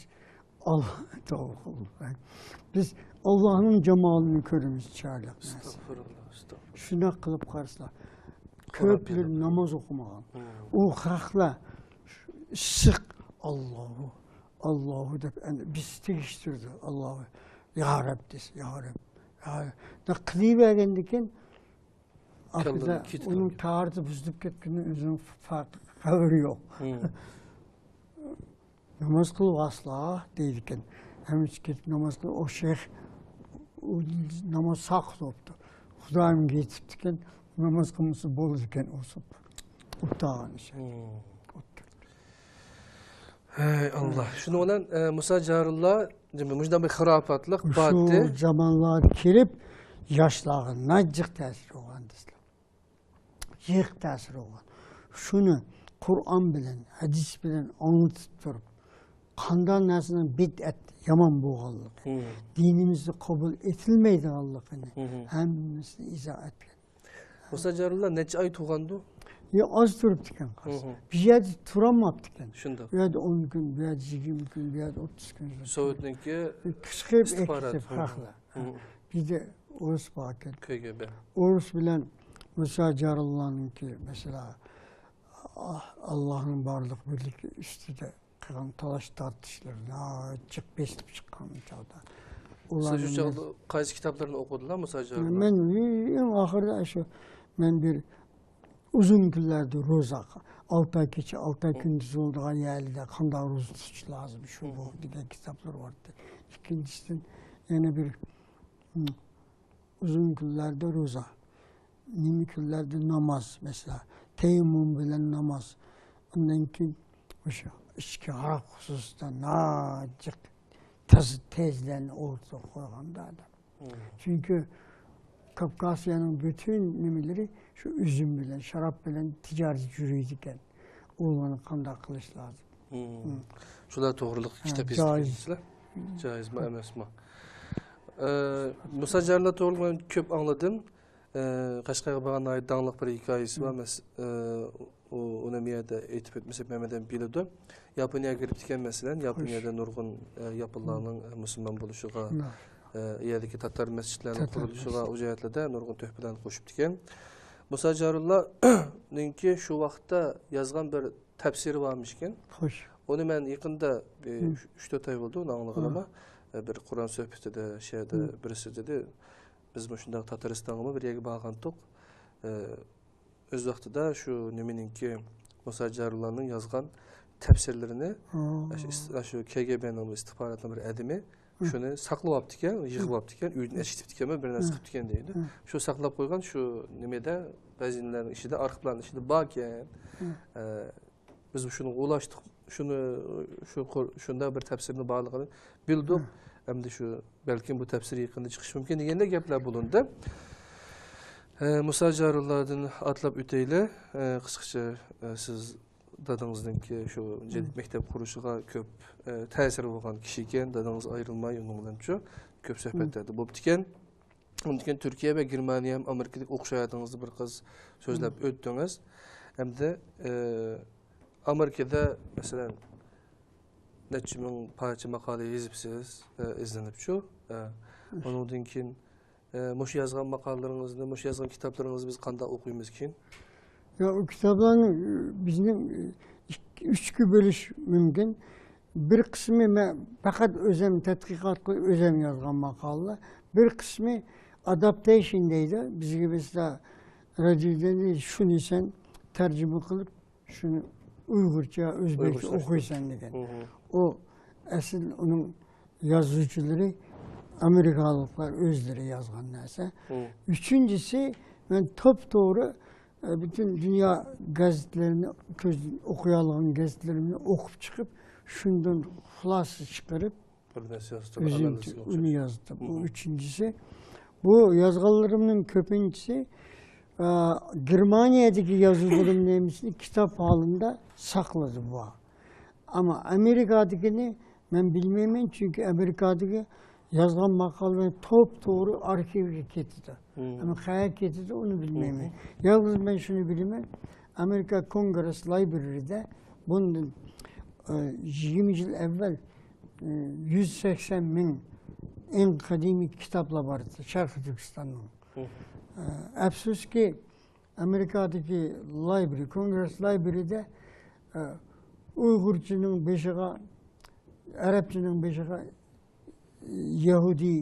ئاللا، توغرا قىلدى. بىز ئاللانىڭ جامالىنى كۆرىمىز، چىرايلىق نەرسە. ئەستەغپۇرۇللا، ئەستەغپۇرۇللا. شۇنداق قىلىپ قارىسىلا، قاراپ كۆپلىرى ياتىدۇ. ناماز ئوقۇمىغان. ھىم. ئۇ خەقلەر ئىسسىق، ئاللاھۇ، ئاللاھۇ دەپ، ئەنە بىز تېگىشتۈردى. ئاللاھۇ، يا رەب دېسە، يا رەب، يا رەب. دا قىلىۋەرگەندىن كېيىن، ئاخىرىدا كاللىدىن كېتىپ ئۇنىڭ قالغان. تارىخى بۇزۇلۇپ كەتكىنى ئۆزىنىڭ فا-، خەۋىرى يوق. ھىم. ناماز قىلىۋالسىلا دەيدىكەن. ھەممىسى كېتىپ ناماز قىلىپ، ئۇ شەيخ، ئۇ ناماز ساقىت بوپتۇ. خۇدايىمغا يېتىپتىكەن، ناماز قىلمىسا بولىدىكەن، ئۇ سوپ. ئۇتاغان ئىش. ھىم. ئوتتۇرىدا. ھەي ئاللا. شۇنىڭ بىلەن، ئە، مۇسا جارۇللا مۇشۇنداق بىر خۇراپاتلىق، شۇ باتىل زامانلاردا كېلىپ، ياشلارغا ناجىق تەسىر بولغان دېسىلە. يېقىپ تەسىر بولغان. شۇنى قۇرئان بىلەن، ھەدىس بىلەن ئاڭلىتىپ تۇرۇپ، قانداق نەرسىنىڭ بىدئەت، يامان بولغانلىقى، ھىم. دىنىمىزدە قوبۇل ئېتىلمەيدىغانلىقىنى ھىم. ھەممىسىنى ئىزاھ ئەتكەن. مۇسا جارۇللا نەچچە ئاي تۇرغاندۇ؟ يا، ئاز تۇرۇپتىكەن قارىسا. ھىم. بىر يەردە تۇرالماپتىكەن. شۇنداق. بۇ يەردە ئون كۈن، بۇ يەردە يىگىرمە كۈن، بۇ يەردە ئوتتۇز كۈن. سوۋېتنىڭكى قىسقىرىپ ئىستىخبارات. ئەكېتىپ، ھىم. خەقلەر. ھىم. بىزدە ئورۇس باركەن. كەي كەي بەر. ئورۇس بىلەن مۇسا جارۇللانىڭكى، مەسىلەن، ئاللاھنىڭ بارلىق بىرلىكى ئۈستىدە قىلغان تالاش تارتىشلىرى ناھايىتى جىق بېسىلىپ چىققان چاغدا. سىز شۇ چاغدا قايسى كىتابلىرىنى ئوقۇدىلا، مۇسا جارۇللا؟ مەن ئەڭ ئاخىرىدا شۇ، مەن بىر ئۇزۇن كۈنلەردە روزا، ئالتە ئاي كېچە، ئالتە ئاي كۈندۈز بولىدىغان يەرلەردە قانداق روزا تۇتۇش لازىم، شۇ بۇ دېگەن كىتابلار بار ئىدى. ئىككىنچىسىدىن يەنە بىر، ھىم، ئۇزۇن كۈنلەردە روزا. نېمە كۈنلەردە ناماز، مەسىلەن، تەيەممۇم بىلەن ناماز. ئۇندىن كېيىن ئاشۇ ئىچكى ھاراق خۇسۇسىدا ناجىق تېز-، تېزلەرنى ئوتتۇرىغا قويغاندا ئادەم. مم. چۈنكى كاپكاسىيانىڭ پۈتۈن نېمىلىرى شۇ ئۈزۈم بىلەن، شاراب بىلەن تىجارىتى يۈرىدىكەن. ئۇلارنى قانداق قىلىش لازىم؟ مم. مم. شۇلار توغرىلىق ھە، كىتاب جايىز. يېزىپسىلەر. مم. جايىزمۇ، ئەمەسمۇ؟ ئە، مۇسا جارۇللا توغرىلىق مەن كۆپ ئاڭلىدىم. ئە، قەشقەرگە بارغان ناھايىتى داڭلىق بىر ھېكايىسى بار. مم. مەس-، ئە، ئۇ، ئۇنى مۇ يەردە ئېيتىپ ئۆتمىسەك، مەمەت ھەم بىلىدۇ. ياپونىيەگە كىرىپتىكەن، مەسىلەن، ياپونىيەدە نۇرغۇن، ئە، ياپونلارنىڭ، ئە، مۇسۇلمان بولۇشىغا، ئە، يەردىكى تاتار مەسچىتلەرنىڭ قۇرۇلۇشىغا، ئۇ جەھەتلەردە نۇرغۇن تۆھپىلەرنى قوشۇپتىكەن. مۇسا جارۇللانىڭكى شۇ ۋاقىتتا يازغان بىر تەپسىرى بارمىشكەن. خوش. ئۇنى مەن يېقىندا، بىر ئۈچ، تۆت ئاي بولدى ئۇنى ئاڭلىغىنىما. ئە، بىر قۇرئان سۆھبىتىدە، شۇ يەردە بىرسى دېدى، بىز مۇشۇنداق تاتارىستانغىمۇ بىر يەرگە بارغانتۇق. ئە، ئۆز ۋاقتىدا شۇ نېمىنىڭكى، مۇسا جارۇللانىڭ يازغان تەپسىرلىرىنى، ئاشۇ ئىس-، ئاشۇ كېگېبېنىڭ ئىستىخباراتنىڭ بىر ئادىمى شۇنى ساقلىۋاپتىكەن، يىغىۋاپتىكەن، ئۆيدىن ئەكېتىپتىكەنمۇ، بىر نەرسە قىپتىكەن دەيدۇ. شۇ ساقلاپ قويغان شۇ نېمىدە، خەزىنىلەرنىڭ ئىچىدە، ئارخىپلارنىڭ ئىچىدە باركەن. ئە، بىز شۇنى ئۇلاشتۇق، شۇنى، شۇ قۇر-، شۇنداق بىر تەپسىرنىڭ بارلىقىنى بىلدۇق. ئەمدى شۇ، بەلكىم بۇ تەپسىر يېقىندا چىقىشى مۇمكىن دېگەندەك گەپلەر بولۇندى. ئە، مۇسا جارۇللاندىن ئاتلاپ ئۆتەيلى. ئە، قىسقىچە، ئە، سىز دادىڭىزنىڭكى شۇ جەدىد مەكتەپ قۇرۇشىغا كۆپ، ئە، تەسىرى بولغان كىشى ئىكەن. دادىڭىز ئايرىلماي ئۇنىڭ بىلەن شۇ كۆپ سۆھبەتلەردە بوپتىكەن. ئۇنىڭدىن كېيىن تۈركىيە ۋە گېرمانىيە ھەم ئامېرىكىدىكى ئوقۇش ھاياتىڭىزنى بىر قىز سۆزلەپ ئۆتتىڭىز. ئەمدى، ئە، ئامېرىكىدا، مەسىلەن، نەچچە مىڭ پارچە ماقالە يېزىپسىز، ئە، ئىزدىنىپچۇ. ئە، ئۇنىڭدىن كېيىن، ئە، مۇشۇ يازغان ماقالىلىرىڭىزنى، مۇشۇ يازغان كىتابلىرىڭىزنى بىز قانداق ئوقۇيمىزكىن؟ يا، ئۇ كىتابلارنى، ئە، بىزنىڭ، ئە، ئىككى، ئۈچكە بۆلۈش مۇمكىن. بىر قىسمى مەن پەقەت ئۆزۈم تەتقىقات قىلىپ، ئۆزۈم يازغان ماقالىلەر. بىر قىسمى ئاداپتەيشن دەيدۇ. بىزگە مەسىلەن، رادىيودىن شۇنى سەن تەرجىمە قىلىپ، شۇنى ئۇيغۇرچە، ئۆزبەكچە ئوقۇيسەن دېگەن. ئۇ ئەسلى ئۇنىڭ يازغۇچىلىرى ئامېرىكالىقلار ئۆزلىرى يازغان نەرسە. ئۈچىنچىسى، مەن توپتوغرا، ئە، پۈتۈن دۇنيا گېزىتلىرىنى، كۆز-، ئوقۇيالىغان گېزىتلىرىمنى ئوقۇپ چىقىپ، شۇندىن خۇلاسە چىقىرىپ، بىر نەرسە يازدىم، ئۆزۈم ئانالىز ئۇنى يازدىم. بۇ ئۈچىنچىسى. بۇ يازغانلىرىمنىڭ كۆپىنچىسى، ئە، گېرمانىيەدىكى يازغانلىرىمنىڭ ھەممىسىنى كىتاب ھالىدا ساقلىدىم بۇ. ئەمما ئامېرىكادىكىنى مەن بىلمەيمەن، چۈنكى ئامېرىكادىكى يازغان ماقالىلەر توپتوغرا ئارخىۋغا كېتىدۇ. ئەمما قەيەرگە كېتىدۇ، ئۇنى بىلمەيمەن. يالغۇز مەن شۇنى بىلىمەن، ئامېرىكا كونگرېس لايبرېرىدا بۇندىن، ئە، يىگىرمە يىل ئەۋۋەل، ئە، يۈز سەكسەن مىڭ ئەڭ قەدىمىي كىتابلار بار ئىدى شەرقىي تۈركىستاننىڭ. ئە، ئەپسۇسكى، ئامېرىكادىكى لايبرېرى، كونگرېس لايبرېرىدا، ئە، ئۇيغۇرچىنىڭ بېشىغا، ئەرەبچىنىڭ بېشىغا يەھۇدىي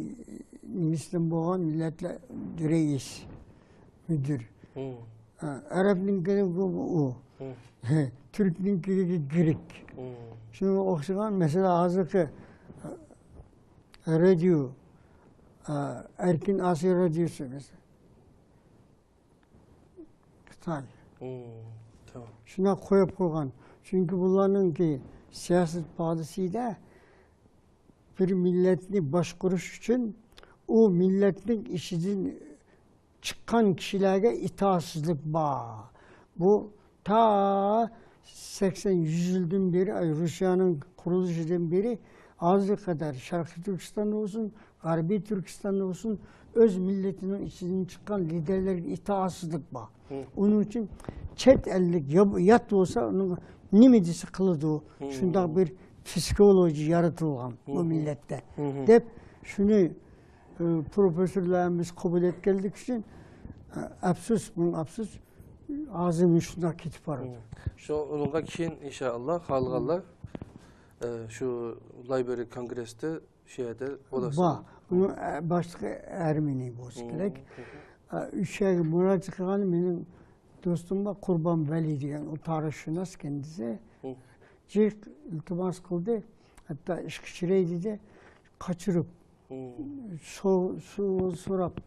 نېمىسىدىن بولغان مىللەتلەر رەئىس، مۇدىر. ئە، ئەرەبنىڭكى ئۇ. تۈركنىڭكى گرېك. شۇنىڭغا ئوخشىغان، مەسىلەن، ھازىرقى، ئە، رادىيو، ئە، ئەركىن ئاسىيا رادىيوسى، مەسىلەن. خىتاي. شۇنداق قويۇپ قويغان. چۈنكى بۇلارنىڭكى سىياسەت پالىسىيىدە بىر مىللەتنى باشقۇرۇش ئۈچۈن ئۇ مىللەتنىڭ ئىچىدىن چىققان كىشىلەرگە ئىتائەتسىزلىك بار. بۇ تا سەكسەن، يۈز يىلدىن بېرى، ئاي، روسىيەنىڭ قۇرۇلۇشىدىن بېرى ھازىرغا قەدەر شەرقىي تۈركىستاندا بولسۇن، غەربىي تۈركىستاندا بولسۇن، ئۆز مىللىتىنىڭ ئىچىدىن چىققان لىدېرلەرگە ئىتائەتسىزلىك بار. ئۇنىڭ ئۈچۈن چەت ئەللىك يا-، يات بولسا، ئۇنىڭغا نېمە دېسە قىلىدۇ. شۇنداق بىر پسىخولوگىيە يارىتىلغان بۇ مىللەتتە، دەپ شۇنى، ئە، پروفېسسورلار ھەممىسى قوبۇل ئەتكەنلىكى ئۈچۈن، ئە، ئەپسۇس، مىڭ ئەپسۇس، ھازىر مۇشۇنداق كېتىپ بارىدۇ. شۇ، ئۇنىڭغا كېيىن، ئىنشائاللا، خالىغانلار، ئە، شۇ لايبرېرى كونگرېستا شۇ يەردە بولاسىز. بار. ئۇنىڭ، ئە، باشلىقى ئەرمېنىي بولسا كېرەك. ئە، ئۈچ يەرگە مۇراجىئەت قىلغان مېنىڭ دوستۇم بار، قۇربان ۋەلى دېگەن، ئۇ تارىخشۇناس كەندىسى. جىق ئىلتىماس قىلدى، ھەتتا ئىشقا چىراي دېدى، قاچۇرۇپ، سو-، سو-، سوراپ،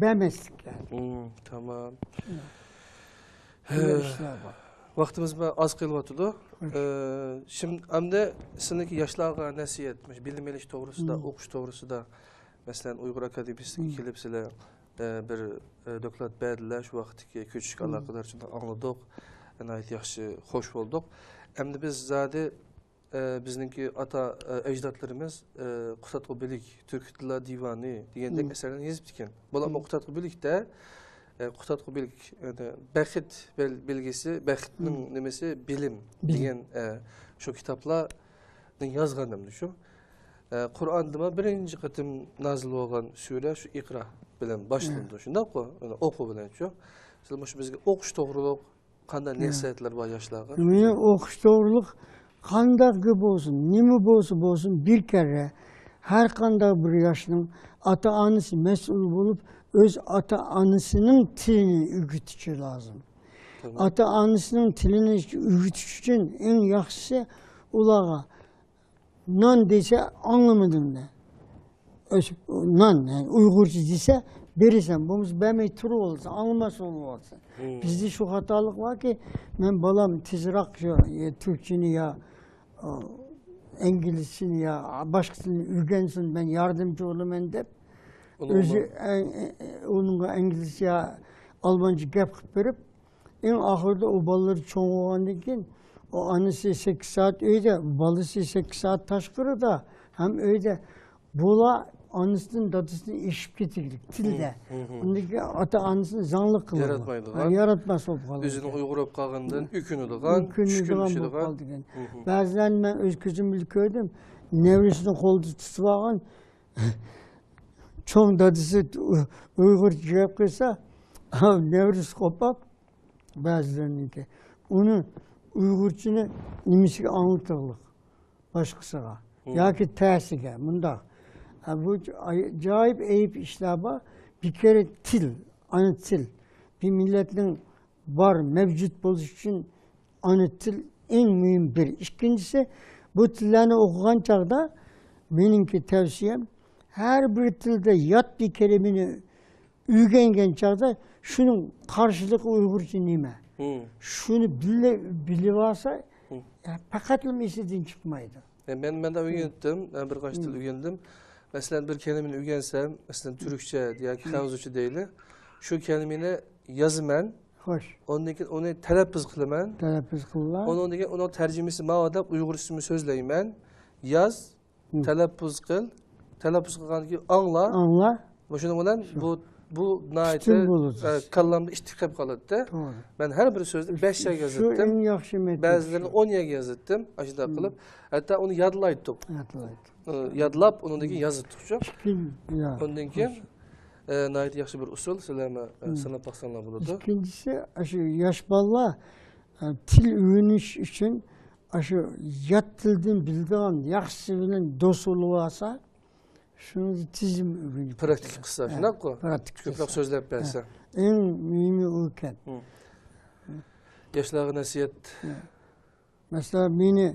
بەرمەسلىك، يەنى. تامام. شۇنداق ئىشلار بار. ۋاقتىمىز ئاز قېلىۋاتىدۇ. ئە، شىم-، ئەمدى سىزنىڭكى ياشلارغا نەسىھەت، مۇشۇ بىلىم ئېلىش توغرىسىدا، ئوقۇش توغرىسىدا، مەسىلەن، ئۇيغۇر ئاكادېمىيىسىگە كېلىپ سىلەر، ئە، بىر، ئە، دوكلات بەردىلەر، شۇ ۋاقىتتىكى كۆچۈشكە ئالاقىدار شۇنداق ئاڭلىدۇق. ناھايىتى ياخشى، خوش بولدۇق. ئەمدى بىز زادى، ئە، بىزنىڭكى ئاتا، ئە، ئەجدادلىرىمىز، ئە، قۇتادغۇ بىلىك، تۈركىي تىللار دىۋانى دېگەندەك ئەسەرلەرنى يېزىپتىكەن. بۇلارمۇ قۇتادغۇ بىلىكتە، ئە، قۇتادغۇ بىلىك، يەنى بەخت بەل-، بىلگىسى، بەختنىڭ نېمىسى، بىلىم دېگەن، ئە، شۇ كىتابلارنى يازغان ئەمدى شۇ. ئە، قۇرئاندىمۇ بىرىنچى قېتىم نازىل بولغان سۈرە شۇ ئىقرا بىلەن باشلىنىدۇ، شۇنداققۇ؟ يەنى ئوقۇ بىلەن شۇ. سىز مۇشۇ بىزگە ئوقۇش توغرۇلۇق قانداق نەسىھەتلەر بار ياشلارغا؟ مېنىڭ ئوقۇش توغرۇلۇق قانداق گەپ بولسۇن، نېمە بولسا بولسۇن، بىر كەررە ھەر قانداق بىر ياشنىڭ ئاتا-ئانىسى مەسئۇل بولۇپ، ئۆز ئاتا-ئانىسىنىڭ تىلىنى ئۆگىتىشى لازىم. تامام. ئاتا-ئانىسىنىڭ تىلىنى ئۆگىتىش ئۈچۈن ئەڭ ياخشىسى ئۇلارغا نان دېسە، ئاڭلىمىدىم دە. ئۆسۈپ، نان، يەنى ئۇيغۇرچە دېسە، بېرىسەن، بولمىسا بەرمەي تۇرۇۋالىسەن، ئاڭلىماس بولۇۋالىسەن. بىزدە شۇ خاتالىق باركى، مەن بالام تېزراق شۇ، يا تۈركچىنى يا، ئا، ئىنگلىزچىنى يا باشقا تىلنى ئۆگەنسۇن، مەن ياردەمچى بولىمەن دەپ، ئۇنى ئۆزى ئۇنىڭ ئەڭ-، ئە-، ئە-، ئۇنىڭغا ئىنگلىزچە يا ئالمانچە گەپ قىلىپ بېرىپ، ئەڭ ئاخىرىدا ئۇ بالىلىرى چوڭ بولغاندىن كېيىن، ئۇ ئانىسى سەككىز سائەت ئۆيدە، بالىسى سەككىز سائەت تاشقىرىدا، ھەم ئۆيدە. بۇلار ئانىسىدىن، دادىسىدىن ئېشىپ كېتىگلىك تىلدە. ئۇندىن كېيىن ئاتا-ئانىسىنى زاڭلىق قىلىدۇ. ياراتمايدىغان. ھە، ياراتماس بولۇپ قالىدۇ. ئۆزىنىڭ ئۇيغۇر بولۇپ قالغىنىدىن ئۆكۈنىدىغان، ئۆكۈنىدىغان بولۇپ چۈشكۈنلىشىدىغان. قالىدىكەن. بەزىلەرنى مەن ئۆز كۆزۈم بىلەن كۆردۈم. نەۋرىسىنى قولىدا تۇتۇپ ئالغان، چوڭ دادىسى ئۇ-، ئۇيغۇرچە گەپ قىلسا، نەۋرىسى قوپاپ، بەزىلەرنىڭكى. ئۇنى ئۇيغۇرچىنى نېمىسىگە ئاڭلىتىغلىق؟ باشقىسىغا. ياكى تەسىگە، مۇنداق. ھە، بۇ ئاجايىپ ئەيىب ئىشلار بار. بىر كەرە تىل، ئانا تىل. بىر مىللەتنىڭ بار، مەۋجۇت بولۇشى ئۈچۈن ئانا تىل ئەڭ مۇھىم بىر. ئىككىنچىسى، بۇ تىللارنى ئوقۇغان چاغدا مېنىڭكى تەۋسىيەم، ھەر بىر تىلدا يات بىر كەلىمىنى ئۆگەنگەن چاغدا شۇنىڭ قارشىلىقى ئۇيغۇرچە نېمە؟ شۇنى بىلە-، بىلىۋالسا، پەقەتلا ئېسىدىن چىقمايدۇ. ئە، مەن، مەن ئۆگەندىم، ئە، بىر قانچە تىل ئۆگەندىم. مەسىلەن، بىر كەلىمىنى ئۆگەنسەم، مەسىلەن، تۈركچە ياكى خەنزۇچە دەيلى. شۇ كەلىمىنى يازىمەن. خوش. ئۇندىن كېيىن ئۇنى تەلەپپۇز قىلىمەن. تەلەپپۇز قىلىلا. ئۇنىڭدىن كېيىن ئۇنىڭ تەرجىمىسى ماۋۇ دەپ ئۇيغۇرچىسىمۇ سۆزلەيمەن. ياز، تەلەپپۇز قىل. تەلەپپۇز قىلغاندىن كېيىن ئاڭلا. ئاڭلا. مۇشۇنىڭ بىلەن بۇ، بۇ ناھايىتى، پۈتۈن بولىدۇ. ئە، كاللامدا ئىتتىك قېلىپ قالاتتى. توغرا. مەن ھەر بىر سۆزنى بەش يەرگە يازاتتىم. شۇ ئەڭ ياخشى مېتود. بەزىلىرىنى ئون يەرگە يازاتتىم. ئاشۇنداق قىلىپ، ھەتتا ئۇنى يادلايتتۇق. يادلايتتۇق. ئە، يادلاپ، ئۇنىڭدىن كېيىن يازاتتۇقچۇ. ئۇندىن كېيىن، ئە، ناھايىتى ياخشى بىر ئۇسۇل. سىلەرمۇ، ئە، سىناپ باقساڭلار بولىدۇ. ئىككىنچىسى، ئاشۇ ياش بالىلار، ئە، تىل ئۆگىنىش ئۈچۈن ئاشۇ يات تىلدىن بىلىدىغان ياخشىسى بىلەن دوست بولۇۋالسا، شۇنى تېزىم ئۆگىنىپ پراكتىكا كېتىدۇ. قىلسا، ھە، شۇنداققۇ؟ پراكتىكا كۆپرەك قىلسا. سۆزلەپ بەرسە. ھە. ئەڭ مۇھىمى ئۇ ئىكەن. ياشلارغا نەسىھەت. ھە. مەسىلەن، مېنى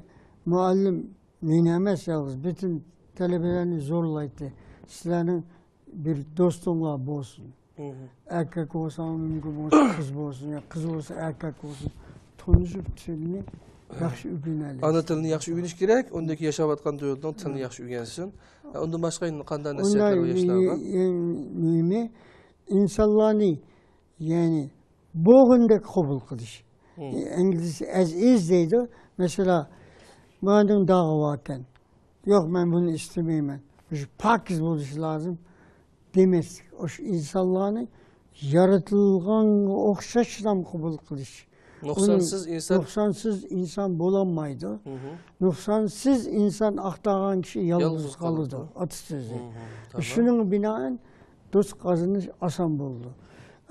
مۇئەللىم، مېنى ئەمەس يالغۇز، پۈتۈن تەلىبىلەرنى زورلايتتى. سىلەرنىڭ بىر دوستۇڭلار بولسۇن. ئەركەك بولسا مۇمكىن بولسا، قىز بولسۇن، يا قىز بولسا ئەركەك بولسۇن. تونۇشۇپ تىلنى ياخشى ئۆگىنەلەيسىز. ئانا تىلىنى ياخشى ئۆگىنىش كېرەك، ئۇندىن كېيىن ياشاۋاتقان دۆلىتىنىڭ تىلىنى ياخشى ئۆگەنسۇن. ئۇندىن باشقا يەنە قانداق نەسىھەتلەر بار ياشلارغا؟ ئەڭ مۇھىمى، ئىنسانلارنى، يەنى بولغىنىدەك قوبۇل قىلىش. ئىنگلىزچە as is دەيدۇ. مەسىلەن، ماندىن داغى باركەن. ياق، مەن بۇنى ئىستىمەيمەن. مۇشۇ پاكىز بولۇشى لازىم دېمەسلىك. ئاشۇ ئىنسانلارنى يارىتىلغانغا ئوخشاشلا قوبۇل قىلىش. نۇقسانسىز ئۇنى ئىنسان نۇقسانسىز ئىنسان بولالمايدۇ. نۇقسانسىز ئىنسان ئاختارغان كىشى يالغۇز قالىدۇ. ئاتا سۆزى. شۇنىڭغا بىنائەن دوست قازىنىش ئاسان بولىدۇ.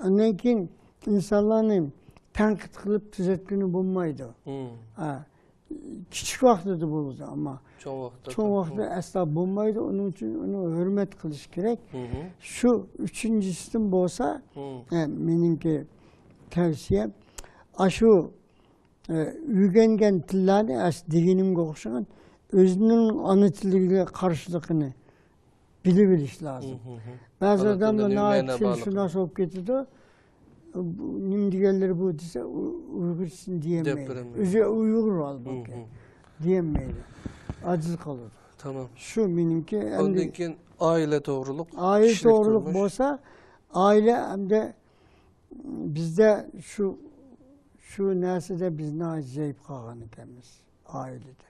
ئاندىن كېيىن ئىنسانلارنى تەنقىد قىلىپ تۈزەتكىلى بولمايدۇ. ھە، كىچىك ۋاقتىدا بولىدۇ، ئەمما چوڭ ۋاقىتتا، چوڭ ۋاقىتتا ئەسلا بولمايدۇ. ئۇنىڭ ئۈچۈن ئۇنى ھۆرمەت قىلىش كېرەك. شۇ ئۈچىنچىسىدىن بولسا، ھە، مېنىڭكى تەۋسىيەم، ئاشۇ، ئە، ئۆگەنگەن تىللارنى، ئەس-، دېگىنىمگە ئوخشىغان، ئۆزىنىڭ ئانا تىلىگە قارشىلىقىنى بىلىۋېلىش لازىم. بەزى ئانا ئادەملەر تىلدا نېمە ناھايىتى مەنە تىل بارلىقىنى. شۇنداق بولۇپ كېتىدۇ، بۇ نېمە دېگەنلىرى بۇ دېسە، ئۇ-، ئۇيغۇرچىسىنى دېيەلمەيدۇ. ئۆزى ئۇيغۇر ھالبۇكى. دېيەلمەيدۇ. ئاجىز قالىدۇ. تامام. شۇ مېنىڭكى. ئاندىن كېيىن ئائىلە توغرۇلۇق، ئائىلە كىشىلىك توغرۇلۇق تۇرمۇش. بولسا، ئائىلە ئەمدى بىزدە شۇ، شۇ نەرسىدە بىز ناھايىتى زەئىپ قالغان ئىكەنمىز، ئائىلىدە.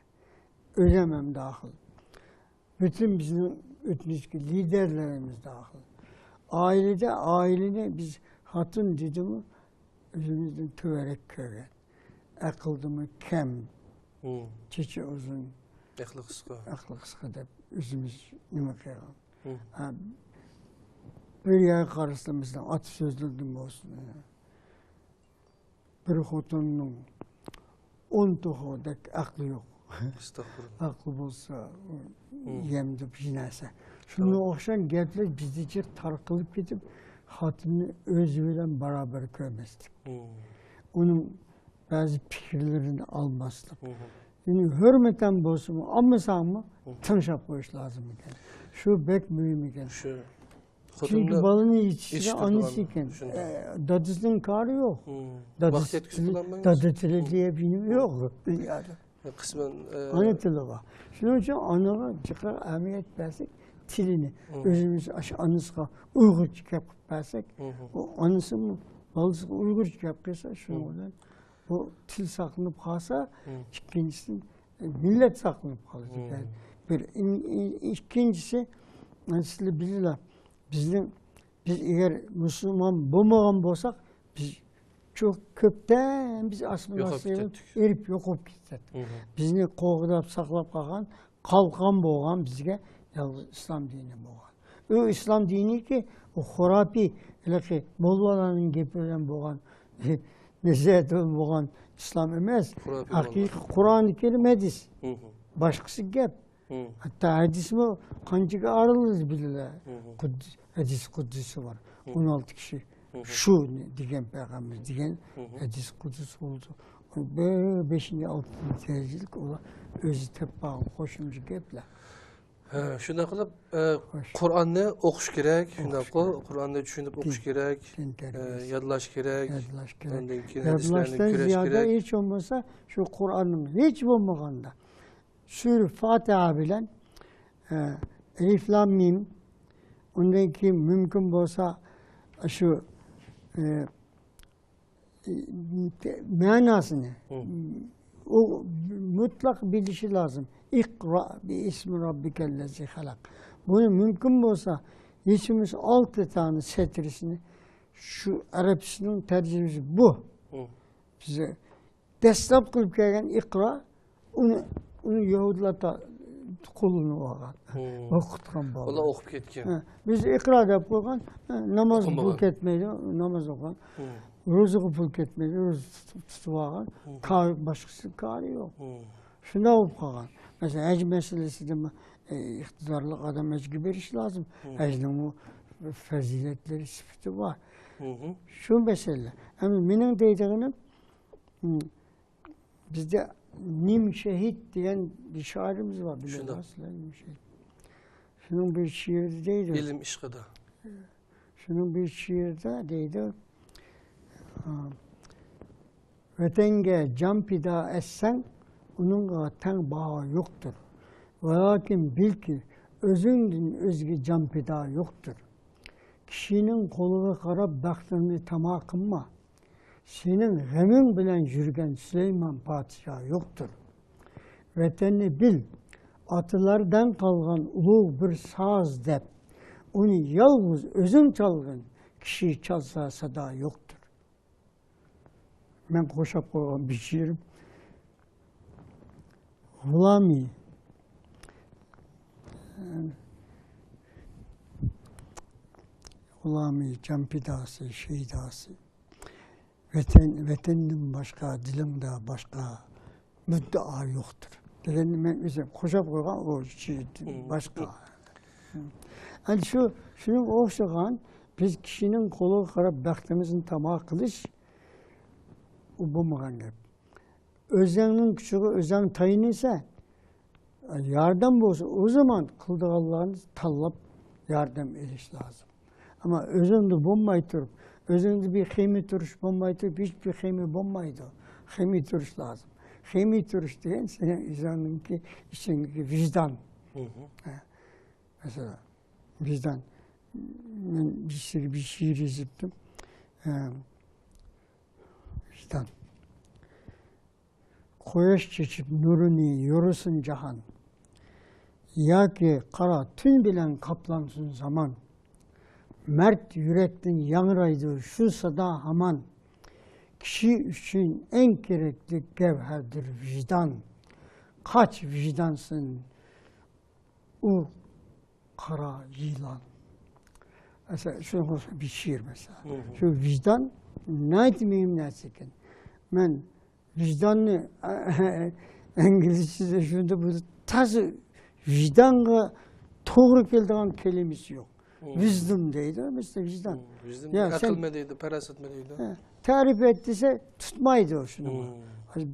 ئۆزەم ھەم داخىل. پۈتۈن بىزنىڭ ئۆتمۈشتىكى لىدېرلىرىمىز داخىل. ئائىلىدە، ئائىلىنى بىز خوتۇن دېدىمۇ، ئۆزىمىزدىن تۆۋەنرەك كۆرگەن. ئەقىلدىمۇ كەم، چېچى ئۇزۇن، ئەقلى قىسقا دەپ ئۆزىمىز نېمە قىلغان. ھە، بىر يەرگە قارىسا، مەسىلەن، ئاتا سۆزلىرىدىن بولسۇن، بىر خوتۇننىڭ ئون توخۇدەك ئەقلى يوق. ئەستەغپۇرۇللا. ئەقلى بولسا، يەم دەپ يېمەس. شۇنىڭغا ئوخشاش گەپلەر بىزدە جىق تارقىلىپ كېتىپ، خوتۇننى ئۆزى بىلەن باراۋەر كۆرمەسلىك. ئۇنىڭ بەزى پىكىرلىرىنى ئالماسلىق. يەنى ھۆرمەتەن بولسىمۇ، ئالمىساڭمۇ، تىڭشاپ قويۇش لازىم ئىكەن. شۇ بەك مۇھىم ئىكەن. شۇ چۈنكى بالىنى يېتىشتۈرگەن ئانىسى ئىكەن. شۇنداق. ئە، دادىسىنىڭ كارى يوق. ۋاقىت دادىسى يەتكۈزۈپ تىلى، بولالمايمىز. دادا تىلى دېيە بىنىم يوق دۇنيادا. قىسمەن، ئە، ئانا تىلى بار. شۇنىڭ ئۈچۈن ئانىغا جىقراق ئەھمىيەت بەرسەك، تىلىنى ئۆزىمىز ئاشۇ ئانىسىغا ئۇيغۇرچە گەپ قىلىپ بەرسەك، ئۇ ئانىسىمۇ بالىسىغا ئۇيغۇرچە گەپ قىلسا، شۇنىڭ بىلەن بۇ تىل ساقلىنىپ قالسا، ئىككىنچىسى، مىللەت ساقلىنىپ قالىدۇ. بىر، ئىن-، ئىن-، ئىككىنچىسى، سىلەر بىلىلا، بىزنىڭ، بىز ئەگەر مۇسۇلمان بولمىغان بولساق، بىز چوق كۆپتەن بىز ئاسسىمىلياتسىيە ئېرىپ يوقاپ كېتەتتۇق. بىزنى قوغداپ ساقلاپ قالغان، قالقان بولغان بىزگە يالغۇز ئىسلام دىنى بولغان. ئۇ ئىسلام دىنىكى، ئۇ خۇراپىي، ھېلىقى موللالارنىڭ گېپى بىلەن بولغان، نەسىھەتى بىلەن بولغان ئىسلام ئەمەس. ھەقىقىي قۇرئانى كەرىم، ھەدىس. باشقىسى گەپ. ھەتتا ھەدىسمۇ قانچىگە ئايرىلىدۇ بىلىلە. قۇددۇس، ھەدىس قۇددۇسى بار. ئون ئالتە كىشى شۇ دېگەن پەيغەمبەر دېگەن ھەدىس قۇددۇسى بولدى. بە-، بەشىنچى، ئالتىنچى دەرىجىلىك ئۇلار ئۆزى تېپىپ بارغان قوشۇمچە گەپلەر. ھە، شۇنداق قىلىپ، ئە، قۇرئاننى ئوقۇش كېرەك، شۇنداققۇ؟ قۇرئاننى چۈشىنىپ ئوقۇش كېرەك. دىن تەربىيەسى. ئە، يادلاش كېرەك. يادلاش كېرەك. ئاندىن كېيىن ھەدىسلەرنى يادلاشتىن كۆرۈش زىيادە كېرەك. ھېچ بولمىسا شۇ قۇرئاننىڭ ھېچ بولمىغاندا سۈرە فاتىھە بىلەن، ئە، ئەلىف لام مىم، ئۇندىن كېيىن مۇمكىن بولسا شۇ، ئە، مەناسىنى ئۇ مۇتلەق بىلىشى لازىم. ئىقرا بىئىسمى رەببىكەللەزى خەلەق. بۇنى مۇمكىن بولسا ھېچ بولمىسا ئالتە دانە سەترىسىنى شۇ ئەرەبچىسىنىڭ تەرجىمىسى بۇ. بىز دەسلەپ قىلىپ كەلگەن ئىقرا، ئۇنى، ئۇنى يەھۇدىيلار تا-، قوللىنىپ ئالغان، ئوقۇتقان بالىلار. ئۇلار ئوقۇپ كەتكەن. ھە، بىز ئىقرا دەپ قويغان، ھە، ناماز پۇل كەتمەيدۇ، ناماز ئوقۇغان. روزىغا پۇل كەتمەيدۇ، روزا تۇتۇپ، تۇتۇپ ئالغان. كارى، باشقىسى كارى يوق. شۇنداق بولۇپ قالغان. مەسىلەن، ھەج مەسىلىسىدىمۇ، ئە، ئىقتىدارلىق ئادەم ھەجگە بېرىشى لازىم. ھەجنىڭمۇ پەزىلەتلىرى، سۈپىتى بار. شۇ مەسىلە. ئەمما مېنىڭ دەيدىغىنىم، بىزدە نىم شېھىت دېگەن بىر شائىرىمىز بار، بىلىسىلەر، نىم شېھىت. شۇنىڭ بىر شېئىرىدە دەيدۇ. ئىلىم ئىشقىدا. شۇنىڭ بىر شېئىرىدە دەيدۇ، ۋەتەنگە جان پىدا ئەتسەڭ، ئۇنىڭغا تەڭ باھا يوقتۇر. ۋەلاكىن بىلكى، ئۆزۈڭدىن ئۆزگە جان پىدا يوقتۇر. كىشىنىڭ قولىغا قاراپ بەختىڭنى تاما قىلما. سېنىڭ غېمىڭ بىلەن يۈرگەن سۇلايمان پادىشاھ يوقتۇر. ۋەتەننى بىل، ئاتىلاردىن قالغان ئۇلۇغ بىر ساز دەپ، ئۇنى يالغۇز ئۆزۈڭ چالغىن، كىشى چالسا سادا يوقتۇر. مەن قوشاپ قويغان بىر شېئىرىم. غۇلامى، غۇلامى، جان پىداسى، شەھىداسى. ۋەتەن، ۋەتەندىن باشقا، دىلىڭدا باشقا مۇددىئا يوقتۇر. دېگەننى مەن ئۆزۈم قوشاپ قويغان ئۇ شېئىر، باشقا. ئەنە شۇ، شۇنىڭغا ئوخشىغان، بىز كىشىنىڭ قولىغا قاراپ بەختىمىزنى تاما قىلىش، ئۇ بولمىغان گەپ. ئۆزۈڭنىڭ كۈچىگە ئۆزۈڭ تايىنىسەن، ياردەم بولسا، ئۇ زامان قىلىدىغانلارنى تاللاپ ياردەم ئېلىش لازىم. ئەمما ئۆزۈڭدە بولماي تۇرۇپ، ئۆزۈڭدە بىر خېمىي تۇرۇش بولماي تۇرۇپ، ھېچبىر خېمىي بولمايدۇ. خېمىي تۇرۇش لازىم. خېمىي تۇرۇش دېگەن سېنىڭ ئۆزۈڭنىڭكى ئىچىڭدىكى ۋىجدان. ھە، مەسىلەن، ۋىجدان. مەن بىر شېئىر يېزىپتىم. ھە، ۋىجدان. قۇياش چېچىپ نۇرىنى يورۇسۇن جاھان، ياكى قارا تۈن بىلەن قاپلانسۇن زامان. مەرد يۈرەكتىن ياڭرايدۇ شۇ سادا ھامان. كىشى ئۈچۈن ئەڭ كېرەكلىك گەۋھەردۇر ۋىجدان. قاچ ۋىجدانسىن ئۇ قارا يىلان. مەسىلەن، شۇنىڭغا ئوخشاش بىر شېئىر مەسىلەن. شۇ ۋىجدان ناھايىتى مۇھىم نەرسە ئىكەن. مەن ۋىجداننى ئىنگلىزچىدا شۇنداق بۇ تازا ۋىجدانغا توغرا كېلىدىغان كەلىمىسى يوق. ۋىزدوم دەيدۇ، بىزدە ۋىجدان. ۋىزدوم يا، سەن ئەقىلمۇ دېيدۇ، پاراسەتمۇ دېيدۇ. ھە، تەرىپ ئېيت دېسە، تۇتمايدۇ شۇنى.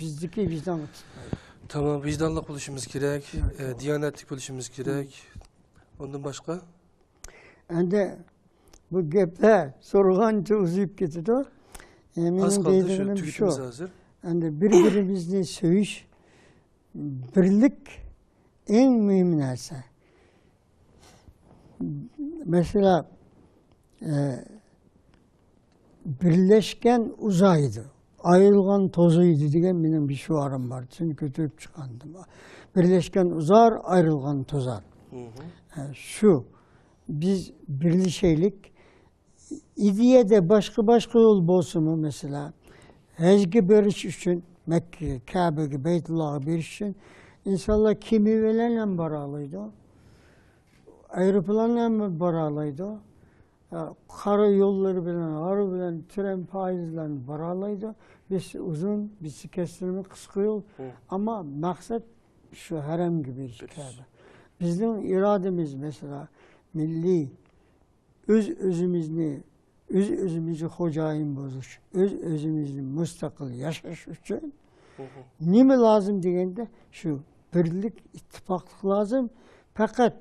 بىزدىكى ۋىجدانغا تۇتمايدۇ. تامام، ۋىجدانلىق بولۇشىمىز كېرەك، ئە، دىيانەتلىك بولۇشىمىز كېرەك. ئۇندىن باشقا؟ ئەمدى بۇ گەپلەر سورىغانچە ئۇزىيىپ كېتىدۇ. ئە، مېنىڭ ئاز قالدى، شۇ دەيدىغىنىم شۇ. تۈگىتىمىز ھازىر. ئەمدى بىر-بىرىمىزنى سۆيۈش، بىرلىك ئەڭ مۇھىم نەرسە. مەسىلەن، ئە، بىرلەشكەن ئۇزايدۇ، ئايرىلغان توزۇيدۇ دېگەن مېنىڭ بىر شوئارىم بار. شۇنى كۆتۈرۈپ چىقاندىم. بىرلەشكەن ئۇزار، ئايرىلغان توزار. ئە، شۇ، بىز بىرلىشەيلىك. ئىدىيەدە باشقا-باشقا يول بولسىمۇ، مەسىلەن، ھەجگە بېرىش ئۈچۈن، مەككىگە، كەبىگە، بەيتۇللاغا بېرىش ئۈچۈن ئىنسانلار كېمە بىلەن ھەم بارالايدۇ، ئايروپىلان بىلەن ھەم بارالايدۇ، قارا يوللىرى بىلەن، ھارۋا بىلەن، ترەن پايىز بىلەن بارالايدۇ. بىرسى ئۇزۇن، بىرسى كەسكىن قىسقا يول. ئەمما مەقسەت شۇ ھەرەمگە بېرىش، كەبە. بىزنىڭ ئىرادىمىز، مەسىلەن، مىللىي ئۆز-ئۆزىمىزنى، ئۆز-ئۆزىمىزگە خوجايىن بولۇش، ئۆز-ئۆزىمىزنى مۇستەقىل ياشاش ئۈچۈن نېمە لازىم دېگەندە، شۇ بىرلىك، ئىتتىپاقلىق لازىم. پەقەت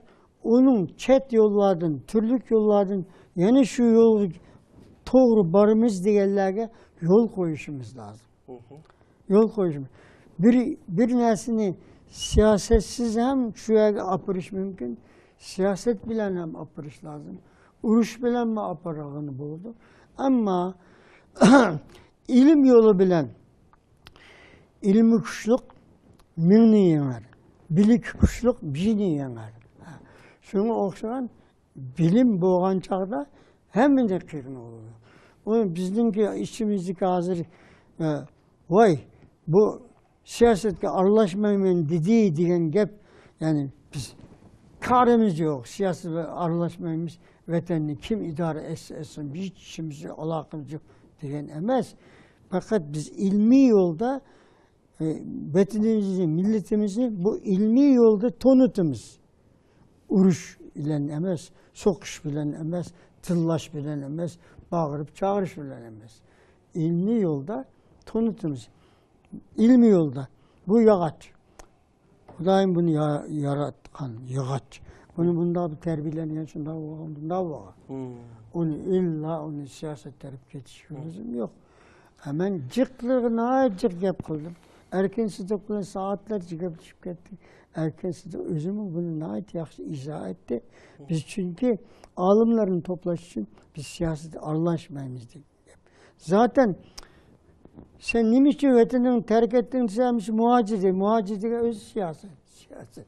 ئۇنىڭ چەت يوللاردىن، تۈرلۈك يوللاردىن يەنە شۇ يولغا توغرا بارىمىز دېگەنلەرگە يول قويۇشىمىز لازىم. يول قويۇش. بىر، بىر نەرسىنى سىياسەتسىز ھەم شۇ يەرگە ئاپىرىش مۇمكىن، سىياسەت بىلەن ھەم ئاپىرىش لازىم. ئۇرۇش بىلەنمۇ ئاپارغىلى بولىدۇ. ئەمما ئىلىم يولى بىلەن، ئىلمى كۈچلۈك مىڭنى يېڭەر، بىلىكى كۈچلۈك بىرنى يېڭەر. شۇڭا ئوخشىغان بىلىم بولغان چاغدا ھەممىدىن قىيىن بولىدۇ. ئۇ بىزنىڭكى ئىچىمىزدىكى ھازىر، ئە، ۋاي، بۇ سىياسەتكە ئارىلاشمايمەن دېدى دېگەن گەپ، يەنى بىز كارىمىز يوق، سىياسەتكە ئارىلاشمايمىز، ۋەتەننى كىم ئىدارە ئەتسە ئەتسۇن، ھېچ ئىشىمىز يوق، ئالاقىمىز يوق دېگەن ئەمەس. پەقەت بىز ئىلمىي يولدا، ئە، ۋەتىنىمىزنى، مىللىتىمىزنى بۇ ئىلمىي يولدا تونۇتىمىز. ئۇرۇش بىلەن ئەمەس، سوقۇش بىلەن ئەمەس، تىللاش بىلەن ئەمەس، باغىرىپ چاغىرىش بىلەن ئەمەس. ئىلمىي يولدا تونۇتىمىز. ئىلمىي يولدا. بۇ ياغاچ. خۇدايىم بۇنى يا-، ياراتقان ياغاچ. بۇنى بۇنداق بىر تەربىيەلەنگەن، شۇنداق بولغان، بۇنداق بولغان. ئۇنى ئىللا ئۇنى سىياسەت تەرەپ كېتىشكە لازىم يوق. ھە، مەن جىقلىرىغا ناھايىتى جىق گەپ قىلدىم. ئەركىن سىدىق بىلەن سائەتلەرچە گەپلىشىپ كەتتىك. ئەركىن سىدىق ئۆزىمۇ بۇنى ناھايىتى ياخشى ئىزاھ ئەتتى. بىز چۈنكى ئالىملارنى توپلاش ئۈچۈن بىز سىياسەتكە ئارىلاشمايمىز دېگەن گەپ. زاتەن سەن نېمە ئۈچۈن ۋەتىنىڭ تەرك ئەتتىڭ دېسە، ھەممىسى مۇھاجىر دەيدۇ. مۇھاجىر دېگەن ئۆزى سىياسەت. سىياسەت.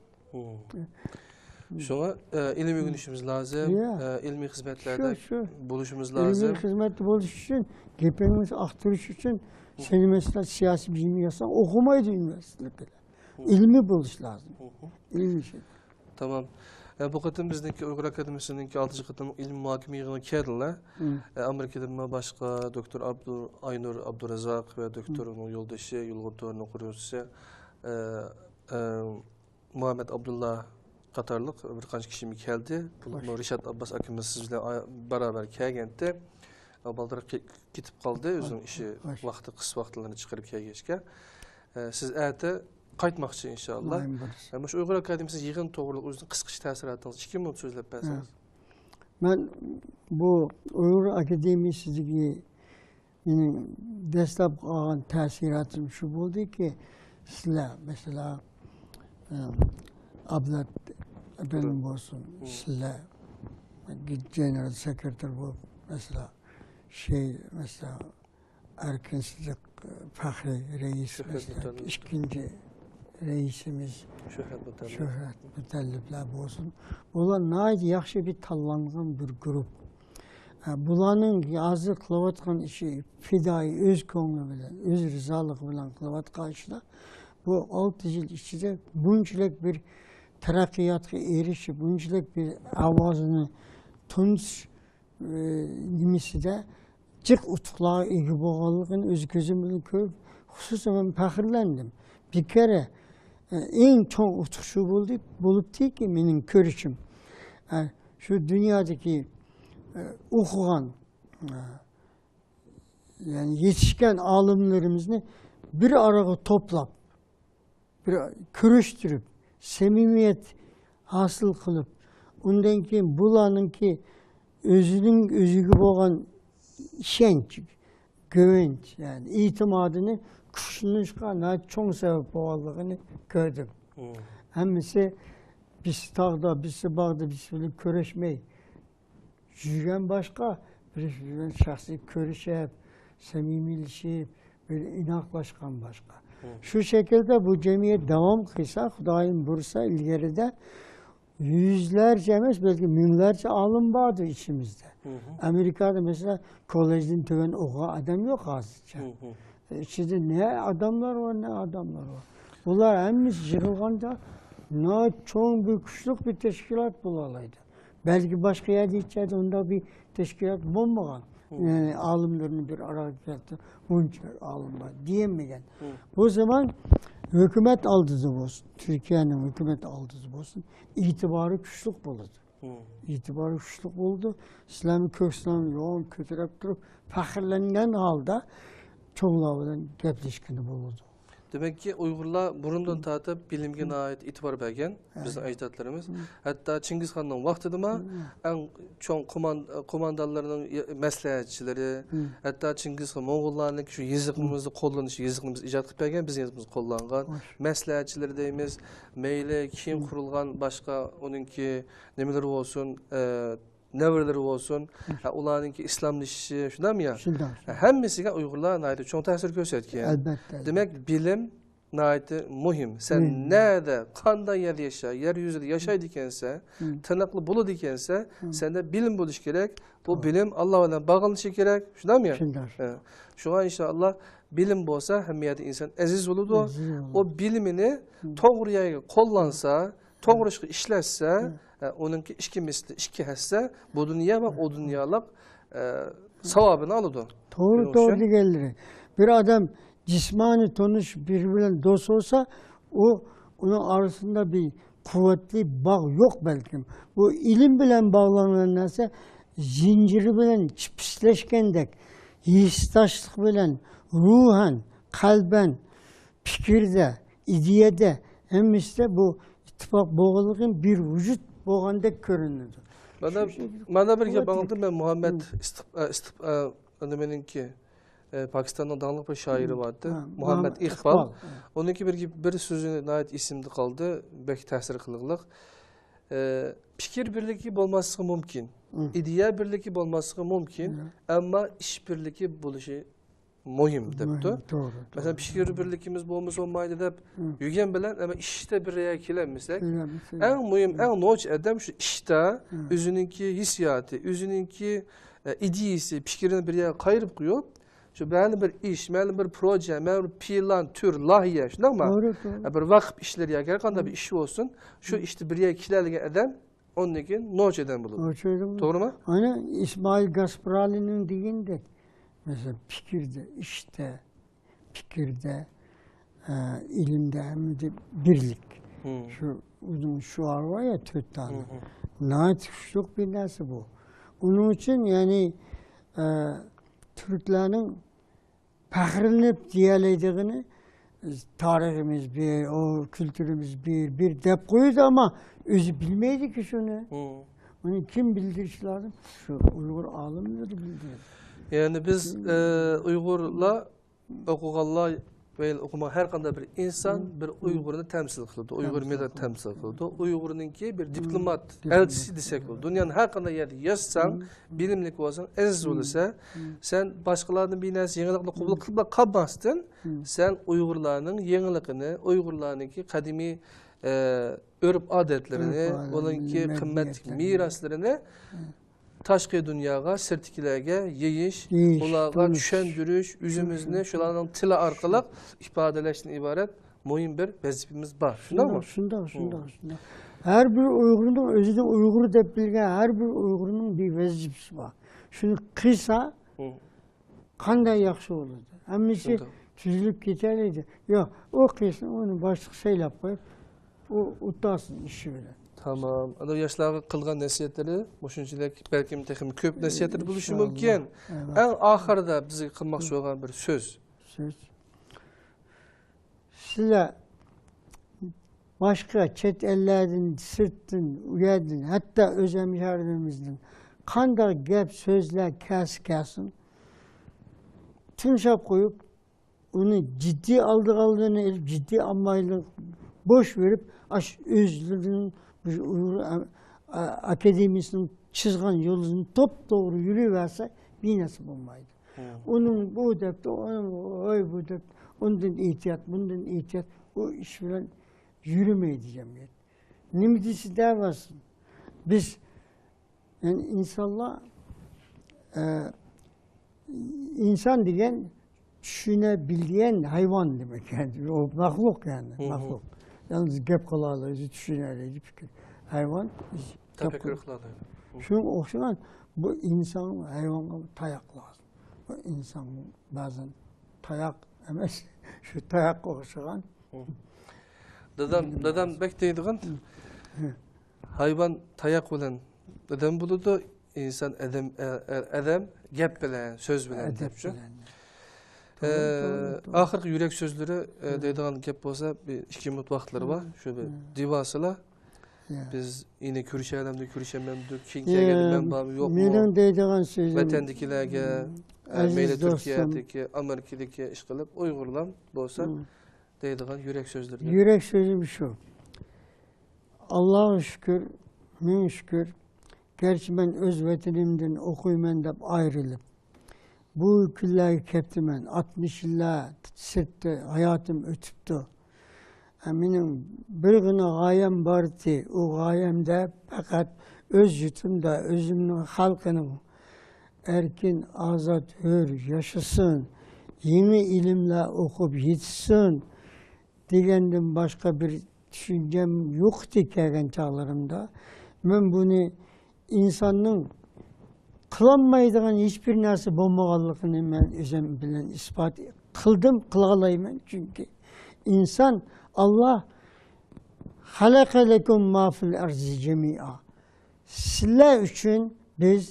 شۇڭا، ئە، ئىلىم ئۆگىنىشىمىز لازىم، يا. ئە، ئىلمىي خىزمەتلەردە شۇ، شۇ. بولۇشىمىز لازىم. ئىلمىي خىزمەتتە بولۇش ئۈچۈن، گېپىڭىزنى ئاختۇرۇش ئۈچۈن، سېنى، مەسىلەن، سىياسىي بىلىم يازساڭ، ئوقۇمايدۇ ئۇنىۋېرسىتېتلىكلەر. ئىلمىي بولۇش لازىم. ئىلمىي شەكىل. تامام. ئە، بۇ قېتىم بىزنىڭكى ئۇيغۇر ئاكادېمىيىسىنىڭكى ئالتىنچى قېتىم ئىلمىي مۇھاكىمە يىغىنىغا كەلدىلەر. ئە، ئامېرىكىدىنمۇ باشقا دوكتور ئابدۇ-، ئاينۇر ئابدۇرازاق ۋە دوكتور ئۇنىڭ يولدىشى، يۇلغۇن تورىنىڭ قۇرغۇچىسى، ئە، ئە، مۇھەممەد ئابدۇللا قاتارلىق بىر قانچە كىشىمۇ كەلدى. بۇ، بۇ رىشات ئابباس ئاكىمىز سىز بىلەن ئا-، بارابەر كەلگەنتى. بالدۇرراق كېتىپ قالدى، ئۆزىنىڭ ئىشى، ۋاقتى قىس، ۋاقىتلىرىنى چىقىرىپ كەلگەچكە. ئە، سىز ئەتە قايتماقچى، ئىنشاللا. ئە، مۇشۇ ئۇيغۇر ئاكادېمىيىسى يىغىن توغرىلىق ئۆزىنىڭ قىسقىچە تەسىراتىڭىز، ئىككى مىنۇت سۆزلەپ بەرسىڭىز. مەن بۇ ئۇيغۇر ئاكادېمىيىسىدىكى مېنىڭ دەسلەپ قالغان تەسىراتىم شۇ بولدىكى، سىلەر، مەسىلەن، ئە، ئابلەت ئەپەندىم بولسۇن، سىلەر گېنېرال سېكرېتار بولۇپ، مەسىلەن، شەي، مەسىلەن، ئەركىن سىدىق پەخرىي رەئىس، مەسىلەن، ئىككىنچى رەئىسىمىز شۆھرەت مۇتەللىپ. شۆھرەت مۇتەللىپلەر بولسۇن. بۇلار ناھايىتى ياخشى بىر تاللانغان بىر گۇرۇپ. ھە، بۇلارنىڭ ھازىر قىلىۋاتقان ئىشى پىدائىي، ئۆز كۆڭلى بىلەن، ئۆز رىزالىقى بىلەن قىلىۋاتقان ئىشلار بۇ ئالتە يىل ئىچىدە بۇنچىلىك بىر تەرەققىياتقا ئېرىشىپ، بۇنچىلىك بىر ئاۋازىنى تونۇتۇش، ئى، نېمىسىدە جىق ئۇتۇقلارغا ئىگە بولغانلىقىنى ئۆز كۆزۈم بىلەن كۆرۈپ، خۇسۇسەن مەن پەخىرلەندىم. بىر كەرە، ئى، ئەڭ چوڭ ئۇتۇق شۇ بولدى، بولۇپتىكى، مېنىڭ كۆرۈشۈم. ئە، شۇ دۇنيادىكى، ئە، ئوقۇغان، ئە، يەنى يېتىشكەن ئالىملىرىمىزنى بىر ئارىغا توپلاپ، بىر كۆرۈشتۈرۈپ، سەمىمىيەت ھاسىل قىلىپ، ئۇندىن كېيىن بۇلارنىڭكى ئۆزىنىڭ ئۆزىگە بولغان ئىشەنچ، گۆۋەنچ، يەنى ئېتىمادىنى كۈچلىنىشقا ناھايىتى چوڭ سەۋەب بولغانلىقىنى كۆردۈم. مم. ھەممىسى بىرسى تاغدا، بىرسى باغدا، بىرسى بىلەن كۆرۈشمەي، يۈرگەن باشقا، بىر بىلەن شەخسىي كۆرۈشۈپ، سەمىمىيلىشىپ، بىر ئىناقلاشقان باشقا. مم. شۇ شەكىلدە بۇ جەمئىيەت داۋام قىلسا، خۇدايىم بۇيرۇسا، ئىلگىرىدە يۈزلەرچە ئەمەس، بەلكى مىڭلارچە ئالىم باردۇر ئىچىمىزدە. مم. ئامېرىكادا، مەسىلەن، كوللېجدىن تۆۋەن ئوقۇغان ئادەم يوق ھازىرچە. مم. ئىچىدە نە ئادەملەر بار، نە ئادەملەر بار. بۇلار ھەممىسى يىغىلغاندا، ناھايىتى چوڭ بىر، كۈچلۈك بىر تەشكىلات بولالايدۇ. بەلكى باشقا يەردە، ھېچ يەردە ئۇنداق بىر تەشكىلات بولمىغان. مم. يەنى ئالىملىرىنى بىر ئارىغا كەلتۈرۈپ، بۇنچە ئالىم بار دېيەلمىگەن. مم. بۇ زامان ھۆكۈمەت ئالدىدا بولسۇن، تۈركىيەنىڭ ھۆكۈمەت ئالدىدا بولسۇن، ئېتىبارى كۈچلۈك بولىدۇ. مم. ئېتىبارى كۈچلۈك بولىدۇ. سىلەرنىڭ كۆكسىلەرنى يوغان كۆتۈرۈپ تۇرۇپ، پەخىرلەنگەن ھالدا چوڭلار بىلەن گەپلەشكىلى بولىدۇ. دېمەككى، ئۇيغۇرلار بۇرۇندىن تارتىپ بىلىمگە ناھايىتى ئېتىبار بەرگەن، بىزنىڭ ئەجدادلىرىمىز. ھەتتا چىڭگىزخاننىڭ ۋاقتىدىمۇ ئەڭ چوڭ قومان-، قوماندانلىرىنىڭ يە-، مەسلىھەتچىلىرى، ھەتتا چىڭگىزخان موڭغۇللارنىڭكى شۇ يېزىقىمىزنى قوللىنىش، يېزىقنى بىز ئىجاد قىلىپ بەرگەن، بىزنىڭ يېزىقىمىزنى قوللانغان مەسلىھەتچىلىرى دەيمىز، مەيلى كېيىن قۇرۇلغان باشقا ئۇنىڭكى نېمىلىرى بولسۇن، ئە، نەۋرىلىرى بولسۇن، ھە، ئۇلارنىڭكى ئىسلاملىشىشى، شۇنداقمۇ يا؟ شۇنداق. ھە، ھەممىسىگە ئۇيغۇرلار ناھايىتى چوڭ تەسىر كۆرسەتكەن. ئەلبەتتە. دېمەك، بىلىم ناھايىتى مۇھىم. سەن نەدە، قانداق يەردە ياشا، يەر يۈزىدە ياشايدىكەنسە، تىنىقلىق بولىدىكەنسە، سەندە بىلىم بولۇشى كېرەك. بۇ بىلىم ئاللا بىلەن باغلىنىشى كېرەك. شۇنداقمۇ يا؟ شۇنداق. ھە. شۇڭا ئىنشائاللا بىلىم بولسا، ھەممە يەردە ئىنسان ئەزىز بولىدۇ. ئەزىز بولىدۇ. ئۇ بىلىمىنى توغرا يەرگە قوللانسا، توغرا ئىشقا ئىشلەتسە، ئە، ئۇنىڭكى ئىككى مىسلى، ئىككى ھەسسە بۇ دۇنيا ۋە ئۇ دۇنيالىق، ئە، ساۋابىنى ئالىدۇ. توغرا، شۇنىڭ توغرا ئۈچۈن دېگەنلىرى. بىر ئادەم جىسمانىي تونۇش بىرى بىلەن دوست بولسا، ئۇ، ئۇنىڭ ئارىسىدا بىر قۇۋۋەتلىك باغ يوق بەلكىم. بۇ ئىلىم بىلەن باغلانغان نەرسە زىنجىرى بىلەن چىپىسلەشكەندەك، ھېسداشلىق بىلەن روھەن، قەلبەن، پىكىردە، ئىدىيەدە، ھەممىسىدە بۇ ئىتتىپاق بولغانلىقى بىر ۋۇجۇد بولغاندەك كۆرۈنىدۇ. مانا، شۇ شەكىلدە مانا بىر گەپ قۇۋۋەتلىك. ئاڭلىدىم مەن، مۇھەممەد ئىستىق-، ئە، ئىستىق-، ئە، نېمىنىڭكى، ئە، پاكىستاننىڭ داڭلىق بىر شائىرى بارتى، مۇھەممەد ئىقبال. ئۇنىڭكى بىر، بىر سۆزى ناھايىتى ئېسىمدە قالدى، بەك تەسىر قىلغۇلۇق. ئە، پىكىر بىرلىكى بولماسلىقى مۇمكىن، ئىدىيە بىرلىكى بولماسلىقى مۇمكىن، ئەمما ئىش بىرلىكى بولۇشى مۇھىم دەپتۇ. مۇھىم، توغرا، مەسىلەن، توغرا. پىكىر بىرلىكىمىز بولمىسا بولمايدۇ دەپ يۈرگەن بىلەن، ئەمما ئىشتا بىر يەرگە كېلەلمىسەك، كېلەلمىسەك. ئەڭ مۇھىم، ئەڭ نوچى ئادەم شۇ ئىشتا ئۆزىنىڭكى ھېسسىياتى، ئۆزىنىڭكى، ئە، ئىدىيىسى، پىكرىنى بىر يەرگە قايرىپ قويۇپ، شۇ مەلۇم بىر ئىش، مەلۇم بىر پروژە، مەلۇم بىر پىلان، تۈر، لايىھە، شۇنداقمۇ؟ توغرا، توغرا. ئە، بىر ۋاقىپ ئىشلىرى ياكى ھەر قانداق بىر ئىش بولسۇن، شۇ ئىشتا بىر يەرگە كېلەلىگەن ئادەم ئاندىن كېيىن نوچى ئادەم بولىدۇ. نوچى ئادەم بولىدۇ. توغرىمۇ؟ ئانا ئىسمائىل گاسپرالىنىڭ دېگىنىدەك، مەسىلەن، پىكىردە، ئىشتا، پىكىردە، ئە، ئىلىمدە، ھەممىدە بىرلىك. شۇ ئۇنىڭ شوئارى بار يا، تۆت دانە. ناھايىتى كۈچلۈك بىر نەرسە بۇ. ئۇنىڭ ئۈچۈن، يەنى، ئە، تۈركلەرنىڭ پەخىرلىنىپ دېيەلەيدىغىنى، تارىخىمىز بىر، ئۇ كۈلتۈرىمىز بىر، بىر دەپ قويىدۇ، ئەمما ئۆزى بىلمەيدىكى شۇنى. ئۇنى كىم بىلدۈرۈشى لازىم؟ شۇ ئۇيغۇر ئالىملىرى بىلدۈرىدۇ. يەنى بىز، ئە، ئۇيغۇرلار، ئوقۇغانلار ۋە ئوقۇمىغان ھەر قانداق بىر ئىنسان بىر ئۇيغۇرنى تەمسىل قىلىدۇ، ئۇيغۇر مىللەتنى تەمسىل قىلىدۇ. ئۇيغۇرنىڭكى بىر دىپلومات، ئەلچىسى دېسەك بولىدۇ. دۇنيانىڭ ھەر قانداق يەردە ياشىساڭ، بىلىملىك بولساڭ، ئەزىز بولىسەن. سەن باشقىلاردىن بىر نەرسە يېڭىلىقنى قوبۇل قىلىپلا قالماستىن، سەن ئۇيغۇرلارنىڭ يېڭىلىقىنى، ئۇيغۇرلارنىڭكى قەدىمىي، ئە، ئۆرپ-ئادەتلىرىنى، ئۆرپ-ئادەتلىرىنى، ئۇنىڭكى قىممەتلىك مەدەنىيەتلىرىنى، مىراسلىرىنى تاشقى دۇنياغا، سىرتتىكىلەرگە يېيىش، يېيىش، ئۇلارغا تونۇش، چۈشەندۈرۈش، ئۆزىمىزنى شۇلارنىڭ تىلى ئارقىلىق ئىپادىلەشتىن ئىبارەت مۇھىم بىر ۋەزىپىمىز بار. شۇنداقمۇ؟ شۇنداق، شۇنداق، شۇنداق. ھەر بىر ئۇيغۇرنىڭ ئۆزىنى ئۇيغۇر دەپ بىلگەن ھەر بىر ئۇيغۇرنىڭ بىر ۋەزىپىسى بار. شۇنى قىلسا، قانداق ياخشى بولىدۇ. ھەممىسى تۈزۈلۈپ كېتەلەيدۇ. ياق، ئۇ قىلسۇن، ئۇنى باشلىق سايلاپ قويۇپ، ئۇ ئۇتالسۇن ئىشى بىلەن. تامام. ئانا ياشلارغا قىلغان نەسىھەتلىرى مۇشۇنچىلىك، بەلكىم تېخىمۇ كۆپ نەسىھەتلەر بولۇشى مۇمكىن. ئەڭ ئاخىرىدا بىزگە قىلماقچى بولغان بىر سۆز. سۆز. سىلەر باشقا چەت ئەللەردىن، سىرتتىن، ئۇ يەردىن، ھەتتا ئۆز ھەمشەھرىلىرىمىزدىن قانداق گەپ سۆزلەر كەلسە كەلسۇن، تىڭشاپ قويۇپ، ئۇنى جىددىي ئالىدىغانلىرىنى ئېلىپ، جىددىي ئالمايلىق بوش بېرىپ، ئاشۇ ئۆزلىرىنىڭ ئۇيغۇر ئا-، ئا-، ئاكادېمىيىسىنىڭ چىزغان يولىدىن توپتوغرا يۈرۈۋەرسە، بىر نەرسە بولمايدۇ. ئۇنىڭ بۇ دەپتۇ، ئۇنىڭ ۋاي بۇ دەپتۇ، ئۇندىن ئېھتىيات، بۇندىن ئېھتىيات، ئۇ ئىش بىلەن يۈرمەيدۇ جەمئىيەت. نېمە دېسە دەۋەرسۇن. بىز، يەنى ئىنسانلار، ئە، ئىنسان دېگەن چۈشىنەبىلگەن ھايۋان دېمەك، يەنى ئۇ مەخلۇق، يەنى مەخلۇق. يالنىز گەپ قىلالايدۇ، چۈشىنەلەيدۇ، پىكىر. ھايۋان، بىز گەپ تەپەككۇر قىل-، قىلالايدۇ. شۇنىڭغا ئوخشىغان بۇ ئىنسان ھايۋانغا تاياق لازىم. بۇ ئىنسانغا بەزەن تاياق ئەمەس، شۇ تاياققا ئوخشىغان. دادام، دادام بەك دەيدىغان، ھايۋان تاياق بىلەن ئادەم بولىدۇ، ئىنسان ئادەم، ئە-، ئە-، ئادەم گەپ بىلەن، سۆز بىلەن دەپ شۇ. ئاخىرقى يۈرەك سۆزلىرى، ئە، دەيدىغان گەپ بولسا، بىر ئىككى مىنۇت ۋاقىتلىرى بار. شۇ بىر دېۋاسىلا. بىز يەنە كۆرۈشەلەمدۇ، كۆرۈشەلمەمدۇ، كېيىن كەلگەندە مەن بارمۇ، يوقمۇ؟ مېنىڭ دەيدىغان سۆزۈم، ۋەتەندىكىلەرگە، ئە، ئەزىز مەيلى دوستۇم، تۈركىيەدىكى، ئامېرىكىدىكى ئىشقىلىپ، ئۇيغۇرلار بولسا دەيدىغان يۈرەك سۆزلىرى. يۈرەك سۆزۈم شۇ. ئاللاغا شۈكۈر، مىڭ شۈكۈر. گەرچە مەن ئۆز ۋەتىنىمدىن ئوقۇيمەن دەپ ئايرىلىپ، بۇ كۈنلەرگە كەپتىمەن، ئاتمىش يىللار سىرتتا ھاياتىم ئۆتۈپتۇ. مېنىڭ بىرغىنە غايەم بار ئىدى، ئۇ غايەمدە پەقەت ئۆز يۇرتۇمدا ئۆزۈمنىڭ خەلقىنىڭ ئەركىن، ئازاد، ھۆر ياشىسۇن، يېڭى ئىلىملەر ئوقۇپ يېتىشسۇن دېگەندىن باشقا بىر چۈشەنچەم يوق ئىدى كەلگەن چاغلىرىمدا. مەن بۇنى ئىنساننىڭ قىلالمايدىغان ھېچبىر نەرسە بولمىغانلىقىنى مەن ئۆزۈم بىلەن ئىسپات قىلدىم، قىلالايمەن. چۈنكى ئىنسان، ئاللا، خەلەقە لەكۇم ما فىل ئەرزى جەمىئا. سىلەر ئۈچۈن بىز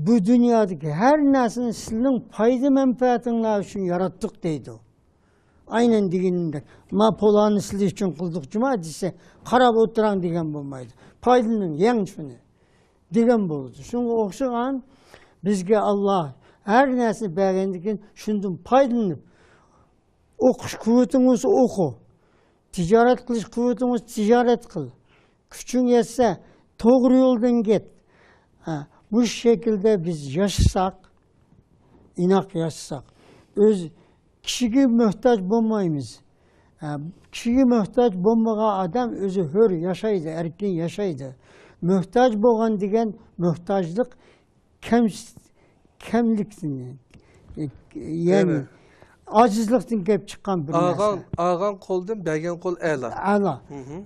بۇ دۇنيادىكى ھەر نەرسىنى سىلىنىڭ پايدا مەنپەئەتىڭلار ئۈچۈن ياراتتۇق دەيدۇ. ئاينەن دېگىنىمدەك، ما پولانى سىلى ئۈچۈن قىلدۇق جۇما دېسە، قاراپ ئولتۇراڭ دېگەن بولمايدۇ. پايدىلىنىڭ، يەڭ شۇنى دېگەن بولىدۇ. شۇنىڭغا ئوخشىغان، بىزگە ئاللا ھەر نەرسىنى بەرگەندىن كېيىن شۇندىن پايدىلىنىپ، ئوقۇش قۇۋۋىتىڭ بولسا ئوقۇ. تىجارەت قىلىش قۇۋۋىتىڭ بولسا تىجارەت قىل. كۈچۈڭ يەتسە توغرا يولدىن كەت. ھە، مۇشۇ شەكىلدە بىز ياشىساق، ئىناق ياشىساق، ئۆز كىشىگە موھتاج بولمايمىز. ھە، كىشىگە موھتاج بولمىغان ئادەم ئۆزى ھۆر ياشايدۇ، ئەركىن ياشايدۇ. موھتاج بولغان دېگەن موھتاجلىق كەم-، كەملىكتىن، يەنى ئاجىزلىقتىن كېلىپ چىققان بىر نەرسە. ئالغان قولدىن بەرگەن قول ئەلا. ئەلا.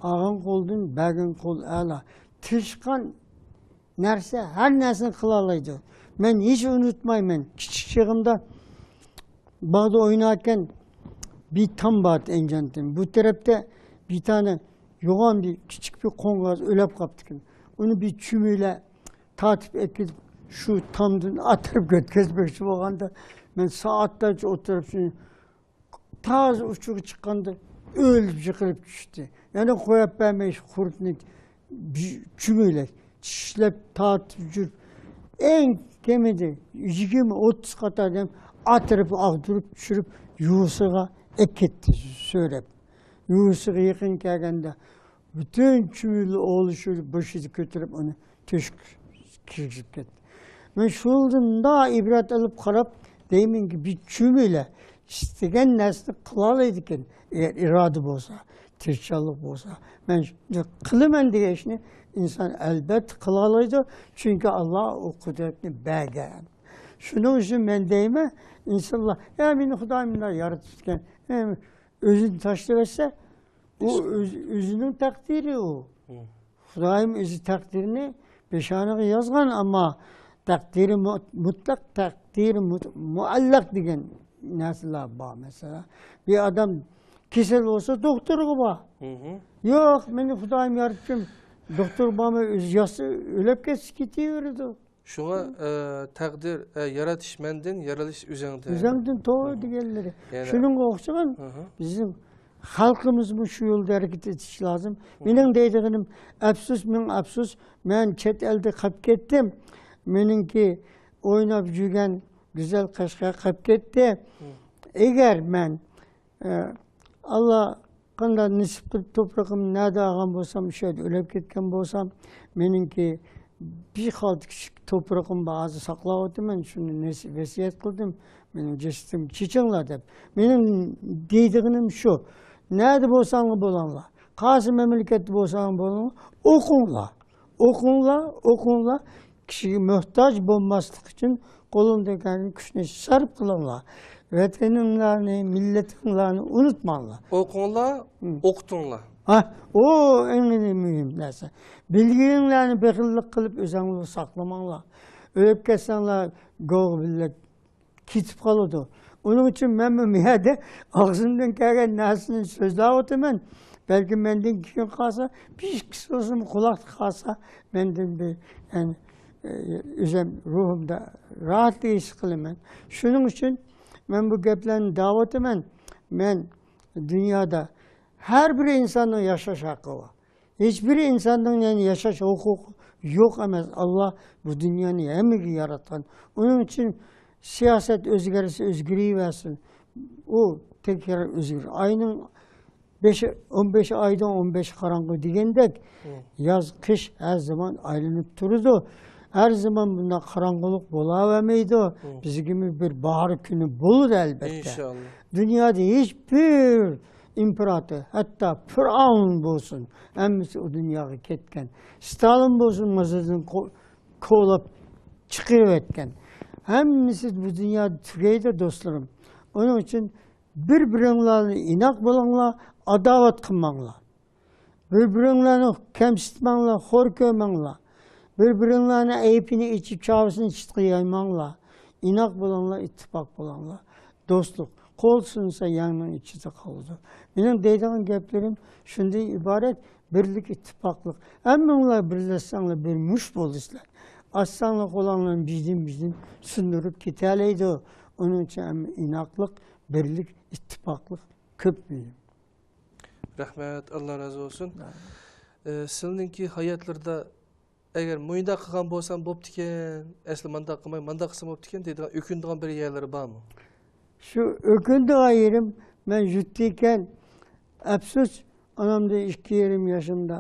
ئالغان قولدىن بەرگەن قول ئەلا. تىرىشقان نەرسە ھەر نەرسىنى قىلالايدۇ. مەن ھېچ ئۇنتۇمايمەن، كىچىك چېغىمدا باغدا ئويناركەن، بىر تام بار ئىدى ئەنجانتىم. بۇ تەرەپتە بىر تانە يوغان بىر كىچىك بىر قوڭغاز ئۆلۈپ قاپتىكەن. ئۇنى بىر چۈمۈلە تارتىپ ئەكېلىپ، شۇ تامدىن ئاتتۇرۇپ ئۆتكۈزمەكچى بولغاندا، مەن سائەتلەرچە ئولتۇرۇپ، شۇنى تازا ئۇچىغا چىققاندا ئۆلۈپ يىقىلىپ چۈشتى. يەنە قويۇپ بەرمەي، شۇ قۇرتنى بىر چۈمۈلە چىشلەپ، تارتىپ يۈرۈپ، ئەڭ كېمىدە يىگىرمە ئوتتۇز قات ئادەم ئاتتۇرۇپ، ئاغدۇرۇپ چۈشۈرۈپ، يۇۋىسىغا ئەكەتتى سۆرەپ. يۇۋىسىغا يېقىن كەلگەندە، پۈتۈن چۈمۈلە ئوغلى شۇ بېشىدا كۆتۈرۈپ، ئۇنى تۆشۈككە كىرگۈزۈپ كەتتى. مەن شۇنىڭدىن مۇنداق ئىبرەت ئېلىپ قاراپ دەيمەنكى، بىر چۈمۈلە ئىستىگەن نەرسىنى قىلالايدىكەن، ئەگەر ئىرادە بولسا. تىرىشچانلىق بولسا، مەن قىلىمەن دېگەن ئىشنى ئىنسان ئەلۋەتتە قىلالايدۇ، چۈنكى ئاللا ئۇ قۇدرەتنى بەرگەن. شۇنىڭ ئۈچۈن مەن دەيمەن، ئىنسانلار، يا مېنى خۇدايىم مۇنداق يارىتىپتىكەن، ئۆزىنى تاشلىۋەتسە، ئۇ ئۆز-، ئۆزىنىڭ تەقدىرى ئۇ. خۇدايىم ئۆزى تەقدىرنى پېشانىغا يازغان، ئەمما تەقدىرى مۇ-، مۇتلەق، تەقدىرى مۇت-، مۇئەللەق دېگەن نەرسىلەر بار. مەسىلەن، بىر ئادەم كېسەل بولسا، دوختۇرغا بار. يوق، مېنى خۇدايىم يارىتىپتۇ، دوختۇر بارمۇ، ئۆزى ياتسا، ئۆلۈپ كەتسە، كېتىۋېرىدۇ. شۇڭا، ئە، تەقدىر، ئە، يارىتىش مەندىن، يارىلىش ئۆزۈڭدىن. ئۆزۈڭدىن، توغرا دېگەنلىرى. شۇنىڭغا ئوخشىغان بىزنىڭ خەلقىمىزمۇ شۇ يولدا ھەرىكەت ئېتىشى لازىم. مېنىڭ دەيدىغىنىم، ئەپسۇس، مىڭ ئەپسۇس، مەن چەت ئەلدە قېلىپ كەتتىم. مېنىڭكى ئويناپ يۈرگەن گۈزەل قەشقەر قېلىپ كەتتى. ئەگەر مەن ئە، ئاللا قانداق نېسىپ قىلىپ توپرىقىمنى نەدە ئالغان بولسام، شۇ يەردە ئۆلۈپ كەتكەن بولسام، مېنىڭكى بىر خالتا كىچىك توپرىقىم بار، ھازىر ساقلاۋاتىمەن، شۇنى نېسى-، ۋەسىيەت قىلدىم. مېنىڭ جەسىتىمنى چېچىڭلار دەپ. مېنىڭ دەيدىغىنىم شۇ، نەدە بولساڭلار بولۇڭلار، قايسى مەملىكەتتە بولساڭلار بولۇڭلار، ئوقۇڭلار. ئوقۇڭلار، ئوقۇڭلار. كىشىگە موھتاج بولماسلىق ئۈچۈن قولۇڭدىن كەلگەن كۈچنى سەرپ قىلىڭلار. ۋەتىنىڭلارنى، مىللىتىڭلارنى ئۇنتۇماڭلار. ئوقۇڭلار، ھىم. ئوقۇتۇڭلار. ھە، ئۇ ئەڭ مۇھىم نەرسە. بىلگىنىڭلارنى بېخىللىق قىلىپ ئۆزۈڭلار ساقلىماڭلار. ئۆلۈپ كەتسەڭلار، گوۋۇ بىللە كېتىپ قالىدۇ. ئۇنىڭ ئۈچۈن مەنمۇ بۇ يەردە ئاغزىمدىن كەلگەن نەرسىنى سۆزلەۋاتىمەن. بەلكىم مەندىن كېيىن قالسا، بىر ئىككىسى بولسىمۇ قۇلاقتا قالسا، مەندىن بىر، يەنى، ئۆزۈم روھۇمدا راھەتلىك ھېس قىلىمەن. شۇنىڭ ئۈچۈن مەن بۇ گەپلەرنى دەۋاتىمەن. مەن دۇنيادا ھەر بىر ئىنساننىڭ ياشاش ھەققى بار. ھېچبىر ئىنساننىڭ، يەنى، ياشاش ھوقۇقى يوق ئەمەس. ئاللا بۇ دۇنيانى ھەممىگە ياراتقان. ئۇنىڭ ئۈچۈن سىياسەت ئۆزگەرسە ئۆزگىرىۋەرسۇن. ئۇ تەكرار ئۆزگىرىدۇ. ئاينىڭ بېشى، ئون بەش ئايدىن ئون بەش قاراڭغۇ دېگەندەك، ياز، قىش ھەر زامان ئايلىنىپ تۇرىدۇ. ھەر زامان بۇنداق قاراڭغۇلۇق بولاۋەرمەيدۇ. بىزگىمۇ بىر باھار كۈنى بولىدۇ، ئەلۋەتتە. ئىنشاللا. دۇنيادا ھېچبىر ئىمپېراتور، ھەتتا پىرئاۋن بولسۇن، ھەممىسى ئۇ دۇنياغا كەتكەن. ستالىن بولسۇن، مازاردىن قو-، قوغلاپ چىقىرىۋەتكەن. ھەممىسى بۇ دۇنيادا تۈگەيدۇ، دوستلىرىم. ئۇنىڭ ئۈچۈن بىر-بىرىڭلارنى ئىناق بولۇڭلار، ئاداۋەت قىلماڭلار. بىر-بىرىڭلارنى كەمسىتمەڭلار، خور كۆرمەڭلار. بىر-بىرىڭلارنى ئەيىبىنى ئېچىپ، چاۋىسىنى چىتقا يايماڭلار. ئىناق بولۇڭلار، ئىتتىپاق بولۇڭلار. دوستلۇق، قول سۇنسا يەڭنىڭ ئىچىدە قالىدۇ. مېنىڭ دەيدىغان گەپلىرىم شۇندىن ئىبارەت، بىرلىك، ئىتتىپاقلىق. ھەممىڭلار بىرلەشسەڭلار، بىر مۇشت بولىسىلەر. ئاچساڭلار قولۇڭلارنى، بىردىن-بىردىن سۇندۇرۇپ كېتەلەيدۇ. ئۇنىڭ ئۈچۈن ھەم ئىناقلىق، بىرلىك، ئىتتىپاقلىق كۆپ مۇھىم. رەھمەت، ئاللا رازى بولسۇن. ئامىن. ئە، سىلىنىڭكى ھاياتلىرىدا ئەگەر مۇنداق قىلغان بولسام بوپتىكەن، ئەسلى مانداق قىلماي مانداق قىلسام بوپتىكەن دەيدىغان، ئۆكۈنىدىغان بىر يەرلىرى بارمۇ؟ شۇ ئۆكۈنىدىغان يېرىم، مەن يۇرتتا ئىكەن، ئەپسۇس، ئانامدىن ئىككى يېرىم ياشىمدا،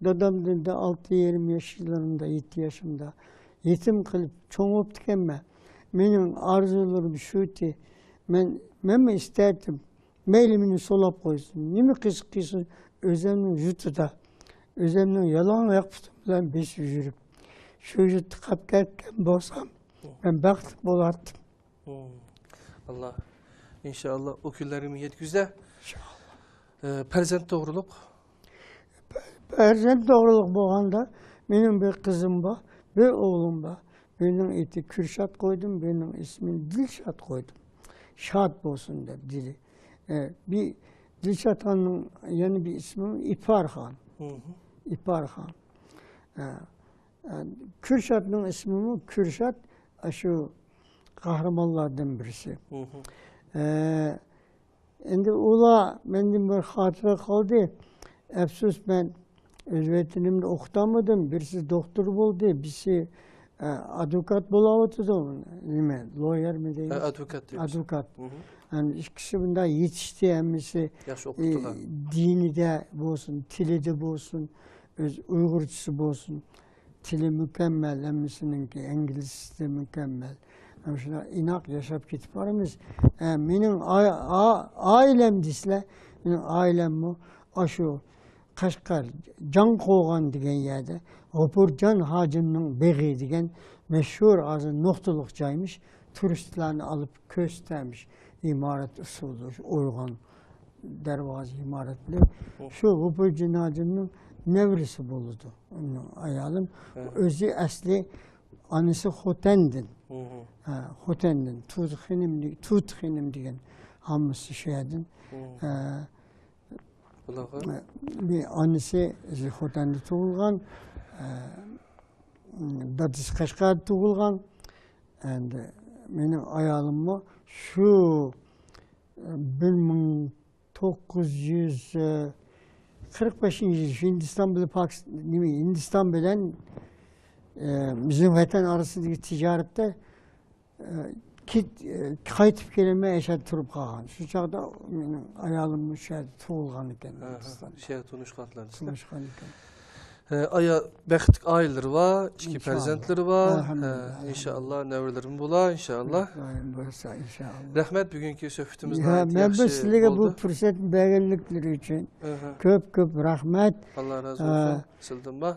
دادامدىن ئالتە يېرىم ياشلىرىمدا، يەتتە ياشىمدا يېتىم قېلىپ چوڭ بوپتىكەنمەن. مېنىڭ ئارزۇلىرىم شۇتى، مەن، مەنمۇ ئىستەتتىم. مەيلى مېنى سولاپ قويسۇن، نېمە قىلسا قىلسۇن، ئۆزۈمنىڭ يۇرتىدا، ئۆزۈمنىڭ يالاڭ ئاياق پۇتۇم بىلەن بېسىپ يۈرۈپ، شۇ يۇرتتا قېلىپ كەتكەن بولسام، مەن بەختلىك بولاتتىم. ئاللا ئىنشائاللا ئۇ كۈنلەرگىمۇ يەتكۈزسە. ئىنشائاللا. ئە، پەرزەنت توغرۇلۇق؟ پەرزەنت توغرۇلۇق بولغاندا، مېنىڭ بىر قىزىم بار، بىر ئوغلۇم بار. بىرىنىڭ ئېتى كۈرشات قويدۇم، بىرىنىڭ ئىسمىنى دىلشات قويدۇم. شاد بولسۇن دەپ دېدى. ئە، بىر دىلشاتخاننىڭ يەنە بىر ئىسمى ئىپارخان. ئىپارخان. ئە، ئە، كۈرشاتنىڭ ئىسمىمۇ كۈرشات، ئاشۇ قەھرىمانلاردىن بىرسى. ئە، ئەمدى ئۇلار مەندىن بىر خاتىرە قالدى. ئەپسۇس، مەن ئۆز ۋەتىنىمدە ئوقۇتالمىدىم. بىرسى دوختۇر بولدى، بىرسى، ئە، ئادۋوكات بولاۋاتىدۇ. نېمە، لويېرمۇ دەيمىز؟ ئە، ئادۋوكات دەيمىز. ئادۋوكات. ئەمدى ئىككىسى بۇنداق يېتىشتى، ھەممىسى، ياخشى ئوقۇتتىلا. ئى، دىنىدە بولسۇن، تىلىدا بولسۇن، ئۆز ئۇيغۇرچىسى بولسۇن. تىلى مۇكەممەل، ھەممىسىنىڭكى ئىنگلىزچىسى مۇكەممەل. ھەم شۇنداق ئىناق ياشاپ كېتىپ بارىمىز. ئە، مېنىڭ ئا-، ئا-، ئائىلەم دېسىلە، مېنىڭ ئائىلەممۇ ئاشۇ قەشقەر جاڭقوغان دېگەن يەردە غوپۇرجان ھاجىمنىڭ بېغى دېگەن مەشھۇر، ھازىر نۇقتىلىق جايمىش. تۇرىستلارنى ئالاپ كۆرسىتەرمىش. ئىمارەت ئۇسسۇلى، ئويغان دەرۋازا ئىمارەتلىرى. شۇ غوپۇرجان ھاجىمنىڭ نەۋرىسى بولىدۇ ئۇنىڭ ئايالىم. ئۆزى ئەسلى ئانىسى خوتەندىن. ھە، خوتەندىن. تۇتى خېنىم دېگەن ھاممىسى شۇ يەردىن. ھە، بۇلارغا بىر ئانىسى خوتەندە تۇغۇلغان، ئە، دادىسى قەشقەردە تۇغۇلغان. ئەندى مېنىڭ ئايالىممۇ شۇ، ئە، بىر مىڭ توققۇز يۈز قىرىق بەشىنچى يىل ھىندىستان بىلەن پاكىس-، نېمە، ھىندىستان بىلەن، ئە، بىزنىڭ ۋەتەن ئارىسىدىكى تىجارەتتە ئە، كېت-، ئە، قايتىپ كېلەلمەي ئەشەدە تۇرۇپ قالغان. شۇ چاغدا مېنىڭ ئايالىم مۇشۇ يەردە تۇغۇلغان ئىكەن، ھىندىستاندا. شۇ يەردە تونۇشقانلار. تونۇشقان ئىكەن. ئە، ئايا-، بەختلىك ئائىلىلىرى بار، ئىككى پەرزەنتلىرى بار. ئەلھەمدۇلىللا. ئە، ئىنشاللا، نەۋرىلىرىمۇ بولار، ئىنشاللا. خۇدايىم بۇيرۇسا، ئىنشاللا. رەھمەت، بۈگۈنكى سۆھبىتىمىز ناھايىتى ياخشى بولدى. مەن بۇ سىلەرگە بۇ پۇرسەتنى بەرگەنلىكلىرى ئۈچۈن كۆپ، كۆپ رەھمەت. ئاللا رازى بولسۇن. سىلدىنمۇ.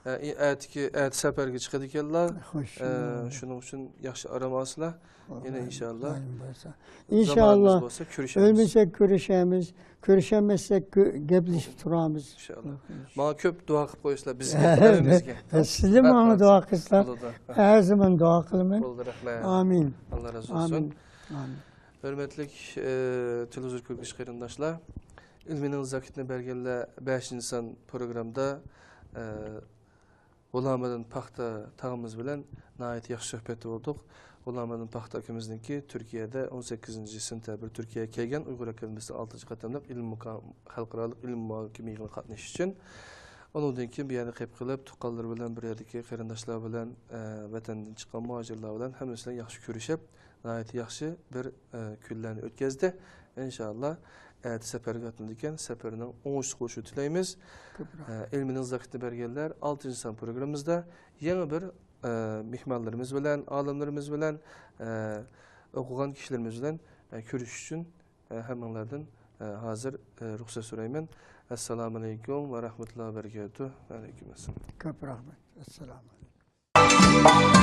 ئە، ئەتىكى، ئەتە سەپەرگە چىقىدىكەنلار. خوش. ئە، شۇنىڭ ئۈچۈن ياخشى ئارام ئالسىلەر. يەنە ئىنشاللا. خۇدايىم بۇيرۇسا. ئىنشاللا. زامانىمىز بولسا كۆرۈشەرمىز. ئۆلمىسەك كۆرۈشەرمىز. كۆرۈشەلمەسسەك كۆ-، گەپلىشىپ تۇرارمىز. ئىنشاللا. ماڭا كۆپ دۇئا قىلىپ قويسىلەر بىزگە، ھەممىمىزگە. سىزلەر ماڭا دۇئا قىلسىلەر. بولىدۇ. ھەر زامان دۇئا قىلىمەن. بولدى، رەھمەت. ئامىن. ئاللا رازى بولسۇن. ئامىن. ئامىن. ھۆرمەتلىك، ئە، تېلېۋىزور كۆرگۈچى قېرىنداشلار، ئىلمىنىڭ زاكىتىنى بەرگەنلەر بەشىنچى سان پروگرامدا، ئە، غۇلامىدىن پاختا تاغىمىز بىلەن ناھايىتى ياخشى سۆھبەتتە بولدۇق. غۇلامىدىن پاختا ئاكىمىزنىڭكى تۈركىيەدە ئون سەككىزىنچى سېنتەبىر تۈركىيەگە كەلگەن ئۇيغۇر ئاكادېمىيىسىنىڭ ئالتىنچى قېتىملىق ئىلمىي مۇكا-، خەلقئارالىق ئىلمىي مۇھاكىمە يىغىنىغا قاتنىشىش ئۈچۈن. ئۇنىڭدىن كېيىن بۇ يەرگە قېلىپ قېلىپ، تۇغقانلىرى بىلەن، بۇ يەردىكى قېرىنداشلار بىلەن، ئە، ۋەتەندىن چىققان مۇھاجىرلار بىلەن ھەممىسى بىلەن ياخشى كۆرۈشۈپ، ناھايىتى ياخشى بىر، ئە، كۈنلەرنى ئۆتكەزدى. ئىنشاللا، ئەتە سەپەرگە ئاتلىنىدىكەن، سەپىرىنىڭ ئوڭۇشلۇق بولۇشىنى تىلەيمىز. كۆپ رەھمەت. ئە، ئىلمىنىڭ زاكىتىنى بەرگەنلەر، ئالتىنچى سان پروگراممىمىزدا يېڭى بىر، ئە، مېھمانلىرىمىز بىلەن، ئالىملىرىمىز بىلەن، ئە، ئوقۇغان كىشىلىرىمىز بىلەن، ئە، كۆرۈشۈش ئۈچۈن، ئە، ھەممىڭلاردىن، ئە، ھازىر، ئە، رۇخسەت سورايمەن. ئەسسالامۇئەلەيكۇم ۋە رەھمەتۇللاھى ۋە بەرىكاتۇھ. ۋەئەلەيكۇم ئەسسالام. كۆپ رەھمەت. ئەسسالامۇئەلەيكۇم.